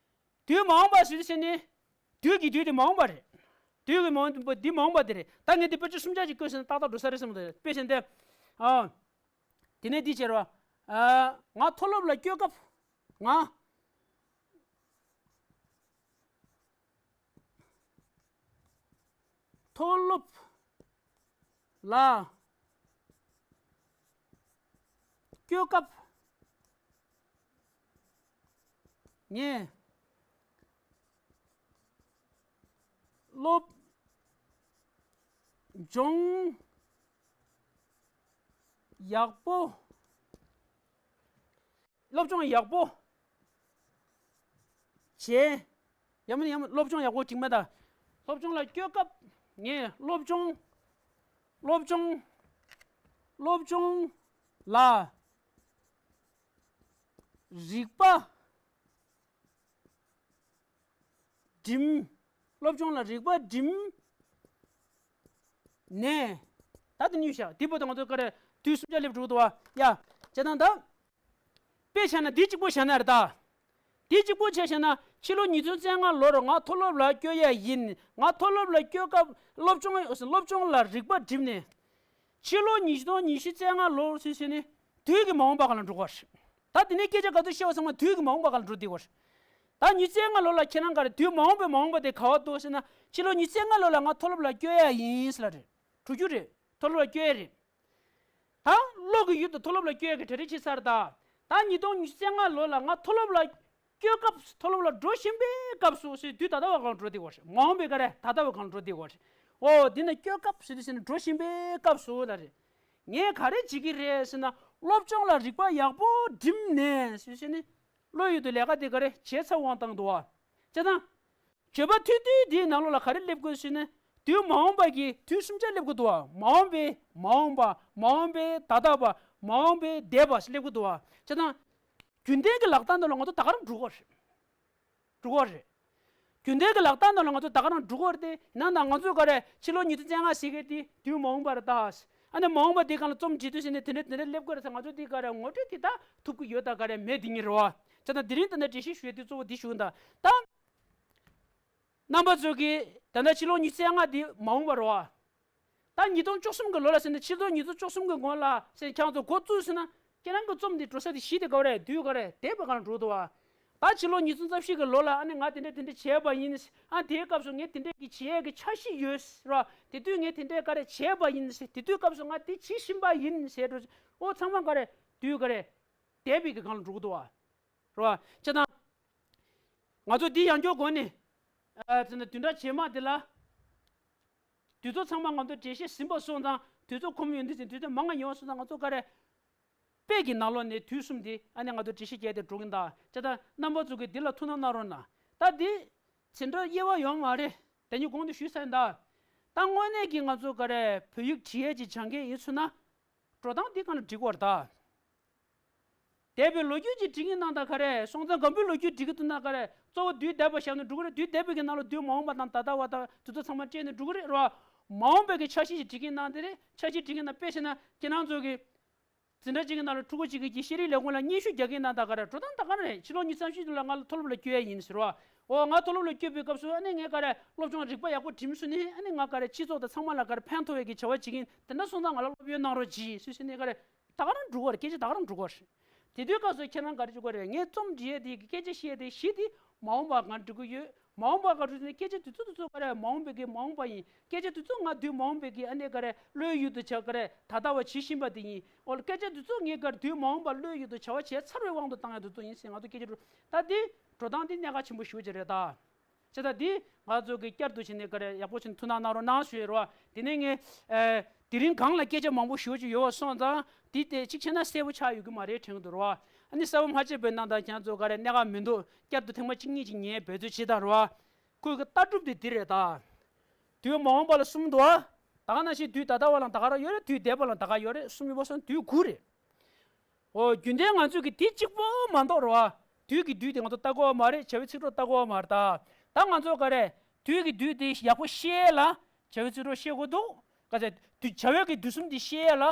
དུས་མ་འོངས་པ་ཟེར་དུས་ཟེར་ནི། དུས་ཀྱི་དུས་དེ་མ་འོངས་པ་རེད། དུས་ཀྱི་མ་འོངས་པ་འདི་མ་འོངས་པ་དེ་རེད། ད་ངས་འདི་དཔེར་བརྗོད་གསུམ་ཆ་ཅིག་བཀོད་ཟེར་ན་ཏག་ཏག་འགྲོ་ས་རེད་བསམ་གི་འདུག་དཔེ་བཞིན་ཏེ། ཨ། དེ་ནས་འདི་བྱེད་རོགས། ཨ། ང་མཐོ་སློབ་ལ་བསྐྱོད་སྐབས། ང་མཐོ་སློབ་ལ་བསྐྱོད་སྐབས། ངས་སློབ་སྦྱོང་ཡག་པོ། སློབ་སྦྱོང་ཡག་པོ་བྱས། ཡང་མིན་ཡང་མིན་སློབ་སྦྱོང་ཡག་པོ་འགྲིག་མེད་ད། སློབ་སྦྱོང་ལ་བསྐྱོད་སྐབས་ངས་སློབ་སྦྱོང་། སློབ་སྦྱོང་། སློབ་སྦྱོང་ལ་རིག་པ་སྒྲིམ། སློབ་སྦྱོང་ལ་རིག་པ་སྒྲིམ་ནས། ད་དེ་ནས་བཞག་དེ་བར་དུ་ང་ཚོ་ག་རེ་དུས་གསུམ་ཆ་སླེབས་འགྲོ་གི་འདུག་བ། ཡ། བྱས་ཙང་ད། དཔེ་བཞག་ན་འདི་གཅིག་པོ་བཞག་ན་རེད་ད། འདི་གཅིག་པོ་བྱས་བཞག་ན་ཕྱི་ལོ་ཉིས་སྟོང་བཅོ་ལྔ་ལོར་ང་མཐོ་སློབ་ལ་བསྐྱོད་ཡས་ཡིན། ང་མཐོ་སློབ་ལ་བསྐྱོད་སྐབས་སློབ་སྦྱོང་སློབ་སྦྱོང་ལ་རིག་པ་བསྒྲིམས་ནས། ཕྱི་ལོ་ཉིས་སྟོང་ཉི་ཤུ་རྩ་ལྔ་ལོར་ཟེར་ཟེར་ནས་དུས་ཀྱི་མ་འོངས་པ་སྒང་ལ་འགྲོ་གི་རེད། ད་དེ་ནས་སྐད་ཆ་ག་ཚོད་བཤད་པ་ཚང་མ་དུས་ཀྱི་མ་འོངས་པ་སྒང་ལ་འགྲོ་བསྡད་ཡོད་རེད། ད་ཉིས་སྟོང་བཅོ་ལྔ་ལོ་ལ་ཁྱེད་རང་ག་རེ་དུས་མ་འོངས་པའི་མ་འོངས་པ་དེ་ག་པར་འདུག་ཟེར་ན་ཕྱི་ལོ་ཉིས་སྟོང་བཅོ་ལྔ་ལོ་ལ་ང་མཐོ་སློབ་ལ་བསྐྱོད་ཡས་ཡིན་ཟེར་ལབ་རེད། འགྲོ་རྒྱུ་རེད། མཐོ་སློབ་ལ་བསྐྱོད་ཡས་རེད། ད་བློ་གི་ཡུལ་དུ་མཐོ་སློབ་ལ་བསྐྱོད་ཡས་ཀྱི་གྲ་སྒྲིག་བྱེད་ཚར་ད། ད་ཉིས་སྟོང་ཉི་ཤུ་རྩ་ལྔ་ལོ་ལ་ང་མཐོ་སློབ་ལ་བསྐྱོད་སྐབས་མཐོ་སློབ་ལ་འགྲོ་བཞིན་པའི་སྐབས་སུ་ཟེར་དུས་ད་ལྟ་བ་སྒང་འགྲོ་བསྡད་ཡོད་རེད། མ་འོངས་པའི་ག་རེ་ད་ལྟ་བ་སྒང་འགྲོ་བསྡད་ཡོད་རེད། ཨོ་འདི་ན་བསྐྱོད་སྐབས་ཟེར་དུས་ཟེར་ནས་འགྲོ་བཞིན་པའི་སྐབས་སུ་ལ་རེད། ངས་ག་རེ་བྱེད་ཀྱི་རེད་ཟེར་ན་སློབ་སྦྱོང་ལ་རིག་པ་ཡག་པོ་བསྒྲིམས་ནས་ཟེར་ཟེར་ནས་བློ་ཡུལ་དུ་ལས་ཀ་དེ་ག་རེ་བྱས་ཚར་དབང་བཏང་འདུག་བ། བྱས་ཙང་། བརྗོད་པ་ཐུང་ཐུང་འདིའི་ནང་ལོགས་ལ་ག་རེ་སླེབས་དགོས་ཟེར་ན། དུས་མ་འོངས་པ་གི་དུས་གསུམ་ཆ་སླེབས་དགོས་འདུག་བ། མ་འོངས་པའི་མ་འོངས་པ། མ་འོངས་པའི་ད་ལྟ་བ། མ་འོངས་པའི་འདས་པ་སླེབས་དགོས་འདུག་བ། བྱས་ཙང་། རྒྱུན་ལྡན་གྱི་ལག་རྟགས་ནང་ལ་ང་ཚོ་ད་ག་རང་འགྲོ་གི་རེད། འགྲོ་གི་རེད། རྒྱུན་ལྡན་གྱི་ལག་རྟགས་ནང་ལ་ང་ཚོ་ད་ག་རང་འགྲོ་གི་རེད་དེ། ཡིན་ན་ད་ང་ཚོ་ག་རེ་ཕྱི་ལོ་ཉིས་སྟོང་བཅོ་ལྔ་ཟེར་མཁན་དེ་དུས་མ་འོངས་པ་རེད་ད། ཨ་ནི་མ་འོངས་པ་དེ་སྒང་ལ་རྩོམ་བྲིས་དུས་ཟེར་ནས་དེ་འདྲ་དེ་འདྲ་སླེབས་དགོས་རེད་ཟེར། ང་ཚོ་དེ་ག་རེ་ངོ་སྤྲོད་དེ་ད་ཐུབ་ཀྱི་ཡོད་ད་ག་རེ་མེད་དེ་ཉིད་རེད་བ། བྱས་ཙང་དེ་རིང་ད་ནས་འགྲེལ་བཤད་ཞུ་ཡས་དེ་གཙོ་བོ་འདི་ཞུ་གི་ཡིན་ད། ད། རྣམ་པ་ཚོ་གིས་ད་ལྟ་ཕྱི་ལོ་ཉི་ཤུ་རྩ་ལྔ་འདི་མ་འོངས་པ་རེད་བ། ད་ཉིས་སྟོང་བཅུ་གསུམ་གྱི་ལོ་ལ་ཟེར་ན་ཕྱི་ལོ་ཉིས་སྟོང་བཅུ་གསུམ་གྱི་སྔོན་ལ་ཟེར་ཁྱེད་ཚོ་འགོ་བཙུགས་ཟེར་ན་ཁྱེད་རང་གི་རྩོམ་འདི་འགྲོ་ས་དེ་གཞི་དེ་ག་བ་རེད། དུས་ག་རེ་འདས་པའི་སྒང་ལ་འགྲོ་འདུག་བ། ད་ཕྱི་ལོ་ཉིས་སྟོང་རྩ་བཞི་གི་ལོ་ལ་ཨ་ནི་ང་དེ་འདྲ་དེ་འདྲ་བྱས་པ་ཡིན། ཨ་དེའི་སྐབས་སུ་ངས་དེ་འདྲ་གི་བྱས་ཀྱི་འཆར་གཞི་ཡོད་ར། དེ་དུས་ངས་དེ་འདྲ་ག་རེ་བྱས་པ་ཡིན། དེ་དུས་སྐབས་སུ་ང་དེ་བྱེད་བཞིན་པ་ཡིན་ཟེར་འགྲོ། ཨོ་ཚང་མ་ག་རེ་དུས་ག་རེ་འདས་པའི་གི་སྒང་ལ་འགྲོ་གི་འདུག་བ། རེད་བ། བྱས་ཙང་། ང་ཚོ་འདི་ཡང་བསྐྱར་སྒོ་ནས། ཨ་ཙི་ན་བདུན་ཕྲག་རྗེས་མ་འདི་ལ། དུས་ཚོད་ཚང་མ་ང་ཚོ་འགྲེལ་བཤད་ཟིན་པ་སོང་ཙང་དུས་ཚོད་ཁོམ་ཡོང་དུས་ཙམ་དུས་ཚོད་མང་ང་ཡོང་སོང་ཙང་ང་ཚོ་ག་རེ། དཔེ་གི་ནང་ལོགས་ནས་དུས་གསུམ་འདི་ཨ་ནི་ང་ཚོ་འགྲེལ་བཤད་རྒྱག་དེ་འགྲོ་གི་ཡིན་ད། བྱས་ཙང་རྣམ་པ་ཚོ་གིས་འདི་ལ་ཐུགས་སྣང་གནང་རོགས་གནང་། ད་འདི། ཚིག་འགྲོ་དབྱེ་བ་ཡོད་མ་རེད། དེ་ཉིད་གོང་དུ་ཞུས་ཚར་ཡིན་ད། ད་དངོས་གནས་ཀྱི་ང་ཚོ་ག་རེ་བོད་ཡིག་བྲིས་ཡས་ཀྱི་སྦྱང་མཁན་ཡིན་ཚུལ་ན། འགྲོ་སྟངས་འདི་གང་ལ་འགྲིག་གི་རེད་ད། འདས་པའི་ལོ་རྒྱུས་ཀྱི་སྒྲིག་གི་ནང་དང་ག་རེ། སྲོང་བཙན་སྒམ་པོའི་ལོ་རྒྱུས་སྒྲིག་གི་འདུག་ན་ག་རེ། གཙོ་བོ་དུས་འདས་པ་བཞག་ན་འགྲོ་གི་རེད། དུས་འདས་པའི་གི་ནང་ལ་དུས་མ་འོངས་པ་དང་ད་ལྟ་བ་དང་དུས་ཚོད་ཚང་མ་བཅད་ནས་འགྲོ་གི་རེད་རོ། མ་འོངས་པའི་གི་འཆར་གཞི་ཞིག་སྒྲིག་གི་ནང་དེ་རེད། འཆར་གཞི་སྒྲིག་གི་ནང་དཔེ་བྱས་ན་ཁྱེད་རང་ཚོ་གི་ འཛིན་གྲྭ་གཅིག་གི་ནང་ལ་ཕྲུ་གུ་གཅིག་གིས་ཤེས་རིག་ལས་ཁུངས་ལ་སྙན་ཞུ་རྒྱག་གིན་ན་ད་ག་རེ་འགྲོ་སྟངས་ད་ག་རེ་རེད། ཕྱི་ལོ་ཉིས་སྟོང་ཉི་ཤུ་ལ་ང་ལ་མཐོ་སློབ་ལ་བསྐྱོད་ཡ་ཡིན་ཟེར་བ། འོ་ང་མཐོ་སློབ་ལ་བསྐྱོད་པའི་སྐབས་སུ་ཨ་ནི་ངས་ག་རེ་སློབ་སྦྱོང་རིག་པ་ཡག་པོ་འགྲིམས་སོང་ནས་ཨ་ནི་ང་ག་རེ་སྤྱི་ཚོགས་དང་ཚང་མ་ལ་ག་རེ་ཕན་ཐོགས་ཡས་ཀྱི་བྱ་བ་བྱེད་ཀྱིན་དེ་འདྲ་སོང་ཙང་ང་ལ་སློབ་ཡོན་གནང་རོགས་གྱིས་ཟེར་ཟེར་ནས་ག་རེ་ད་ག་རང་འགྲོ་གི་རེད། སྐད་ཆ་ད་ག་རང་འགྲོ་གི་རེད། དེ་དུས་སྐབས་སུ་ཁྱེད་རང་ག་རེ་བྱེད་དགོས་རེད། ངས་རྩོམ་འབྲི་ཡས་དེ་སྐད་ཆ་བཤད་ཡས་དེ་གཞི་དེ་མ་འོངས་པ་ང་འབྲི་གི་ཡོད། མ་འོངས་པ་ག་རེ་ཟེར་ན་སྐད་ཆ་དེ་ཚོ་དེ་ཚོ་ག་རེ་མ་འོངས་པའི་གི་མ་འོངས་པ་ཡིན། སྐད་ཆ་དེ་ཚོ་ང་དུས་མ་འོངས་པའི་གི་ཨ་ནི་ག་རེ་བློའི་ཡུལ་དུ་ཆགས་ག་རེ་ད་ལྟ་བ་བྱེད་བཞིན་པ་དེ་ཡིན། འོ་སྐད་ཆ་དེ་ཚོ་ངས་ག་རེ་དུས་མ་འོངས་པ་བློའི་ཡུལ་དུ་བྱ་བ་བྱས་ཚར་བའི་དབང་དུ་བཏང་ཡ་དེ་ཚོ་ཡིན་ཟེར་ང་ཚོ་སྐད་ཆ་འགྲོ་ད་དེ་འགྲོ་སྟངས་དེ་གནད་འགག་ཆེན་པོ་ཞེ་པོ་ཅིག་རེད་ད། བྱས་ཙང་འདི་ང་ཚོ་གི་བསྐྱར་དུ་བྱས་ནས་ག་རེ་ཡག་པོ་བྱས་ནས་ཐུགས་སྣང་གནང་རོགས་གནང་ཞུ་ཡི་རོ། དེ་ནས་ངས་ཨ་དེ་རིང་སྒང་ལ་སྐད་ཆ་མང་པོ་ཞུ་རྒྱུ་ཡོད་པ་སོང་ཙང་འདི་དེ་གཅིག་བྱས་ན་གསལ་པོ་ཆགས་ཡོད་ཀྱི་མ་རེད་དྲན་གྱི་འདུག་རོ། ཨ་ནི་གསལ་པོ་མ་བྱས་པའི་ནང་དང་ཁྱེད་ཚོ་ག་རེ་གནད་འགག་མི་འདུག་བསྐྱར་དུ་ཐེངས་མ་གཅིག་གཉིས་ཅིག་ཉན་འབད་རྩོལ་བྱེད་དང་རོ། ཁོའི་གི་ལྟ་གྲུབ་དེ་འདི་རེད་ད། དུས་མ་འོངས་པ་ལ་གསུམ་འདུག་ཨ། ད་ག་ནང་བཞིན་དུས་ད་ལྟ་བ་ལ་ད་ག་རང་ཡོད་རེད། དུས་འདས་པ་ལ་ད་ག་ཡོད་རེད། གསུམ་ཡོད་པ་སོང་དུས་དགུ་རེད། འོ་རྒྱུན་ལྡན་ང་ཚོས་ཀྱི་དེ་གཅིག་པོ་མ་གཏོགས་རེད་བ། དུས་ཀྱི་དུས་དེ་ང་ཚོ་ལྟ་དགོས་པ་མ་རེད། བྱ་བའི་ཚིག་གྲོགས་ལྟ་དགོས་པ་མ་རེད་ད། ད་ང་ཚོ་ག་རེ། དུས་ཀྱི་དུས་དེ་ཡག་པོ་ཤེས་ལ། བྱ་བའི་ཚིག་གྲོགས་ཤེས་དགོས་འདུག་ག་ཚད་དུས་བྱ་བའི་གི་དུས་གསུམ་དེ་ཤེས་ལ།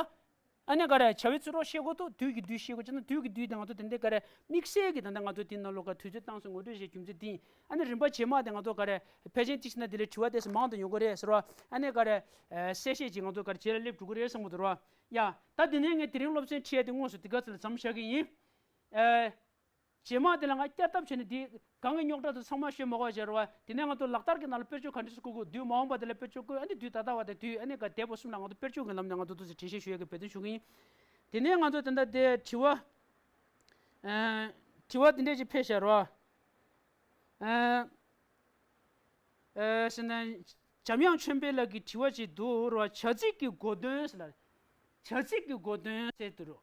ཨ་ནི་ག་རེ་བྱ་བའི་ཚིག་གྲོགས་ཤེས་དགོས་འདུག་དུས་ཀྱི་དུས་ཤེས་དགོས་ཅེ་ན་དུས་ཀྱི་དུས་དེ་ང་ཚོ་དེ་འདྲའི་ག་རེ་དམིགས་བསལ་གྱི་ད་ལྟ་ང་ཚོ་དེ་ནང་ལོགས་ཀ་དུས་ཚོད་བཏང་སོང་ངོ་སྤྲོད་བྱེད་རྒྱུ་མཚན་དེ་ཡིན། ཨ་ནི་རིམ་པ་རྗེས་མ་དེ་ང་ཚོ་ག་རེ་ཕལ་ཆེར་གཅིག་བྱས་ན་དེ་ལས་དྲི་བ་དེ་ཚོ་མང་དུ་ཡོང་གི་རེད་ཟེར་བ། ཨ་ནི་ག་རེ་གསལ་བཤད་ཅིག་ང་ཚོ་ག་རེ་རྗེས་ལ་སླེབས་འགྲོ་གི་རེད་བསམ་གྱི་འདུག་ར། ཡ། ད་དེ་ནས་ངས་དེ་རིང་སློབ་ཚན་ཁྲིད་ཡ་དེ་དངོས་སུ་དེ་ག་ཚོད་ལ་མཚམས་བཞག་གི་ཡིན། ཨེ། རྗེས་མ་དེ་ལ་ང་བསྐྱར་ལྡབ་བྱས་ནས་དེ་གང་གི་རྙོག་དྲ་དེ་ཚང་མ་ཤོད་མ་དགོས་བྱས་ར་བ། དེ་ནས་ང་ཚོ་ལག་བསྟར་གྱི་ནང་ལ་དཔེར་བརྗོད་ག་འདྲ་ཞིག་བཀོད་དགོས། དུས་མ་འོངས་པ་དེ་ལ་དཔེར་བརྗོད་བཀོད། ཨ་ནི་དུས་ད་ལྟ་བ་དང་དུས་ཨ་ནི་ག་འདས་པ་གསུམ་ལ་ང་ཚོ་དཔེར་བརྗོད་ཀྱི་ལམ་ནས་ང་ཚོ་ཏོག་ཙམ་འགྲེལ་བཤད་ཞུ་ཡ་གི་འབད་བརྩོན་ཞུ་གི་ཡིན། དེ་ནས་ང་ཚོ་དེ་འདྲ་དེ་དྲི་བ། ཨེ། དྲི་བ་དེ་འདྲ་ཞིག་ཕེབས་བཞག་ར་བ། ཨེ། ཨེ། ཟེར་ན། འཇམ་དབྱངས་ཆོས་འཕེལ་ལགས་ཀྱི་དྲི་བ་ཅིག་འདུག་ར་བ། བྱ་ཚིག་གི་གོ་དོན་ཟེར་ལ། བྱ་ཚིག་གི་གོ་དོན་ཟེར་འདུག་ར།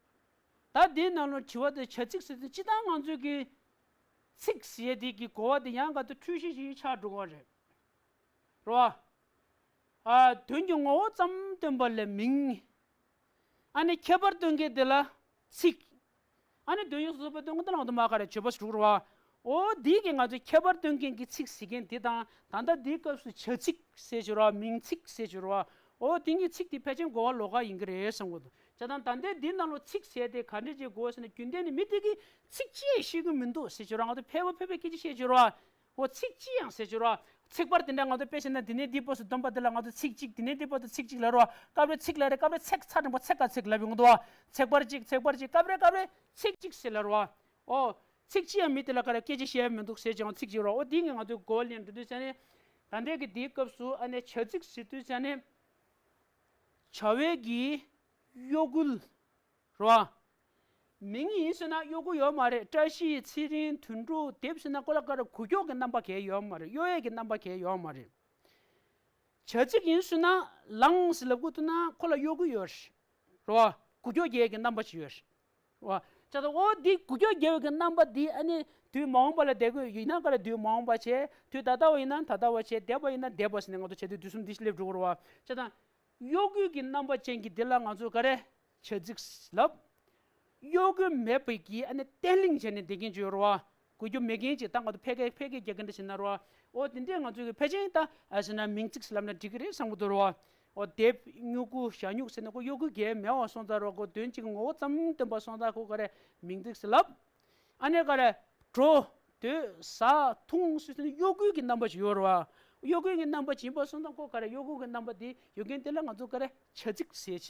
ད་འདིའི་ནང་ལ་དྲི་བ་དེ་བྱ་ཚིག་ཟེར་དུས་སྤྱིར་བཏང་ང་ཚོས་ཀྱི་ཚིག་ཟེར་དེ་གི་གོ་བ་དེ་ཡང་ག་དུས་འཁྲུལ་གཞི་ཞིག་ཆགས་འགྲོ་གི་རེད། རེད་བ། ཨ། དོན་གྱི་ངོ་བོ་ཙམ་སྟོན་པ་ལ་མིང་། ཨ་ནི་ཁྱད་པར་སྟོན་མཁན་དེ་ལ་ཚིག་ཨ་ནི་དོན་ཡོད་སོ་སོ་པའི་དོན་ངོ་དེ་ལ་ང་ཚོ་མ་ག་རེ་བརྗོད་པ་ཞིག་རེད་བ། འོ་འདི་གི་ང་ཚོས་ཁྱད་པར་སྟོན་མཁན་གྱི་ཚིག་ཟེར་མཁན་དེ་དང་ད་ལྟ་འདིའི་སྐབས་སུ་བྱ་ཚིག་ཟེར་ཞུ་ར་བ། མིང་ཚིག་ཟེར་ཞུ་ར་བ། འོ་དེ་གཉིས་ཚིག་དེ་ཕལ་ཆེར་གོ་བ་ལོགས་ཀ་ཡིན་གྱི་རེད་བསམ་གྱི་འདུག་བྱས་ཙང་ད་ལྟའི་འདིའི་ནང་ལ་ཚིག་ཟེར་དེ་ག་འདྲ་ཅིག་གོ་ཟེར་ན་རྒྱུན་ལྡན་ནི་མི་དེ་གིས་ཚིག་ཅི་ཡང་ཤེས་ཀྱི་མི་འདུག་ཟེར་ཞུ་ར། ང་ཚོ་ཕལ་པ་ཕལ་པའི་སྐད་ཆ་བཤད་ཞུ་ར་བ། འོ་ཚིག་ཅི་ཡང་ཟེར་ཞུ་ར། ཚིག་པར་དེ་འདྲ་ང་ཚོ་དཔེ་བྱས་ན་འདི་ནས་འདི་བར་དུ་འདོན་པ་འདི་ལ་ང་ཚོ་ཚིག་གཅིག་དེ་ནས་འདི་བར་དུ་ཚིག་གཅིག་ལབ་རོ། སྐབས་རེ་ཚིག་ལབ་རེད། སྐབས་རེ་ཚེག་ཚ་འདྲ་པོ་ཚེག་ག་ཚིག་ལབ་ཡོང་གི་འདུག་བ། ཚེག་པར་གཅིག་ཚེག་པར་གཅིག་སྐབས་རེ་སྐབས་རེ་ཚིག་གཅིག་ཟེར་ལབ་རོ། འོ། ཚིག་ཅི་ཡང་མི་དེ་ལ་ག་རེ་སྐད་ཆ་བཤད་མི་འདུག་ཟེར་ཀྱང་ཚིག་གཅིག་རོ། འོ་དེ་ངས་ང་ཚོའི་གོ་བ་ལེན་འགྲོ་དུས་ཙ་ནས། ད་ལྟའི་གི་དེའི་སྐབས་སུ་ཨ་ནེ་བྱ་ཚིག་ཟེར་དུས་ཙ་ནས། བྱ་བའི་གི་གཡོ་འགུལ། རོ། མིང་ཡིན་ཟེར་ན་གཡོ་འགུལ་ཡོད་མ་རེད། བཀྲ་ཤིས་ཚེ་རིང་དོན་གྲུབ་དེབ་ཟེར་ན་ཁོ་ལ་ག་རེ་འགུལ་སྐྱོད་ཀྱི་རྣམ་པ་གང་ཡང་ཡོད་མ་རེད། གཡོ་ཡས་ཀྱི་རྣམ་པ་གང་ཡང་ཡོད་མ་རེད། བྱ་ཚིག་ཡིན་ཟེར་ན་ལངས་ཟེར་ལབ་དགོས་འདུག་ན་ཁོ་ལ་གཡོ་འགུལ་ཡོད་རེད། རོ། འགུལ་སྐྱོད་རྒྱག་ཡས་ཀྱི་རྣམ་པ་ཅིག་ཡོད་རེད། རོ། བྱས་ཙང་འོ་འདི་འགུལ་སྐྱོད་རྒྱག་ཡས་ཀྱི་རྣམ་པ་འདི་ཨ་ནི་དུས་མ་འོངས་པ་ལ་བསྡད་དགོས་ཡིན་ན་ག་རེ་དུས་མ་འོངས་པ་བྱས། དུས་ད་ལྟ་བ་ཡིན་ན་ད་ལྟ་བ་བྱས། འདས་པ་ཡིན་ན་འདས་པ་ཟེར་ནས་ང་ཚོ་བྱ་དུས་དུས་གསུམ་འདི་སླེབས་འགྲོ་གི་རེད་བ། བྱས་ཙང་། གཡོ་འགུལ་གྱི་རྣམ་པ་ཅན་གྱི་འདི་ལ་ང་ཚོས་ག་རེ་བྱ་ཚིག་ལབ། གཡོ་འགུལ་མེད་པའི་གི་ཨ་ནི་བརྟན་ལྷིང་བྱས་ནས་བསྡད་མཁན་ཅིག་ཡོད་རེད་བ། འགུལ་སྐྱོད་མེད་མཁན་ཅིག་ད་ང་ཚོ་ཕལ་སྐད་ཕལ་སྐད་རྒྱག་མཁན་འདྲ་བྱས་ན་རེད་བ། འོ་དེ་འདྲས་ང་ཚོས་གི་ཕལ་ཆེར་ད་ཨ་ཟེར་ན་མིང་ཚིག་ཟེར་ལབ་ན་འགྲིག་གི་རེད་བསམ་གི་འདུག་རེད་བ། འོ་དེབ་སྨྱུ་གུ་ཞྭ་སྨྱུག་ཟེར་ན་ཁོ་གཡོ་འགུལ་གང་ཡང་མེད་པ་སོང་ཙང་རེད་བ། ཁོ་དོན་གཅིག་གི་ངོ་བོ་ཙམ་སྟོན་པ་སོང་ཙང་ཁོ་ག་རེ་མིང་ཚིག་ཟེར་ལབ། ཨ་ནི་ག་རེ། འགྲོ། སྡོད། ཟ། འཐུང་ཟེར་དུས་གཡོ་འགུལ་གྱི་རྣམ་པ་ཞིག་ཡོད་རེད་བ། གཡོ་འགུལ་གྱི་རྣམ་པ་ཞིག་ཡིན་པ་སོང་ཙང་ཁོ་ག་རེ་གཡོ་འགུལ་གྱི་རྣམ་པ་དེ་ཡོད་མཁན་དེ་ལ་ང་ཚོ་ག་རེ་བྱ་ཚིག་ཟེར་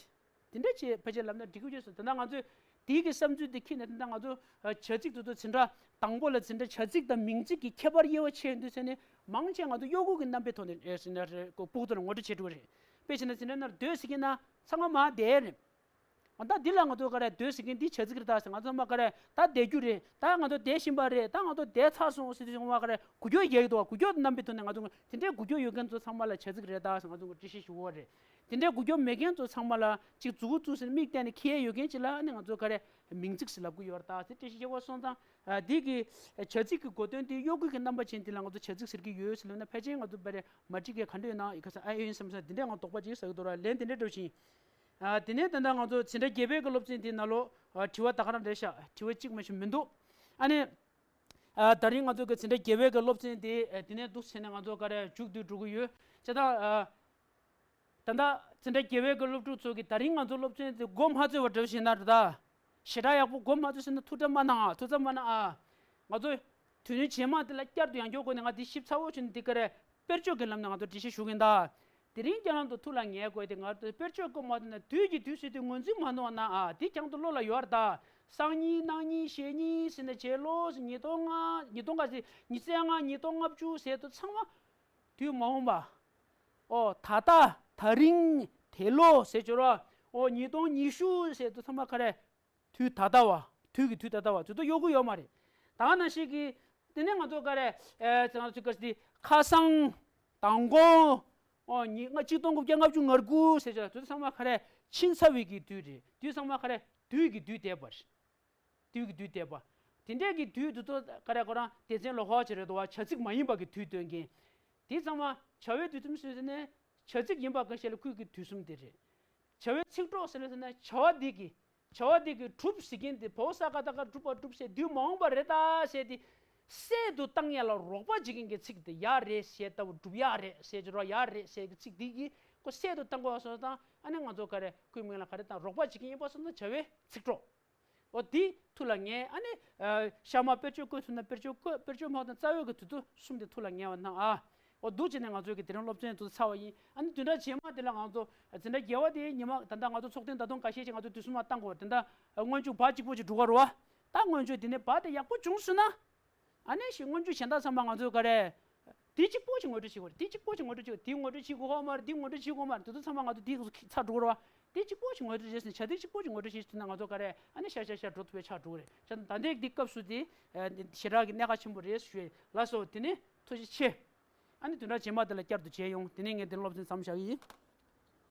གྱི། དེ་འདྲ་བྱས་ཕལ་ཆེར་ལབ་ན་འགྲིག་གི་ཡོད་ཟེར། དེ་ན་ང་ཚོས་དེའི་གི་བསམ་ཚུལ་དེ་འཁྱེར་ནས་དེ་འདྲ་ང་ཚོ་བྱ་ཚིག་དེ་ཚོ་འཛིན་གྲྭ་དང་པོ་ལ་འཛིན་གྲྭ་བྱ་ཚིག་དང་མིང་ཚིག་གི་ཁྱད་པར་དབྱེ་བ་ཕྱེ་ཡོང་དུས་ཚེ་ནས་མང་ཆེ་ང་ཚོ་གཡོ་འགུལ་གྱི་རྣམ་པའི་ཐོག་ནས་ཨེ་ཟེར་ན་རེད་ཁོ་ཕུགས་ཐོག་ནས་ངོ་སྤྲོད་བྱེད་འགྲོ་གི་རེད། དཔེ་བྱས་ན་འཛིན་གྲྭ་ནང་སྡོད་ཟེར་མཁན་ན་ཚང་མ་མར་བསྡད་རེད། ད་འདི་ལ་ང་ཚོ་ག་རེ་སྡོད་ཟེར་མཁན་འདི་བྱ་ཚིག་རེད་ད་ཟེར། ང་ཚོ་མ་ག་རེ་ད་བསྡད་རྒྱུ་རེད། ད་ང་ཚོ་བསྡད་བཞིན་པ་རེད། ད་ང་ཚོ་བསྡད་ཚར་སོང་ཟེར་དུས་ང་ག་རེ་འགུལ་སྐྱོད་རྒྱག་གི་འདུག་བ། འགུལ་སྐྱོད་རྣམ་པའི་ཐོག་ནས་ང་ཚོ་དེ་འདྲའི་འགུལ་སྐྱོད་ཡོད་མཁན་ཚོ་ཚང་མ་ལ་བྱ་ཚིག་རེད་ད་ཟེར་ང་ཚོ་འགྲེལ་བཤད་ཞུ་བ་རེད། དེ་འདྲའི་འགུལ་སྐྱོད་མེད་མཁན་ཚོ་ཚང་མ་ལ་གཅིག་མཛུ་གུ་བཙུགས་ཟེར་མིག་བལྟས་ནས་འཁྱེར་ཡོད་མཁན་ཅིག་ལ་ཨ་ནི་ང་ཚོ་ག་རེ་མིང་ཚིག་ཟེར་ལབ་གི་ཡོད་རེད་ད་ཟེར་འགྲེལ་བཤད་བྱས་པ་སོང་ཙང་འདི་གི་བྱ་ཚིག་གི་གོ་དོན་དེ་གཡོ་འགུལ་གྱི་རྣམ་པ་ཅན་དེ་ལ་ང་ཚོ་བྱ་ཚིག་ཟེར་གྱི་ཡོད་ཟེར་ལབ་ན་ཕལ་ཆེར་ང་ཚོ་བར་མ་འགྲིག་མཁན་ག་འདྲ་ཡོད་ན་ཡི་ག་ས་ཨ་ཡོད་ཡིན་བསམ་ས་འདི་འདྲའི་ང་དོགས་པ་ཅིག་ཟ་གི་འདུག་ར། ལན་དེ་འདྲའི་འགྲོ་བཞིན། ཨ། དེ་ནས་ད་ལྟ་ང་ཚོ་འཛིན་གྲྭ་བརྒྱད་པའི་གི་སློབ་ཚན་དེའི་ནང་ལོགས་ཨ་དྲི་བ་ད་ག་རང་རེད་ཤག་དྲི་བ་གཅིག་མ་གཏོགས་མི་འདུག་ཨ་ནི། ཨ། ད་རིང་ང་ཚོ་གི་འཛིན་གྲྭ་བརྒྱད་པའི་གི་སློབ་ཚན་དེ་ཨ་དེ་ནས་འདུག་བྱས་ནས་ང་ཚོ་ག་རེ་མཇུག་བསྡུ་འགྲོ་གི་ཡོད། བྱས་ཙང་ཨ། ད་ལྟ་འཛིན་གྲྭ་བརྒྱད་པའི་གི་སློབ་ཕྲུག་ཚོ་གི་ད་རིང་ང་ཚོ་སློབ་ཚན་དེ་མགོ་མ་ཚོས་པ་འདྲ་བོ་ཞིག་ན་རེད་ད། ཞེ་དྲག་ཡག་པོ་གོ་མ་ཐུབ་ཟེར་ན་ཐུགས་ཁྲལ་མ་གནང་ཨ། ཐུགས་འཚབ་མ་གནང་ཨ། ང་ཚོ་དུས་ཡུན་རྗེས་མ་དེ་ལ་བསྐྱར་དུ་ཡང་བསྐྱར་སྒོ་ནས་ང་འདི་ཞིབ་ཚགས་པོ་བྱས་ནས་འདི་ག་རེ་དཔེར་བརྗོད་ཀྱི་ལམ་ནས་ང་ཚོ་འགྲེལ་བཤད་ཞུ་གིན་གདའ། དེ་རིང་ཁྱེད་རང་ཚོ་ཐུགས་ལ་ངེས་དགོས་དེ་ང་ཚོ་དཔེར་བརྗོད་སྐོར་མ་ཐུབ་ན་དུས་ཀྱི་དུས་ཟེར་དུས་ངོས་འཛིན་མ་གནང་ན་ཨ། དེ་ཁྱེད་རང་ཚོ་བློ་ལ་ཡོད་རེད་ད། སང་ཉིན་གནངས་ཉིན་གཞེས་ཉིན་ཟེར་ནས་བྱེད་ལོ་ཟེར་ཉིས་སྟོང་ལྔ་ཉིས་སྟོང་ག་ཟེར་ཉི་ཤུ་རྩ་ལྔ་ཉིས་སྟོང་ལྔ་བཅུ་ཟེར་དུས་ཚང་མ་དུས་མ་འོངས་པ། ཨོ་ད་ལྟ་ད་རིང་དེ་ལོ་ཟེར་བརྗོད་རོགས། ཨོ་ཉིས་སྟོང་ཉི་ཤུ་ཟེར་དུས་ཚང་མ་ག་རེ། དུས་ད་ལྟ་བ། དུས་ཀྱི་དུས་ད་ལྟ་བ་དུས་ཚོད་གཡོལ་གྱི་ཡོད་མ་རེད། ད་ག་ནང་བཞིན་གྱི། དེ་ནས་ང་ཚོ་ག་རེ། ཨེ་ང་ཚོ་ག་རེ་ཁ་སང་། མདང་དགོང་། ཨོ་ཉི་ལྔ་གཅིག་སྟོང་དགུ་བརྒྱ་ལྔ་བཅུ་ང་དགུ་ཟེར་བྱས་དུས་ཚང་མ་ག་རེ་ཕྱིན་ཚར་བའི་གི་དུས་རེད། དུས་ཚང་མ་ག་རེ་དུས་ཀྱི་དུས་འདས་པ་རེད། དུས་ཀྱི་དུས་འདས་པ། དེ་འདྲས་ཀྱི་དུས་དུས་ཚོད་ག་རེ་ཁོ་རང་སྡེ་ཚན་ལོ་ཧོ་ཅེ་རེད་དོ་བ་བྱ་ཚིག་མ་ཡིན་པ་གི་དུས་སྟོན་མཁན། དེ་ཚང་མ་བྱ་བའི་དུས་གསུམ་ཟེར་ནས་བྱ་ཚིག་ཡིན་པ་ག་ཤེད་ལ་ཁུལ་གྱི་དུས་གསུམ་དེ་རེད། བྱ་བའི་ཚིག་གྲོགས་ཟེར་ལ་ཟེར་ན་བྱ་བ་འདི་གི་བྱ་བ་འདི་གི་གྲུབ་ཟེར་མཁན་དེ་བོ་ས་ཀ་ད་ཀ་གྲུབ་པ་གྲུབ་ཟེར་དུས་མ་འོངས་པ་རེད་ད་ཟེར་དེ། སད་དུ་བཏང་ཡ་ལ་རོགས་པ་བྱེད་མཁན་གྱི་ཚིག་དེ་ཡག་རེད་ཟེར་ལྟ་བུ་གྲུབ་ཡག་རེད་ཟེར་གྱི་རོ་ཡག་རེད་ཟེར་གྱི་ཚིག་འདི་གི་ཁོ་སད་དུ་བཏང་དགོས་སོང་དང་ཨ་ནི་ང་ཚོ་ག་རེ་ཁུལ་མིང་ལ་ག་རེ་དང་རོགས་པ་བྱེད་མཁན་ཡིན་པ་སོང་ན་བྱ་བའི་ཚིག་གྲོགས། འོ་དེ་ཐུགས་ལ་ངེས་ཨ་ནི། ཨ་ཤ་མ་དཔེར་བརྗོད་བཀོད་ཐུབ་ན་དཔེར་བརྗོད་བཀོད་དཔེར་བརྗོད་མ་ཐུབ་ན་རྩ་བའི་གི་དུས་ཚོད་གསུམ་དེ་ཐུགས་ལ་ངེས་པ་གནང་ཨ། འོ་འདུག་བྱས་ནས་ང་ཚོའི་གི་དེ་རིང་སློབ་ཚན་དུ་ཚར་བ་ཡིན། ཨ་ནི་བདུན་ཕྲག་རྗེས་མ་དེ་ལ་ང་ཚོ་འཛིན་གྲྭ་བརྒྱད་པ་དེ་ཉི་མ་ད་ལྟ་ང་ཚོ་ཚོགས་ཐེངས་ད་དུང་འགའ་ཤས་ཅིག་ང་ཚོ་དུས་གསུམ་མ་བཏང་དགོས་དེ་འདྲ་སྔོན་འཇུག་བ་གཅིག་པོ་ཅིག་འགྲོ་ག་རེད་བ། ད་སྔོན་འཇུག་དེ་ནས་བ་དེ་ཡག་པོ་བྱུང་སོང་ན། ཨ་ནི་ཞིག་སྔོན་འཇུག་གཞན་དག་ཚང་མ་ང་ཚོས་ག་རེ། དེ་གཅིག་པོ་ཅིག་ངོ་སྤྲོད་བྱེད་དགོས་རེད། དེ་གཅིག་པོ་ཅིག་ངོ་སྤྲོད་བྱེད་དགོས། དེ་ངོ་སྤྲོད་བྱེད་དགོས་ཧོ་མ་རེད། དེ་ངོ་སྤྲོད་བྱེད་དགོས་ཧོ་མ་རེད། དེ་ཚོ་ཚང་མ་ང་ཚོ་དེ་ཚོ་ཚར་འགྲོ་གི་རེད་བ། དེ་གཅིག་པོ་ཅིག་ངོ་སྤྲོད་བྱས་ཟིན་བྱ་དེ་གཅིག་པོ་ཅིག་ངོ་སྤྲོད་བྱས་ཟིན་ན་ང་ཚོ་ག་རེ་ཨ་ནི་ཤ་ཤ་ཤ་འགྲོ་ཐུབ་པའི་ཆགས་འགྲོ་གི་རེད། བྱས་ཙང་ད་ལྟའི་འདི་སྐབས་སུ་དེ་ཞེ་དྲག་གི་གནད་འགག་ཆེན་པོ་རེད་ཞུ་ཡས་ལགས་སོ། དེ་ནས་ཐུགས་རྗེ་ཆེ། ཨ་ནི་བདུན་ཕྲག་རྗེས་མ་དེ་ལ་བསྐྱར་དུ་མཇལ་ཡོང་། དེ་ནས་ངས་འདི་སློབ་ཚན་མཚམས་བཞག་གི་ཡིན།